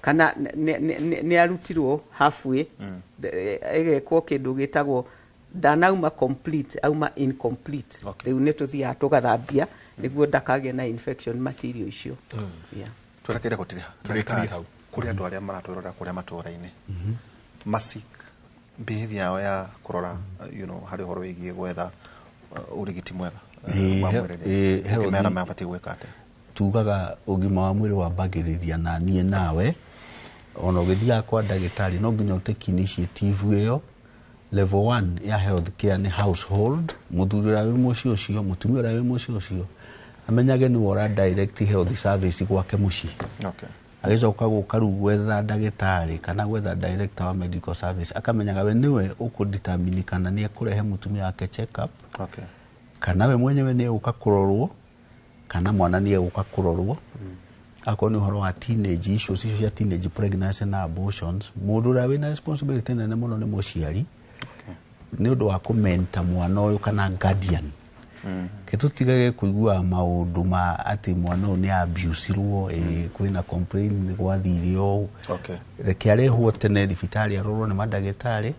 kana nĩ arutirwo halfway, ĩgekwo kĩndũ gĩtagwo ndanauma complete, auma incomplete. Rĩu nĩ tũthiaga tũgathambia nĩguo ndakagĩe na infection material icio. Yeah. Twerekeire gũtiriha. Tũrĩkĩrie hau. Kũrĩ andũ arĩa maratwĩrora kũrĩa matũũra-inĩ, masik behavior yao ya kũrora harĩ ũhoro wĩgiĩ gwetha ũrigiti mwega wa mwĩrĩ rĩ, ũngĩmera mabatiĩ gwĩka atĩa? Tugaga ũgima wa mwĩrĩ wambagĩrĩria na niĩ nawe. Ona ũgĩthiaga kwa ndagĩtarĩ, no nginya ũtake initiative ĩyo. Level 1 ya health care nĩ household. Mũthuri ũrĩa wĩ mũciĩ ũcio, mũtumia ũrĩa wĩ mũciĩ ũcio, amenyage nĩwe ũra direct health service gwake mũciĩ. Agĩcoka gũka rĩu gwetha ndagĩtarĩ kana gwetha director wa medical service, akamenyaga we nĩwe ũkũdetermine kana nĩ ekũrehe mũtumia wake check up, kana we mwenyewe nĩ egũka kũrorwo, kana mwana nĩ egũka kũrorwo. Akorwo nĩ ũhoro wa teenage issues icio cia teenage pregnancy na abortions, mũndũ ũrĩa wĩna responsibility nene mũno nĩ mũciari, nĩ ũndũ wa kũmenta mwana ũyũ kana guardian. Ke tũtigage kũigua maũndũ ma atĩ mwana ũyũ nĩ abusirwo, kwĩna complain nĩ gwathire ũũ. Reke arehwo tene thibitarĩ arorwo nĩ mandagĩtarĩ,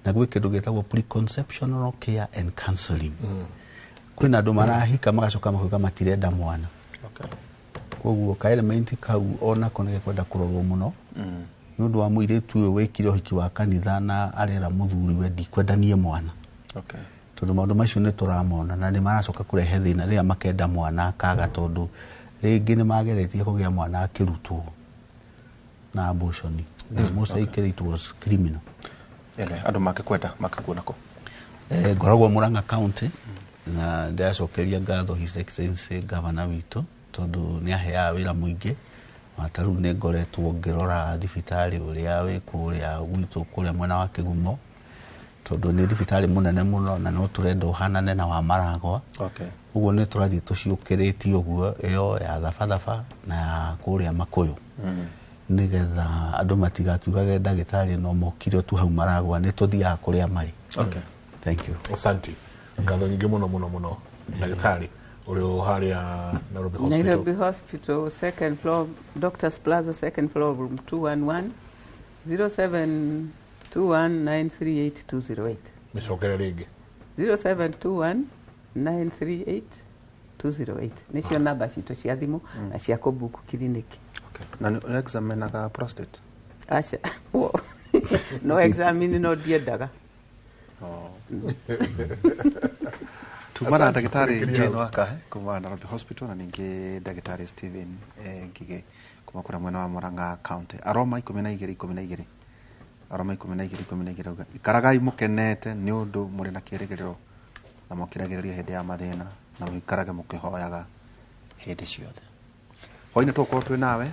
na gwĩ kĩndũ gĩtagwo preconceptional care and counseling. Kwĩna andũ marahika magacoka makauga matirenda mwana. Koguo ka element kau onako nĩ gekwenda kũrorwo mũno, nĩ ũndũ wa mũirĩtu ũyũ wĩkire ũhiki wa kanitha na arera mũthuri we ndikwenda niĩ mwana. Tondũ maũndũ macio nĩ tũramona na nĩ maracoka kũrehe thĩna rĩrĩa makenda mwana akaga, tondũ rĩngĩ nĩ mageretie kũgĩa mwana akĩrutwo na abortion. Most likely it was criminal. Anyway, andũ mangĩkwenda mangĩkuona kũ? Ngoragwo Murang'a County, na ndĩracokeria ngatho His Excellency Governor witũ, tondũ nĩ aheaga wĩra mũingĩ. Na ta rĩu nĩ ngoretwo ngĩrora thibitarĩ ũrĩa wĩ kũrĩa gwitũ kũrĩa mwena wa Kĩgumo, tondũ nĩ thibitarĩ mũnene mũno na no tũrenda ũhanane na wa Maragwa. Ũguo nĩ tũrathiĩ tũciũkĩrĩtie ũguo, ĩyo ya Thabathaba na ya kũrĩa Makũyũ, nĩgetha andũ matigakiugage ndagĩtarĩ no mokire tu hau Maragwa, nĩ tũthiaga kũrĩa marĩ. Thank you. Asante, ngatho nyingĩ mũno mũno mũno. Ndagĩtarĩ ũrĩ harĩa Nairobi Hospital. Nairobi Hospital, second floor, Doctors Plaza, second floor, room 211, 0721938208. Mĩcokere rĩngĩ. 0721938208 nĩcio namba citũ cia thimũ na cia kũbuku kiriniki. Na nĩ examinaga prostate? Aca. No examine, no ndiendaga. Tuma na Asante, ndagĩtarĩ kũrĩkĩria Jane hau. Wakahe kuma Nairobi Hospital, na ningĩ ndagĩtarĩ Stephen Ngige kuma kũrĩa mwena wa Murang'a County. Aroma 12:12, Aroma 12:12 auga, ikaragai mũkenete nĩ ũndũ mũrĩ na kĩĩrĩgĩrĩro, na mũkiragĩrĩria hĩndĩ ya mathĩna, na mũikarage mũkĩhoyaga hĩndĩ ciothe. Hwainĩ tũgũkorwo twĩ nawe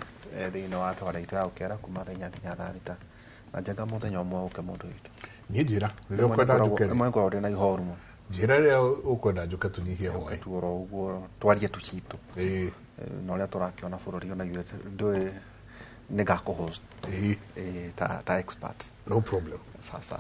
thĩinĩ wa tabarĩra itũ ya gũkera kuma thaa 4 nginya thaa 6, na njenga mũthenya ũmwe ũke mũndũ witũ. Niĩ njĩra rĩrĩa ũkwenda njũke rĩ. Rĩmwe ngoragwo ndĩ na ihoru mũno. Njĩra rĩrĩa ũkwenda njũke tũnyihie hwaĩ. Tu oro ũguo twarie tũcitũ. Na ũrĩa tũrakĩona bũrũri ona ithuĩ ndũĩ nĩ ngakũ host ta expert. No problem. Sasa.